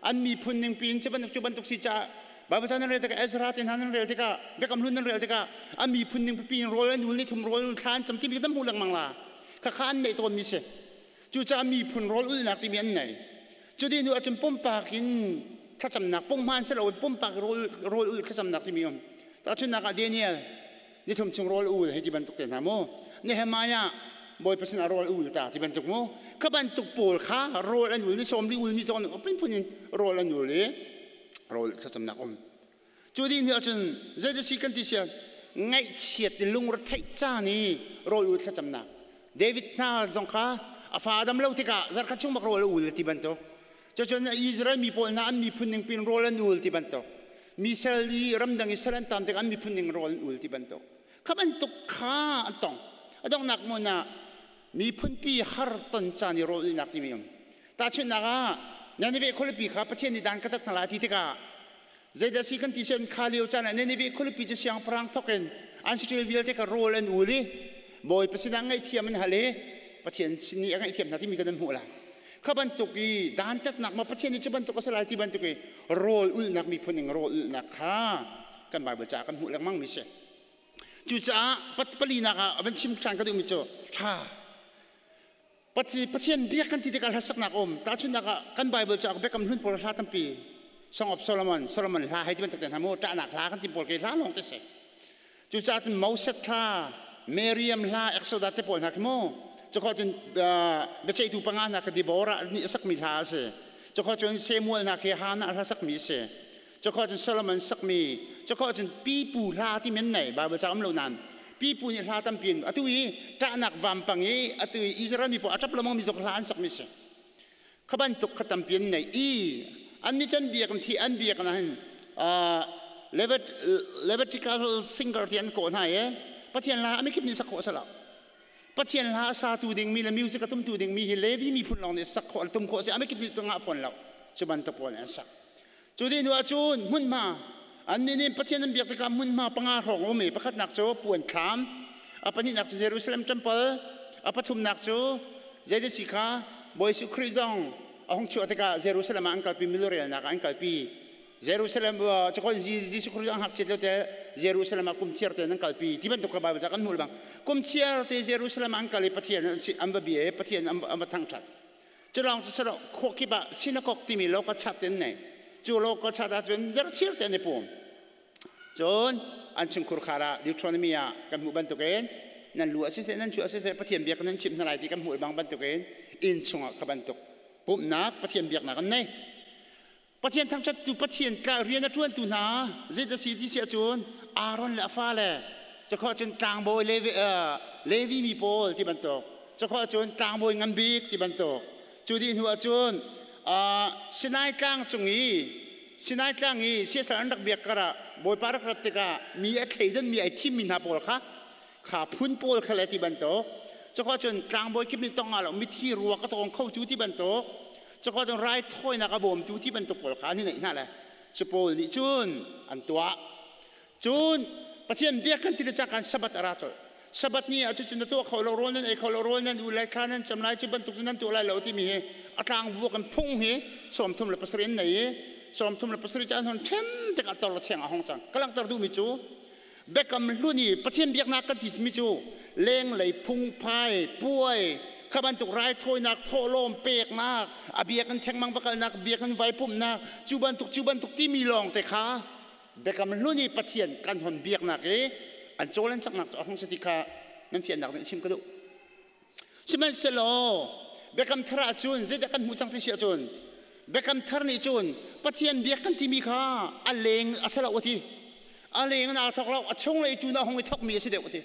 an miphun ning pin cu bantuk cu bantuk si caah Bible ca nan rel tikah Ezra te hna nan rel tikah Biakam Hlun nan rel tikah an miphun ning pipi in rawl an ul ni thum rawl ul thla an cam timi kan hmuh lengmang la khakha an neih tawnmi si. Cucaah miphun rawl ulhnak timi an nei. Cu dih hnu ahcun pumpak in thlacamnak punghman si loin pumpak rawl rawl ulh thlacamnak timi um. Tahchunhnak ah Daniel nithum chung rawl ul hei ti bantuk te hna mu. Nehemiah Bawipa sinah rawl ul ta ti bantuk mu. Kha bantuk pawl kha rawl an ul ni sawm li ulmi zong phunphun in rawl an ul i rawl thlacamnak um. Cu dih hnu ahcun zeidah si kan ti sian ngaihchiat i lungretheih caan i rawl ul thlacamnak David hna zong kha a fa a dam lo tikah zarkhat chung bak rawl a ul ti bantuk cucun Israel mi pawl hna an miphun ning pin rawl an ul ti bantuk mi sal i ramdang i sal an tam tikah an miphun ning rawl an ul ti bantuk kha bantuk kha an tong a donghnak hmun ah miphunpi har ton caan i rawl ulnak timi um tahchunhnak ah Nineveh khualipi kha Pathian nih dan ka tat hna lai ti tikah Zeidah si kan ti sian kha lio caan ah Nineveh khualipi cu siangpahrang thawk in an saṭil vialte kha rawl an ul i Bawipa sinah ngaihthiam an hal i Pathian sin i a ngaihthiam hna timi kan an hmuh lai. Kha bantuk i dantatnak ma Pathian nih cu bantuk a si lai ti bantuk i rawl ulhnak miphun ning rawl ulhnak kha kan Bible caah kan hmuh lengmang mi si. Cucaah palinak ah van chim ṭhan ka duhmi cu thla Pathian biak kan ti tikah hlasaknak a um. Tahchunhnak ah kan Bible cauk Biakam Hlun pawl hla tampi Song of Solomon, Solomon hla hei ti bantuk te hna mu ṭahnak hla kan ti pawl ke hla lawng te si. Cucaah cun Moses hla, Miriam hla, Exodus te pawl hna khi mu. Cukhawh cun biaceihtu panga hna khi Deborah nih a sakmi hla a si. Cukhawh cun Samuel hna khi Hannah hla sakmi a si. Cukhawh cun Solomon sakmi, cukhawh cun pipu hla ti men nei Bible ca um lo nain Pipu nih hla tampi in atu i ṭahnak vampang i atu i Israel mi pawl a ṭap lengmang mi zong hla an sakmi si. Kha bantuk kha tampi an nei i an nih cun biak thi an biak na hin Levitical singer ti an kawh hna i Pathian hla amikip nih sak khawh a si lo. Pathian hla a satu dingmi le music a tumtu dingmi hi Levi miphun lawng nih sak khawh tum khawh a si amikip nih ngah fawn lo. Cu bantuk pawl nih an sak. Cu dih hnu ahcun hmunhma annih nih Pathian an biak tikah hmunhma panga hrawng a um i pakhatnak cu puan thlam, a pahnihnak cu Jerusalem Temple, a pathumnak cu zeidah si kha Bawi Jesuh Khrih zong a hung chuah tikah Jerusalem ah an kalpi milurelnak ah an kalpi. Jerusalem cakon Jesuh Khrih an ngakchiat lio te Jerusalem ah kum chiar te an kalpi ti bantuk kha Bible ca kan hmuh bang kum chiar te Jerusalem ah an kal i Pathian an va bia i Pathian an va thangṭhat. Culawng cu silo khuakip ah sinakok timi lo ka chat in nei. Cu lo ka chat ahcun zerchir te an i pum. Cun an chungkhur khar ah Deuteronomy ah kan hmuh bantukin nan lu a siseh nan chu a siseh Pathian biak nan chimh hna lai ti kan hmuh bang bantukin inn chungah kha bantuk pumhnak Pathian biaknak an nei. Pathian thangṭhattu Pathian tla rian a ṭuantu hna zeidah si ti si ahcun Aaron le a fale cakhawh cun tlangbawi Levi, Levi mi pawl ti bantuk cakhawh cun tlangbawi ngan bik ti bantuk cu dih hnu ahcun Sinai tlang cung i Sinai tlang i siasal an rak biak karah Bawipa rak rat tikah mi a thleidan mi ai thimmi hna pawl kha kha phun pawl kha le ti bantuk cakhawh cun tlangbawi kip nih tong lo mithi ruak a tawng khotu ti bantuk cakhawh cun raithawinak a bawmtu ti bantuk pawl kha an i neih hna le cu pawl nih cun an tuah. Cun Pathian biak kan ti le cangka Sabbath a ra colh. Sabbath ni ah cucu na tuah kho lo, rawl nan ei kho lo, rawl nan u lai, thla nan cam lai, cu bantuk cu nan tuah lai lo timi hi a tlang vuak in phung hi 37 an nei i 37 cu an hon ṭhem tikah tor le cheng a hong cang. Ka langhter duhmi cu Biakam hlun i Pathian biaknak kan timi cu lenglei phungphai, puai, kha bantuk raithawinak, thawhlawm peknak, a biakinn thengmang va kalnak, biakinn vai pumhnak, cu bantuk cu bantuk timi lawng te kha biakam hlun i Pathian kan hon biaknak i an cawl an caknak cu a hung si ti kha nan fiannak nih chim ka duh. Sihmanhsehlaw biakam thar ahcun zeidah kan hmuh cang ti si ahcun biakam thar nih cun Pathian biak kan timi kha a leng a si lo a ti. A leng in aa thawk lo, a chunglei tu na hung i thawkmi a si deuh a ti.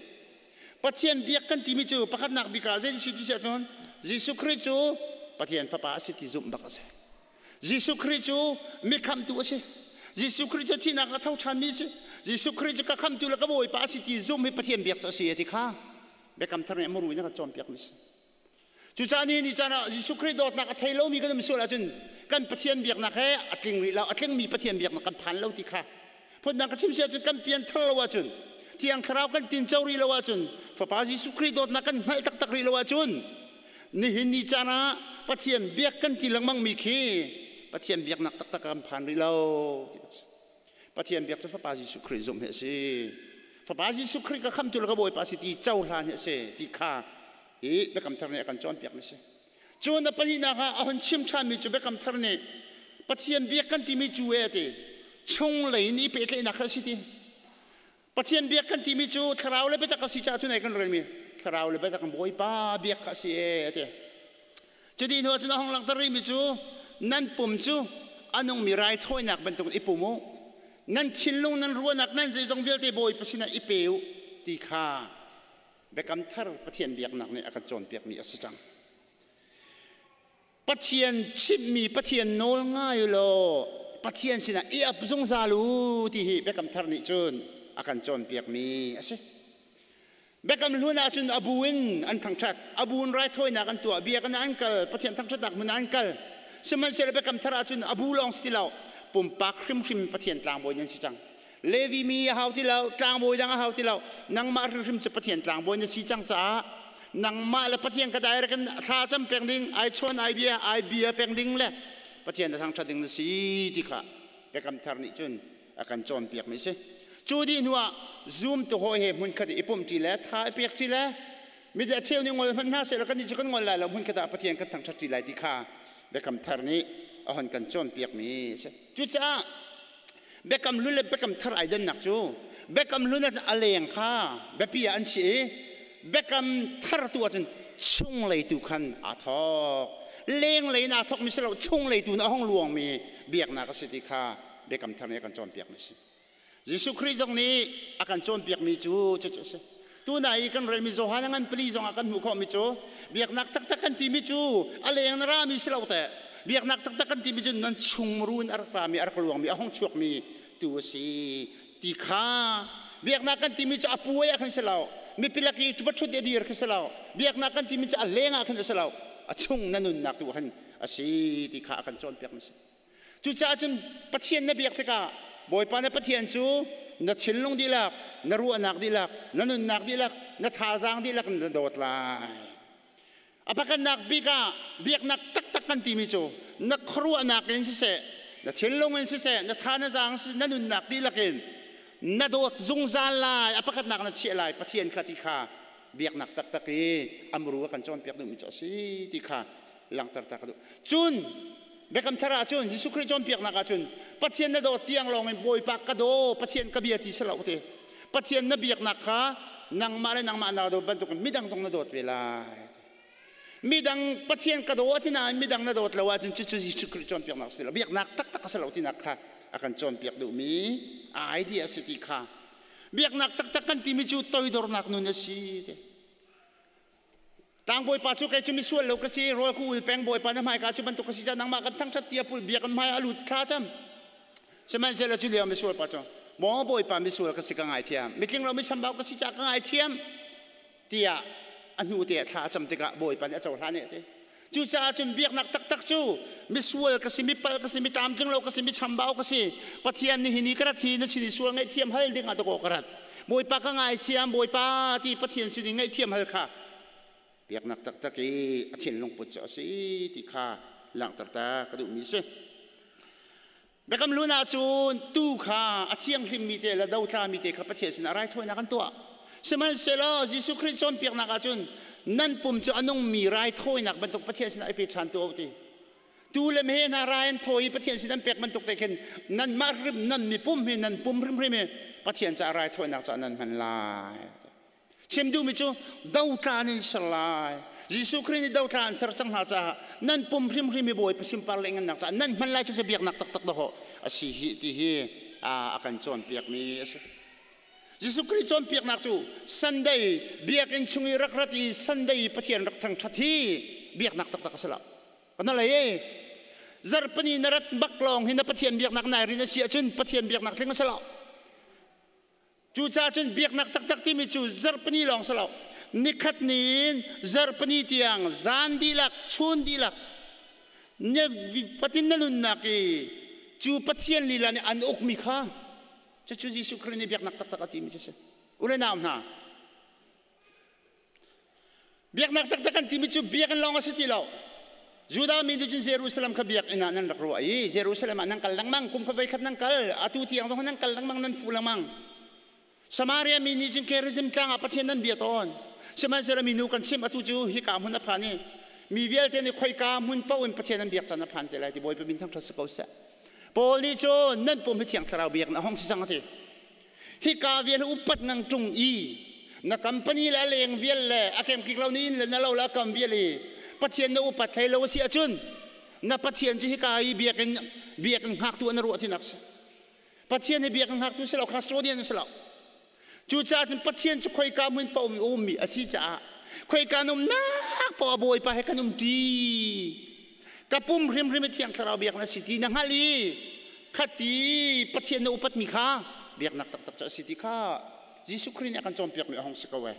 Pathian biak kan timi cu pakhatnak bik ah zei si ti si ahcun Jesuh Khrih cu Pathian fapa a si ti zumh bak a si. Jesuh Khrih cu mi khamhtu a si. Jesuh Khrih cu thihnak a tho ṭhanmi a si. Jesuh Khrih cu ka khamhtu le ka Bawipa a si ti zumh hi Pathian biak cu a si a ti kha Biakam Thar nih a muru in a kan cawnpiakmi a si. Cucaah nihin ni caan ah Jesuh Khrih dawtnak a thei lomi kan um sual ahcun kan Pathian biaknak he a tling rih lo, a tlingmi Pathian biaknak kan phan lo ti kha phundang ka chim si ahcun kan pian thar lo ahcun Thiang Thlarau kan tinco rih lo ahcun Fapa Jesuh Khrih dawtnak kan hngalh taktak rih lo ahcun nihin ni caan ah Pathian biak kan ti lengmang mi khi Pathian biaknak taktak kan phan rih lo. Pathian biak cu Fapa Jesuh Khrih zumh hi a si. Fapa Jesuh Khrih ka khamtu le ka Bawipa si ti cohlan hi a si ti kha hi Biakam Thar nih a kan cawnpiak mi si. Cun a pahnihnak ah a hun chim ṭhanmi cu Biakam Thar nih Pathian biak kan timi cu e ti chunglei in i pehtlaihnak kha a si ti. Pathian biak kan timi cu thlarau le biatak a si caah cun ei kan relmi thlarau le biatak in Bawipa biak kha a si e a ti. Cuti hnu ah cun a hung langhter rihmi cu nan pum cu a nungmi raithawinak bantukin i pum u. Nan thinlung, nan ruahnak, nan zeizong vialte Bawipa sinah i pe u ti kha Biakam Thar Pathian biaknak nih a kan cawnpiakmi a si cang. Pathian chimhmi Pathian nawl ngai u law Pathian sinah i ap zungzal u ti hi Biakam Thar nih cun a kan cawnpiakmi a si. Biakam Hlun ah cun a bu in an thangṭhat, a bu in raithawinak an tuah, biakinn ah an kal, Pathian thangṭhatnak hmun ah an kal. Sihmanhsehlaw Biakam Thar ah cun a bu lawng si ti lo, pumpak hrimhrim Pathian tlangbawi nan si cang. Levi mi a hau ti lo, tlangbawi dang a hau ti lo. Nangmah hrimhrim cu Pathian tlangbawi na si cang caah nangmah le Pathian ka direct in thla cam peng ding, ai chawn ai bia, ai bia peng ding le Pathian na thangṭhat ding na si ti kha Biakam Thar nih cun a kan cawnpiakmi si. Cu dih hnu ah zumtu hawi he hmunkhat i pumhṭi le tha i pekṭi le mi a cheu nih ngol hmanh hna sehlaw kannih cu kan ngol lai lo, hmunkhat ah Pathian kan thangṭhatṭi lai ti kha Biakam Thar nih a hon kan cawnpiakmi a si. Cucaah Biakam Hlun le Biakam Thar ai dannak cu Biakam Hlun ah a leng kha biapi ah an si i Biakam Thar tu ahcun chunglei tu khan aa thawk. Lenglei in aa thawkmi si lo, chunglei tu in a hung luangmi biaknak a si ti kha Biakam Thar nih a kan cawnpiakmi a si. Jesuh Khrih zong nih a kan cawnpiakmi cu cucu a si. Tuna i kan relmi Johan ngan pali zong ah kan hmuh khawhmi cu biaknak taktak kan timi cu a leng na rami si lo teh. Biaknak taktak kan timi cu nan chungmuru in a rak rami, a rak luangmi, a hung chuakmi tu a si ti kha. Biaknak kan timi cu a puai ah khan si lo, mipi lak i va ṭhut i a dir khi si lo. Biaknak kan timi cu a leng ah khan a si lo, a chung na nunnak tu khan a si ti kha a kan cawnpiak mi si. Cucaah cun Pathian na biak tikah Bawipa na Pathian cu na thinlung dihlak, na ruahnak dihlak, na nunnak dihlak, na thazaang dihlak in na dawt lai. A pakhatnak bik ah biaknak taktak kan timi cu na khuaruahnak in siseh, na thinlung in siseh, na tha na zaang siseh, na nunnak dihlak in na dawt zungzal lai. A pakhatnak na chiah lai Pathian kha ti kha biaknak taktak i amru a kan cawnpiak duhmi cu a si ti kha langhter ta ka duh. Cun Biakam Thar ah cun Jesuh Khrih cawnpiaknak ah cun Pathian na dawt tiang lawng in Bawipa ka daw, Pathian ka bia ti si lo ti. Pathian na biaknak kha nangmah le nangmah naa dawt bantukin midang zong na dawt ve lai. Midang Pathian ka daw ti nain midang na dawt lo ahcun cucu Jesuh Khrih cawnpiaknak si lo. Biaknak taktak a si lo tinak kha a kan cawnpiak duhmi idea a si ti kha. Biaknak taktak kan timi cu toidornak nun a si ti. Tlangbawipa cu kei cu misual lo ka si, rawl ku ul peng Bawipa na hmaika cu bantuk ka si ca nangmah kan thangṭhat ti a pul bia kan hmai a lut thla cam. Sihmanhsehlaw cu lio misual pa cu maw Bawipa misual ka si ka ngaithiam, mitling lo misambau ka si ca ka ngaithiam tiah a hnu te ah thla a cam tikah Bawipa nih a cohlan eh ti. Cucaah cun biaknak taktak cu misual ka si, mipal ka si, mitlamtling lo ka si, michambau ka si. Pathian nih hi ni ka rat hi na sin i sual ngaihthiam hal ding ah dakaw ka rat. Bawipa ka ngaithiam, Bawipa ti Pathian sin i ngaihthiam hal kha biaknak taktak i a thinlung put cu a si ti kha langhter ta ka duhmi si. Biakam hlun ah cun tuu kha a thianghlimmi te le dotlami te kha Pathian sinah raithawinak an tuah. Sihmanhsehlaw Jesuh Khrih cawnpiaknak ah cun nan pum cu a nungmi raithawinak bantuk Pathian sinah i pe ṭhan tuah u ti. Tu le meheh hna rai an thawi i Pathian sin an pek bantuk te khin nanmah hrim nan mipum hi nan pum hrimhrim hi Pathian caah raithawinak caah nan hman lai. Chim duhmi cu dotla nan ser lai. Jesuh Khrih nih dotla an ser cang hna caah nan pum hrimhrim hi Bawipa sinpar le ngannak caah nan hman lai cu cu biaknak taktak dawh a si hi ti hi a kan cawnpiakmi a si. Jesuh Khrih cawnpiaknak cu Sunday biakinn chung i rak rat i Sunday Pathian rak thangṭhat hi biaknak taktak a si lo. Kana lei e zarhpini na rat bak lawng hi na Pathian biaknak nai rin a si ahcun Pathian biaknak tling a si lo. Cucaah cun biaknak taktak timi cu zarhpini lawng si lo. Nikhat ni in zarhpini tiang zan dihlak, chun dihlak ne fatin na nunnak i cu Pathian lila nih an ukmi kha cucu Jesuh Khrih nih biaknak taktak a timi cu si. U le nau hna, Biaknak taktak kan timi cu biakinn lawng a si ti lo. Judah mi nih cun Jerusalem kha biakinn ah nan rak ruah i Jerusalem ah nan kal lengmang, kum kha voikhat nan kal, atu tiang zong nan kal lengmang, nan fu lengmang. Samaria mi nih cun Gerizim tlang ah Pathian nan bia tawn. Sihmanhsehlaw minu kan chimh atu cu hika hmun a phan i mi vialte nih khoika hmun paoh in Pathian an biak caan a phan te lai ti Bawipa min thangṭhat si ko seh. Paul nih cun nan pum hi Thiang Thlarau biakinn a hong si cang a ti. Hika vial upat ngang ṭung i na company le a leng vial le a kemkik lo ni in le na lo le a kam vial i Pathian na upat hlei lo a si ahcun na Pathian cu hika i biakinn biakinn hngaktu an ruah tinak si. Pathian hi biakinn hngaktu si lo, custodian si lo. Cucaah cun Pathian cu khoika hmun paoh um ummi a si caah khoika na umnak paoh a Bawipa he kan um ṭi. Ka pum hrimhrim i Thiang Thlarau biak na si ti na hngalh i khati Pathian na upatmi kha biaknak taktak cu a si ti kha Jesuh Khrih nih a kan cawnpiakmi a hung si ko e.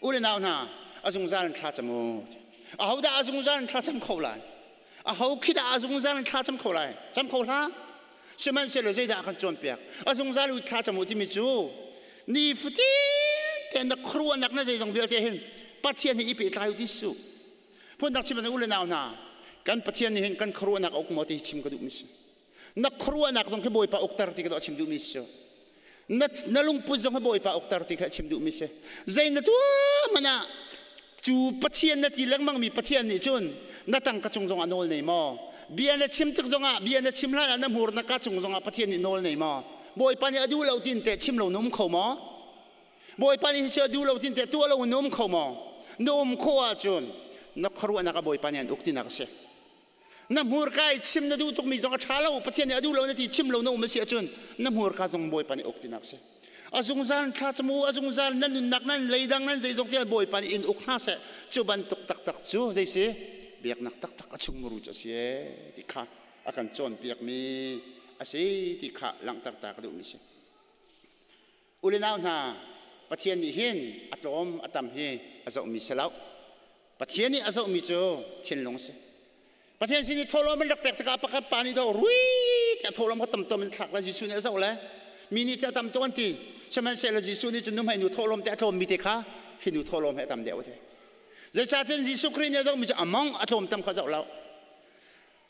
U le nau hna, a zungzal in thla cam u. Ahodah a zungzal in thla cam kho lai? Aho khi dah a zungzal in thla cam kho lai? Cam kho hlah. Sihmanhsehlaw zeidah a kan cawnpiak? A zungzal u thla cam u timi cu ni fatin te na khuaruahnak na zeizong vialte hin Pathian hi i pehtlai u ti su. Phundang chim u le nau hna, kan Pathian nih hin kan khuaruahnak a uk maw ti chim ka duhmi si. Na khuaruahnak zong khi Bawipa ukter ti ka duh chim duhmi si. Na, na lungput zong khi Bawipa ukter ti kha chim duhmi si. Zei na tuah man ah cu Pathian na ti lengmang mi Pathian nih cun na tangka cung zong ah nawl nei maw? Bia na chim tik zong ah bia na chim hlan ah na hmur na ka cung zong ah Pathian nih nawl nei maw? Bawipa nih a duh lo tin teh chim lo na um kho maw? Bawipa nih hi cu a duh lo tin teh tuah lo na um kho maw? Na um khawh ahcun na khuaruahnak ah Bawipa nih an uk tinak a si. Na hmurka i chim na duh tukmi zong a ṭha lo, Pathian nih a duh lo na ti chim lo na um a si ahcun na hmurka zong Bawipa nih uk tinak a si. A zungzal thla camu a zungzal nan nunnak nan leidang nan zeizong tiah Bawipa nih in uk hna seh. Cu bantuk taktak cu zei si biaknak taktak a chung muru cu a si ee ti kha a kan cawnpiakmi a si ti kha langhter ta ka duhmi si. U le nau hna, Pathian nih hin a tlawm a tam hi a zohmi si lo. Pathian nih a zohmi cu thinlung a si. Pathian sin i thawhlawm an rak pek tikah pakhat pa nih do rui tiah thawhlawm kha tamtom in thlak le Jesuh nih a zoh le mi nih cu a tam tuk an ti. Sihmanhsehlaw Jesuh nih cun nuhmei nu thawhlawm te a tlawmmi te kha hi nu thawhlawm he a tam deuh te. Zeicahtiah Jesuh Khrih nih a zohmi cu a mong a tlawm tam kha a zoh lo.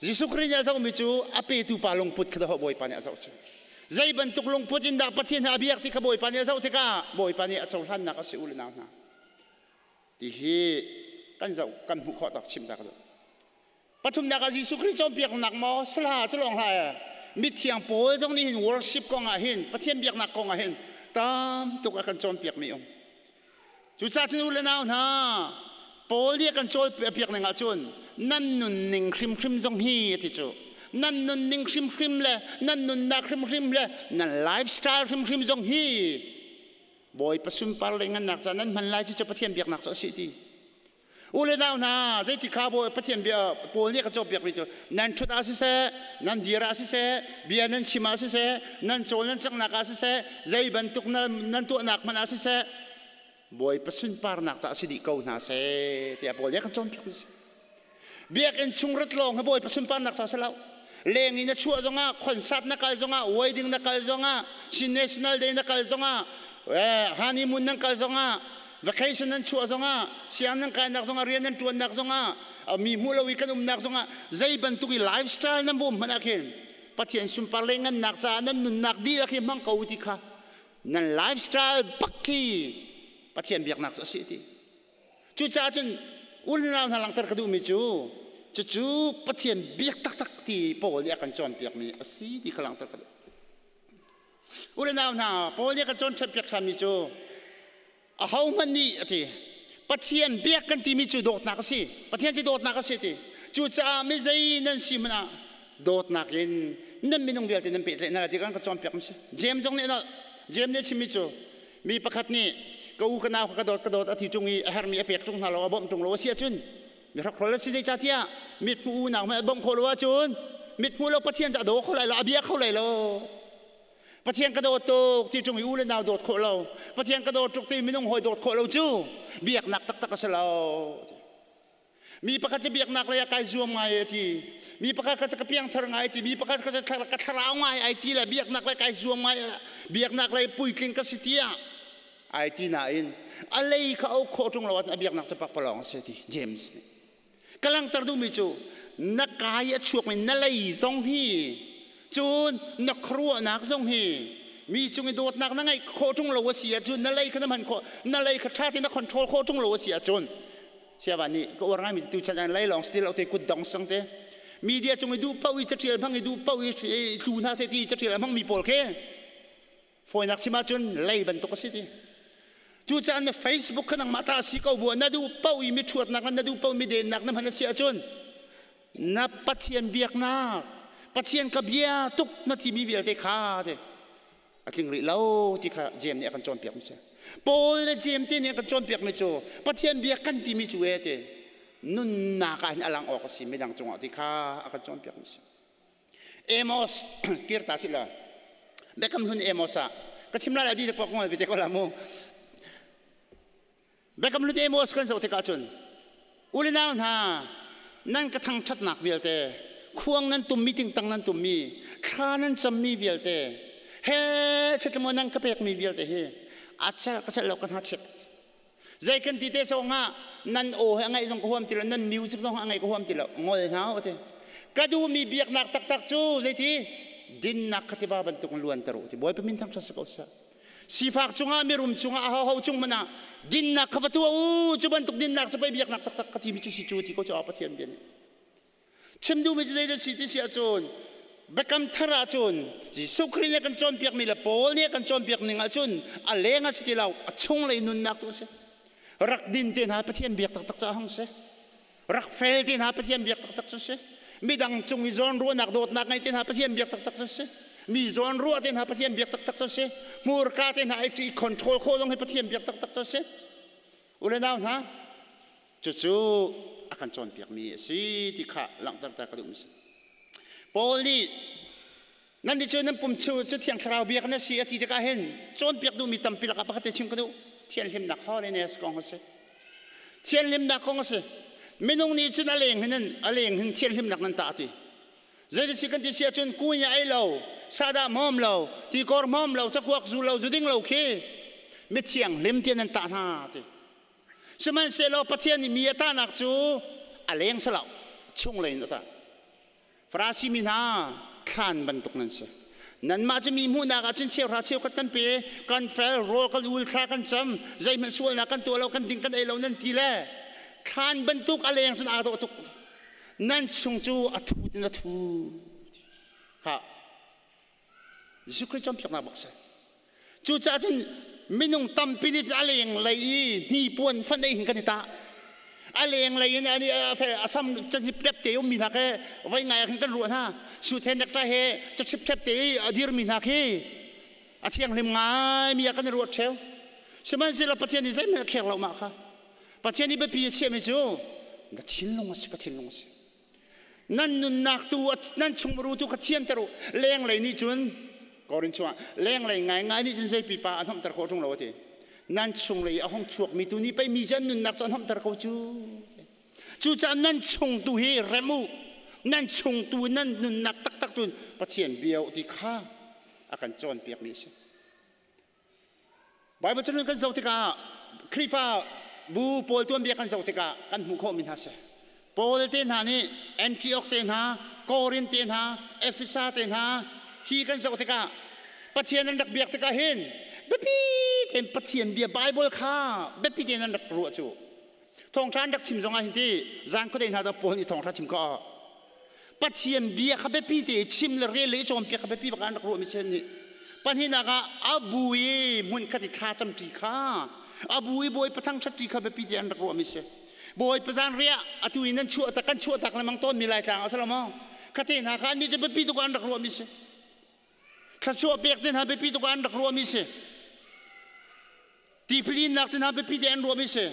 Jesuh Khrih nih a zohmi cu a petu pa lungput kha dawh Bawipa nih a zoh cu. Zei bantuk lungput in dah Pathian he a biak ti kha Bawipa nih a zoh tikah Bawipa nih a cohlannak a si u le nau hna. Ti hi kan zoh kan hmuh khawh tak chim ta ka duh. Pathumnak ah Jesuh Khrih cawnpiaknak maw sala cu lawng hlah ee. Mithiang Paul zong nih hin worship kong ah hin Pathian biaknak kong ah hin tam tuk a kan cawnpiakmi um. Cucaah cun u le nau hna, Paul nih a kan cawnpiak ning ahcun nan nunning hrimhrim zong hi a ti cu. Nan nunning hrimhrim le nan nunnak hrimhrim le nan lifestyle hrimhrim zong hi Bawipa sunpar le ngannak ca nan hman lai cu Pathian biaknak cu a si ti. U le nau hna, zeiti kha Bawi Pathian bia Paul nih a kan cawnpiakmi cu nan ṭhut ah siseh, nan dir ah siseh, bia nan chim ah siseh, nan cawl nan cangnak ah siseh, zei bantuk nan tuahnak hmanh ah siseh, Bawipa sunparnak caah si dih ko hna seh tiah Paul nih a kan cawnpiakmi a si. Biakinn chung rat lawng hi Bawipa sunparnak caah si lo. Leng in na chuah zongah, concert na kal zongah, wedding na kal zongah, Chin National Day na kal zongah, honeymoon nan kal zongah, vacation nan chuah zongah, siang nan kainak zongah, rian nan ṭuannak zongah, mi hmuh lo i kan umnak zongah, zei bantuk i lifestyle nan vum hmanh ah khin Pathian sunpar le ngannak caah nan nunnak dihlak hi hmang ko ti kha nan lifestyle bak khi Pathian biaknak cu a si ti. Cucaah cun unau hna langhter ka duhmi cu cucu Pathian biak taktak ti Paul nih a kan cawnpiakmi a si ti kha langhter ka duh. U le nau hna, Paul nih a kan cawnpiak ṭhanmi cu ahohmanh nih a ti Pathian biak kan timi cu dawtnak a si. Pathian cu dawtnak a si ti. Cucaah mi zei nan si hmanh ah dawtnak in nan minung vialte nan pehtlaih hna lai ti kan ka cawnpiak mi si. James zong nih James nih a chimmi cu mi pakhat nih ka u ka nau kha ka dawt ka dawt a ti ṭung i a herhmi a pek ṭung hna lo a bawmh ṭung lo a si ahcun mi hrokhrol a si. Zeicahtiah mithmuh unau hmanh a bawmh khawh lo ahcun mithmuh lo Pathian cu a daw kho lai lo, a bia kho lai lo. Pathian ka dawt tuk ti ṭung i u le nau dawt khawh lo, Pathian ka dawt tuk ti minung hawi dawt khawh lo cu biaknak taktak a si lo. Mi pakhat cu biaknak lei ah kai zuam ngai a ti, mi pakhat kha cu ka piangthar ngai ti, mi pakhat kha cu ka thlarau ngai ai ti le biaknak lei kai zuam ngai, biaknak lei puitling ka si tiah ai ti nain a lei kha au khawh ṭung lo ahcun a biaknak cu pakpalawng a si ti James nih. Ka langhter duhmi cu na kai a chuakmi na lei zong hi, cun na khuaruahnak zong hi mi cung i dawtnak na ngeih khawh ṭung lo a si ahcun, na lei kha na hman khawh, na lei kha ṭha tein na control khawh ṭung lo a si ahcun, siava nih ka uar ngaimi tu chan an lei lawng si lo te kut dong sang te media cung i duh paoh i catial hmang i duh paoh i tlu hna se ti catial a hmang mi pawl khi fawinak chim ahcun lei bantuk a si ti. Cucaah na Facebook kha nangmah ta si ko bu na duh paoh i mi ṭhuatnak na duh paoh mi dennak na hman a si ahcun na Pathian biaknak, Pathian ka bia tuk na timi vialte kha te a tling rih lo ti kha Jeim nih a kan cawnpiak mi si. Paul le Jeim te nih a kan cawnpiak mi cu Pathian bia kan timi cu e te nunnak ah hin a lang awk a si midang cungah ti kha a kan cawnpiak mi si. Amos kir ta si la Biakam Hlun Amos ah ka chim lai di te pok ngoi te ko la mu. Biakam Hlun Amos kan zoh tikah cun u le nau hna, nan ka thangṭhatnak vialte, khuang nan tummi, tingtang nan tummi, thla nan cammi vialte he chetlamu nan ka pekmi vialte hi a cel ka cel lo, ka hna chit. Zei kan ti te zong ah nan aw he a ngaih zong ka huam ti lo, nan music zong a ngaih ka huam ti lo, ngol hna u ti. Ka duhmi biaknak taktak cu zeiti dinnak kha tiva bantuk in luanter u ti. Bawipa min thangṭhat si ko seh. Sifak cungah, mirum cungah, ahoho cung hmanh ah dinnak kha va tuah u. Cu bantuk dinnak cu pei biaknak taktak ka timi cu si cu ti ko cu Pathian bia nih chim duhmi cu zeidah si ti si ahcun, Biakam Thar ahcun Jesuh Khrih nih a kan cawnpiakmi le Paul nih a kan cawnpiak ning ahcun a leng a si ti lo, a chunglei nunnak tu a si. Rak din te hna Pathian biak taktak cu a hung si, rak fel te hna Pathian biak taktak cu si, midang cung i zawnruahnak dawtnak ngei te hna Pathian biak taktak cu si. Mi zawn ruah te hna Pathian biak taktak cu si. Hmurka te hna i control khawh zong hi Pathian biak taktak cu si. Ule nau hna, cucu a kan cawnpiakmi a si ti kha langhter ta ka duhmi si. Paul nih nan nih cu nan pum cu cu thiang thlarau biak na si a ti tikah hin cawnpiak duhmi tampi lakah pakhat te chim ka duh. Thianhlimnak holiness kong a si. Thianhlimnak kong a si. Minung nih cun a leng hin a leng hin thianhlimnak nan tah ti. Zeiti kan ti si ahcun kunya ei lo, sadah hmawm lo, tikor hmawm lo, cakuak zu lo, zu ding lo khi mithianghlim tiah nan tah hna ti. Sihmanhsehlaw Pathian nih mi a tahnak cu a leng si lo, chunglei in a tah. Farasi mi hna thlan bantuk nan si. Nanmah cu mi hmuhnak ah cun cheuhra cheukhat kan pe, kan fel, rawl kan ul, thla kan cam, zeihmanh sualnak kan tuah lo, kan ding kan ei lo nan ti le thlan bantuk a leng cun aa dawh tuk. Nan chung cu a thut in a thu. Ha. Jesuh Khrih cawnpiaknak bak si. Cucaah cun minung tampi nih a leng lei i hnipuan fan ei hin kan i tah. A leng lei in a sam cazip tep te ummi hna khi voi ngai ah khin kan ruah hna. Suit he necktie he cachip tep te i a dirmi hna khi a thianghlim ngaimi ah kan i ruat ṭheo. Sihmanhsehlaw Pathian nih zeihmanh a khek lo mah kha. Pathian nih biapi a chiahmi cu na thinlung a si, ka thinlung a si. Nan nunnak tu nan chungmuru tu kha thianter u. Lenglei nih cun Korin chungah lenglei ngaingai nih cun zei pipa a hnomhter khawh ṭung lo a ti. Nan chunglei a hung chuakmi tu nih pei mi cu an nunnak cu a hnomhter ko cu. Cucaah nan chung tu hi rem u. Nan chung tu nan nunnak taktak tu Pathian bia u ti kha a kan cawnpiakmi a si. Bible cun kan zoh tikah Khrihfa bu pawl tuanbia kan zoh tikah kan hmuh khawhmi hna si. Paul te hna nih Antioch te hna, Korin te hna, Efesa te hna hi kan zoh tikah Pathian an rak biak tikah hin biapi tein Pathian bia Bible kha biapi tein an rak ruah cu. Thawngṭha an rak chim zongah hin ti zan khuadei hna dah Paul nih thawngṭha chim ko. Pathian bia kha biapi te chim le rel le i cawnpiak kha biapi bak an rak ruahmi si nih. Pahnihnak ah a bu i hmunkhat i thla camṭi kha a bu i Bawipa thangṭhatṭi kha biapi te an rak ruahmi si. Bawipa zanriah atu in nan chuah tak kan chuah tak lengmang tawnmi Laitlang a si lo maw? Khate hna kha annih cu biapi tuk an rak ruahmi si. Thluachuah pek te hna biapi tuk an rak ruahmi si. Tipilinnak te hna biapi te an ruahmi si.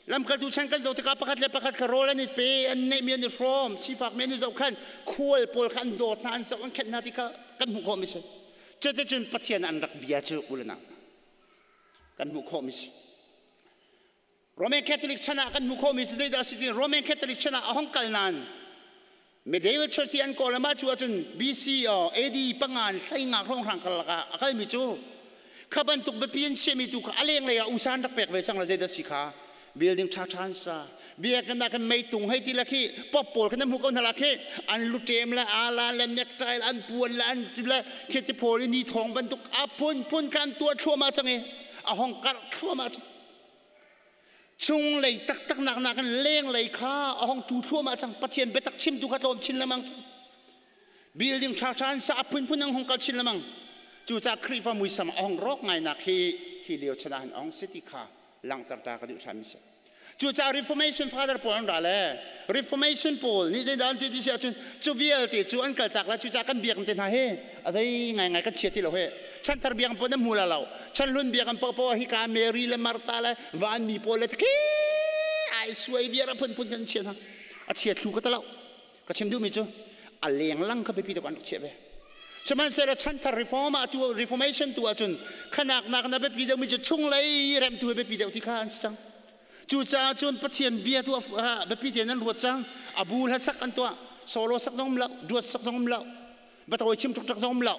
Lamkaltu chan kan zoh tikah pakhat le pakhat kha rawl an i pe, an neihmi an i hrawm, sifakmi an i zohkhan, khual pawl kha an dawt hna, an zoh an khenh hna ti kha kan hmuh khawhmi si. Cuticun Pathian an rak bia cu u le nau kan hmuh khawhmi si. Roman Catholic chan ah kan hmuh khawhmi cu zeidah a si ti Roman Catholic chan ah a hong kal nain Medieval Church ti an kawl mah cu ahcun BC or AD pangan hlei nga hrawnghrang karlak ah a kalmi cu kha bantuk biapi an chiahmi tu kha a lenglei ah usa an rak pek ve cang la zeidah si kha building ṭha ṭha an sa biakinn ah kan meitung hei ti la khi pop pawl khan an hmu ko hna la khi an luṭem le ala le necktie le an puan le an le khi ti pawl i ni thawng bantuk a phunphun kha an tuah thluahmah cang i a hong karh thluahmah cang Chunglei taktak nak nakin lenglei kha a hong tu thluahmah cang. Pathian biatak chimtu kha tlawm chin lengmang cang. Building ṭhaṭha an sa a phunphun an hong kal chin lengmang. Cucaah Khrihfa muisam a hong rawk ngainak hi hi lio chan ah hin a hong si ti kha langhter ta ka duh ṭhan mi si. Cucaah Reformation Father pawl an ra le Reformation pawl nih zeidah an ti ti si ahcun cu vialte cu an kaltak la cucaah kan biakinn te hna hi a zei ngaingai kan chia ti lo hi chanthar biakinn pawl nan hmu la lo chanhlun biakinn paohpaoh ah hika Mary le Martha le vanmi pawl le khi ai suai viar a phunphun kan chia hna a chia thlu ka ta lo ka chim duhmi cu a lenglang kha biapi tuk an rak chiah ve sihmanhsehlaw chanthar reform ah tu reformation tu ahcun khanak nak na biapi deuhmi cu chunglei remtu hi biapi deuh ti kha an si cang cucaah cun Pathian bia tu biapi tein an ruat cang a bu hla sak an tuah solo sak zong um lo duat sak zong um lo batawi chim tuk zong um lo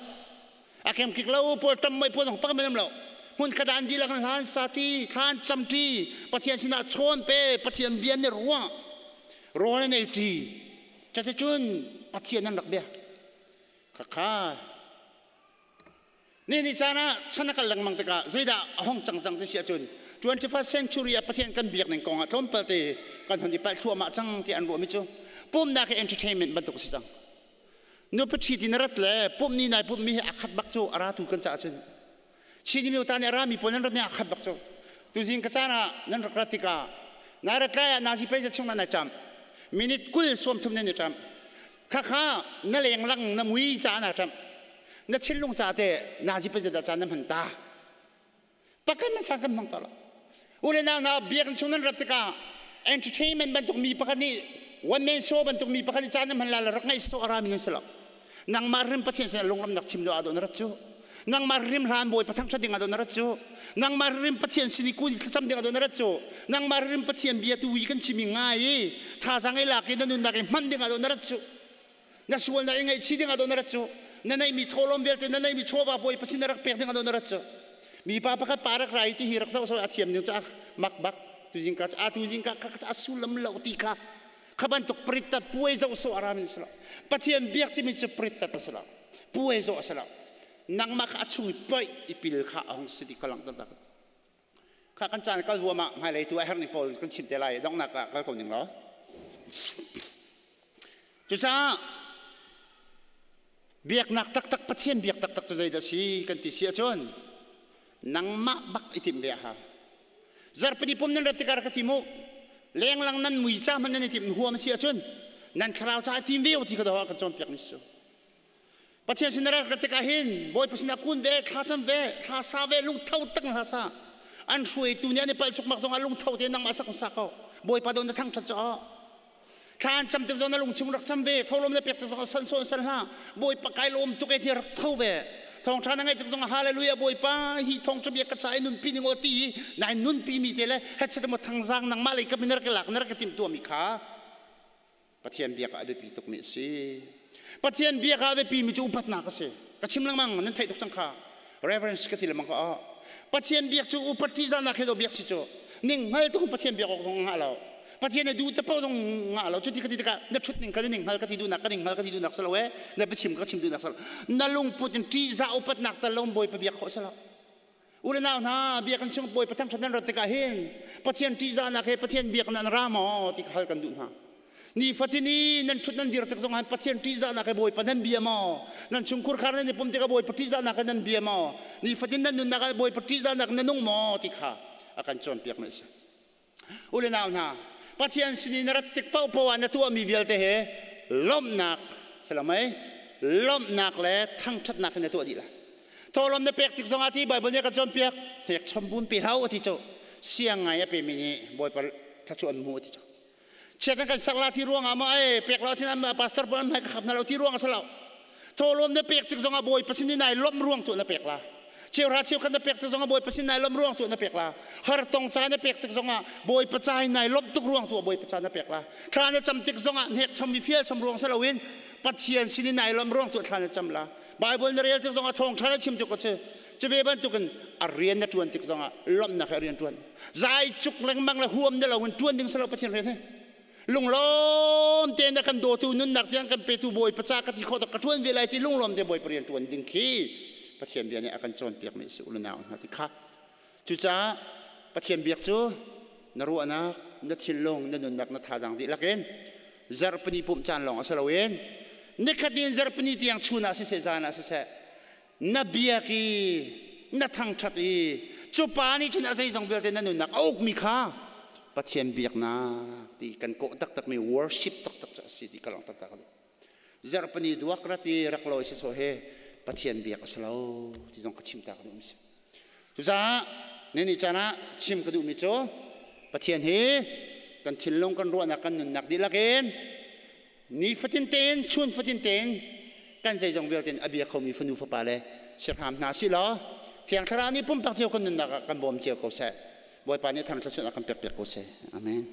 a kem kik lo pawl tam mai pawl zong pakam um lo hmun khat an dihlak in hlan sa ti thlan cam ti Pathian sinah chawn pe Pathian bia ni ruah rawl an ei ṭi cuticun Pathian an rak bia khakha ni ni caan ah chan a kal lengmang tikah zeidah a hong cang cang ti si ahcun 21st century ah Pathian kan biak ning kong ah tlawmpal te kan hon i palh thluahmah cang ti an ruahmi cu pumnak hi entertainment bantuk a si cang nupi ṭhi ti na rat le pumh ni nai pumhmi hi a khat bak cu a ratu kan caah cun Chin mi ta nih a rami pawl nan rat ni a khat bak cu tuzing ka caan ah nan rak rat tikah nai rat lai ah nazi pei za chung na nai ṭam minute 30 nan i ṭam khakha na lenglang na mui ca na ṭam. Na thinlung ca te nazi pa zedah caan na hman ta? Pakhat man caan kan hmang ta lo. Ule nau na biakinn chung nan rat tikah entertainment bantuk mi pakhat nih one man show bantuk mi pakhat nih caan na hman la rak ngaih so ara mi nan si lo. Nangmah rim Pathian sin lunglamnak chim do ado na rat cu. Nangmah rim hlan bawi pathang tha ding ado na rat cu. Nangmah rim Pathian sin i kun thlacam ding ado na rat cu. Nangmah rim Pathian bia tu wi kan chimi ngai i thazang i lak i na nunnak i hman ding ado na rat cu. Na sualnak i ngaihchih ding ado na rat cu. Na neihmi thawlawm vialte na neihmi chawva bawi pasin na rak pek ding ado na rat cu. Mi pa pakhat pa rak rai ti hi rak zoh so a thiam ning cu mak bak tu jing ka a tu jing ka ka a sullam lo ti kha kha bantuk prit puai zoh sawh a rami si lo Pathian biak timi cu prit a si lo puai zoh a si lo nangmah kha a chung i poih i pil kha a hung si ti ka langhter tak kha kan caan kal huam ah hmailei tu a herh ning pawl kan chim te lai donghnak ah kal ko ning law cucaah biaknak taktak Pathian biak taktak cu zeidah si kan ti si ahcun nangmah bak i timh ve a hau zarpini pum nan rat tikah ka ti mu lenglang nan mui ca hmanh nan i timh huam si ahcun nan thlarau ca i tim ve u ti ka doh kan cawnpiak ni su Pathian sin rak rat tikah hin Bawipa sinah kun ve thlacam ve thla sa ve lungtho tak hla sa an hruaitu nih an i palh chukmak zongah lungtho te nangmah sak sa ko Bawipa do na thangthat cu thla an cam tik zong na lungchung rak cam ve tholom na pek tik zong san sawn san hlah Bawipa kai lawm tuk e ti rak tho ve thawngtha na ngaih tik zong hallelujah Bawipa hi thawngtha bia ka ca i nunpi ning aw ti nai nunpi mi te le hetchet mo thangzang nangmah lei kap in rak lak na rak tim tua mi kha Pathian biak ah a biapi tuk mi a si Pathian biak ah a biapi mi cu upatnak a si ka chim lengmang nan theih tuk cang kha reverence ka ti lengmang ka Pathian biak cu upat ṭihzahnak he do biak si cu ning hngal tuk Pathian biak awk zong ngah lo Pathian na duh te paoh zong ngah lo cuti ka ti tikah na ṭhut ning kha na ning hngal ka ti duhnak ka ning hngal ka ti duhnak si lo e na biachim ka chim duhnak si lo na lungput in ṭihzah upatnak tal lo Bawipa biak khawh si lo u le nau hna biakinn chung Bawipa thangṭhat nan rat tikah hin Pathian ṭihzahnak he Pathian biak nan ra maw ti kha hal kan duh hna nifatin i nan ṭhut nan dir tik zong ah Pathian ṭihzahnak he Bawipa nan bia maw nan chungkhur khar nan i pum tikah Bawipa ṭihzahnak he nan bia maw nifatin nan nunnak ah Bawipa ṭihzahnak na nung maw ti kha a kan cawnpiak mi a si u le nau hna Pathian sin i na rat tik paohpaoh ah na tuahmi vialte he lawmhnak salamai lawmhnak le thangṭhatnak in na tuah dih lai thawhlawm na pek tik zongah ti Bible nih a kan cawnpiak hnek chom bun pe hau a ti cu siang ngai a pemi nih Bawipa thluachuah an hmu a ti cu chiat an kan sak la ti ruangah maw ei pek lo cun pastor pawl an hmai ka khap hna lo ti ruang a si lo thawhlawm na pek tik zongah Bawipa sin i nai lawmh ruang tu na pek la cheuhra cheukhat na pek tik zongah Bawipa sin nai lawmh ruang tu na pek la har tong ca na pek tik zongah Bawipa ca in nai lawmh tuk ruang tu Bawipa ca na pek la thla na cam tik zongah hnek chom mi fial chom ruang si loin Pathian sin i nai lawmh ruang tu thla na cam la Bible na rel tik zongah thawngṭha na chim tik ko che cu ve bantukin a rian na ṭuan tik zongah lawmhnak he a rian ṭuan zai cuk lengmang le huam na lo in ṭuan ding si lo Pathian rian he lunglawm tein na kan dawtu nunnak tiang kan petu Bawipa ca ka ti khawh ka ṭuan ve lai ti lunglawm te Bawipa rian ṭuan ding khi Pathian bia nih a kan cawnpiak mi si unau hna ti kha cucaah Pathian biak cu na ruahnak na thinlung na nunnak na thazaang dihlak in zarhpini pumh caan lawng a si loin nikhat in zarhpini tiang chun ah siseh zan ah siseh na biak i na thangṭhat i cu pa nih cun a zeizong vialte na nunnak a ukmi kha Pathian biaknak ti kan kawh taktakmi worship taktak cu a si ti ka lang taktak a zarhpini duak rat i rak lawi si sawh he Pathian biak a si lo ti zong ka chim ta ka duhmi si cucaah nini caan ah chim ka duhmi cu Pathian hi kan thinlung kan ruahnak kan nunnak dihlak in nifatin tein chun fatin tein kan zeizong vialte in a bia khomi fanu fapa le sirham hna si law Thiang Thlarau nih pumpak cio kan nunnak ah kan bawm cio ko seh Bawipa nih thang thluachuah a kan pek piak ko seh amen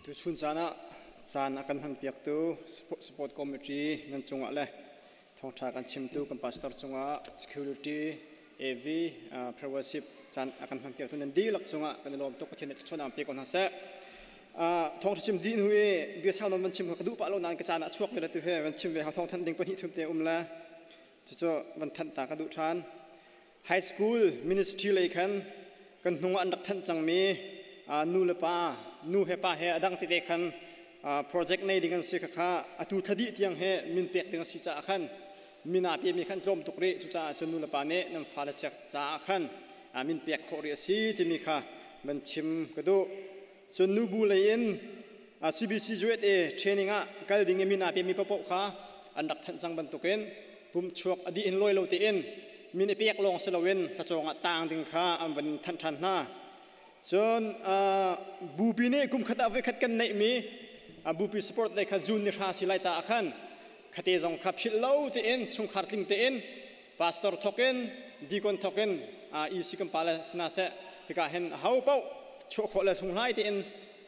Tuchun caan ah caan a kan hmanpiaktu support committee nan cungah le thawngṭha kan chimtu kan pastor cungah security AV fellowship caan a kan hmanpiaktu nan dihlak cungah kan i lawm tuk Pathian nih thluachuahnak pe ko hna seh. Thawngṭha chim dih hnu i bia sau nawn van chim ka duh pah lo nain ka caan ah chuak ve le tu he van chim ve ha thawng thanh ding pahnih thum te um le cucu van thanh ta ka duh ṭhan. High school ministry lei khan kan hnung ah an rak thanh cangmi nu le pa nu he pa he a dang tete khan project nei ding an si kha atu thadi tiang he min pek ding a si caah khan min aa pemi khan tlawm tuk rih cucaah cun nu le pa nih nan fale check caah khan min pek khawh rih a si timi kha van chim ka duh. Cun nubu lei in CBC USA training ah kal ding i min aa pemi paohpaoh kha an rak thanh cang bantukin pum chuak a dih in lawi lo tein min i pek lawng si loin hlacawng ah taang ding kha an van thanh ṭhan hna. Cun bupi nih kum khat ah voikhat kan neihmi bupi support lei kha June ni hra si lai caah khan khate zong kha philh lo tein chungkhar tling tein pastor thok in deacon thok in EC kan pa le sina seh hika hin ho paoh chuah khawh le hlunghlai tein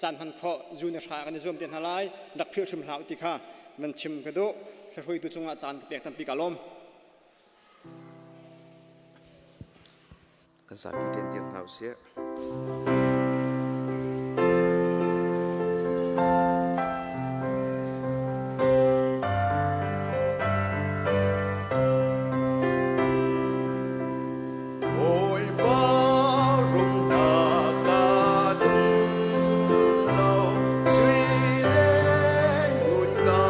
caan hman khawh June ni hra kan i zuam te hna lai rak philh hrim hlah ti kha nan chim ka duh. Hruaitu cungah caan ka pek tampi ka lawm. Kan zapi tein dir hna usih. Bawipa rumnak ka tum lo, sui le ngun ka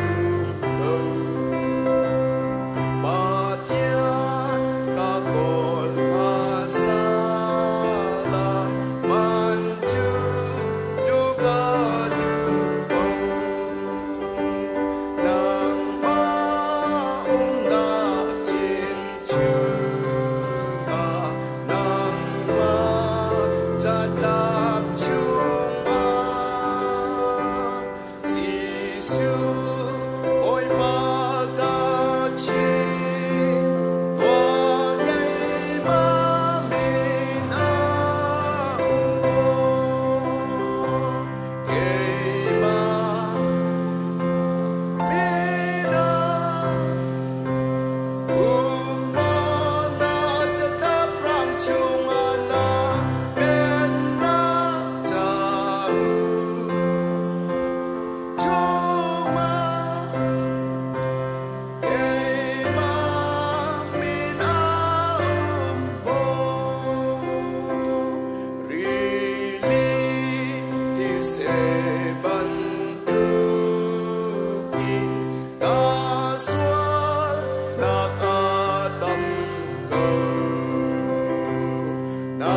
tum lo. Pathian ka kawl hmasa lai, van cu nu ka duh ko. Nangmah umnak inn chungah, nangmah catlap chungah, Jesuh Bawipa ka chin, tuah keimah min ah um maw, keimah min ah um maw, na catlap rang chungah na pennak cauk chungah keimah min ah um maw, rili thise bantukin ka sualnak a tam ko. Na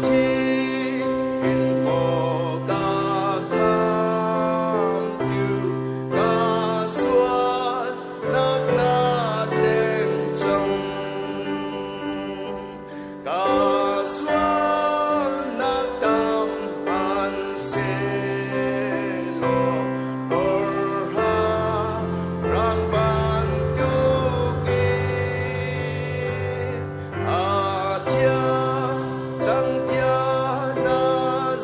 thi in maw ka khamtu, ka sualnak na tleng cang. Ka sualnak tam hmanhsehlaw, horha rang bantukin a thiang cang tiah na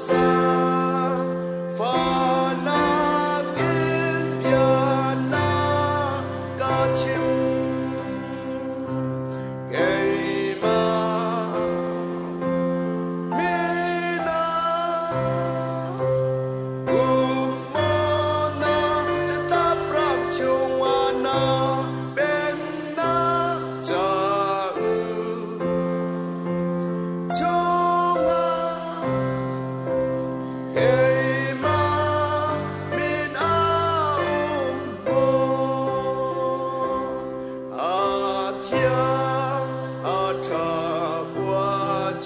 zaangfahnak in bia na ka chim. Keimah min ah um maw, na catlap rang chungah na pennak cauk chungah keimah min ah um maw, a thiang a ṭha khua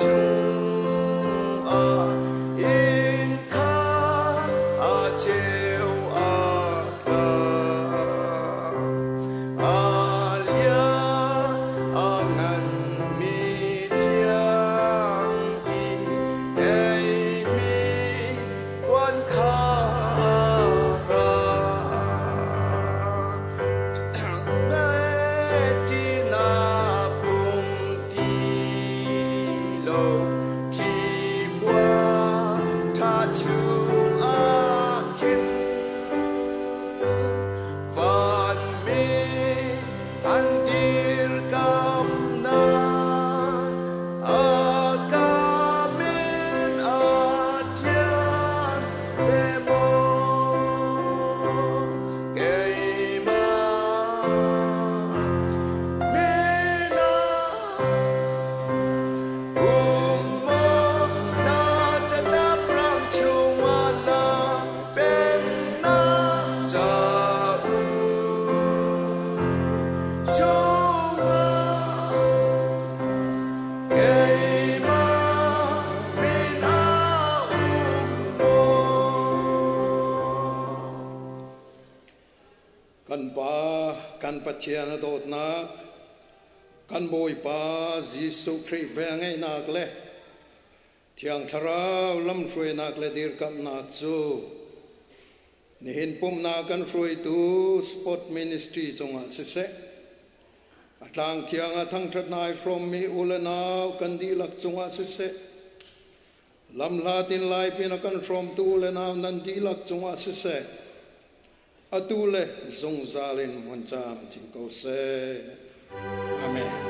chungah inn kha a ceu a tla. A lian a nganmi thiang i eimi kuan kha a ra. Mehtinak um ti lo, khi khua ṭha chungah khin vanmi an dirkamnak, a ka min a thian ve maw, keimah min ah um Pathian a dawtnak, kan Bawipa Jesuh Khrih velngeihnak le Thiang Thlarau lamhruainak le dirkamhnak cu nihin pumhnak kan hruaitu Sport Ministry cungah siseh, a tlang thiang ah thangṭhatnak ai hrawmmi u le nau kan dihlak cungah siseh, lamhlat in laipin a kan hrawmtu u le nau nan dihlak cungah siseh, atu le zungzal in hmun camcin ko seh. Amen.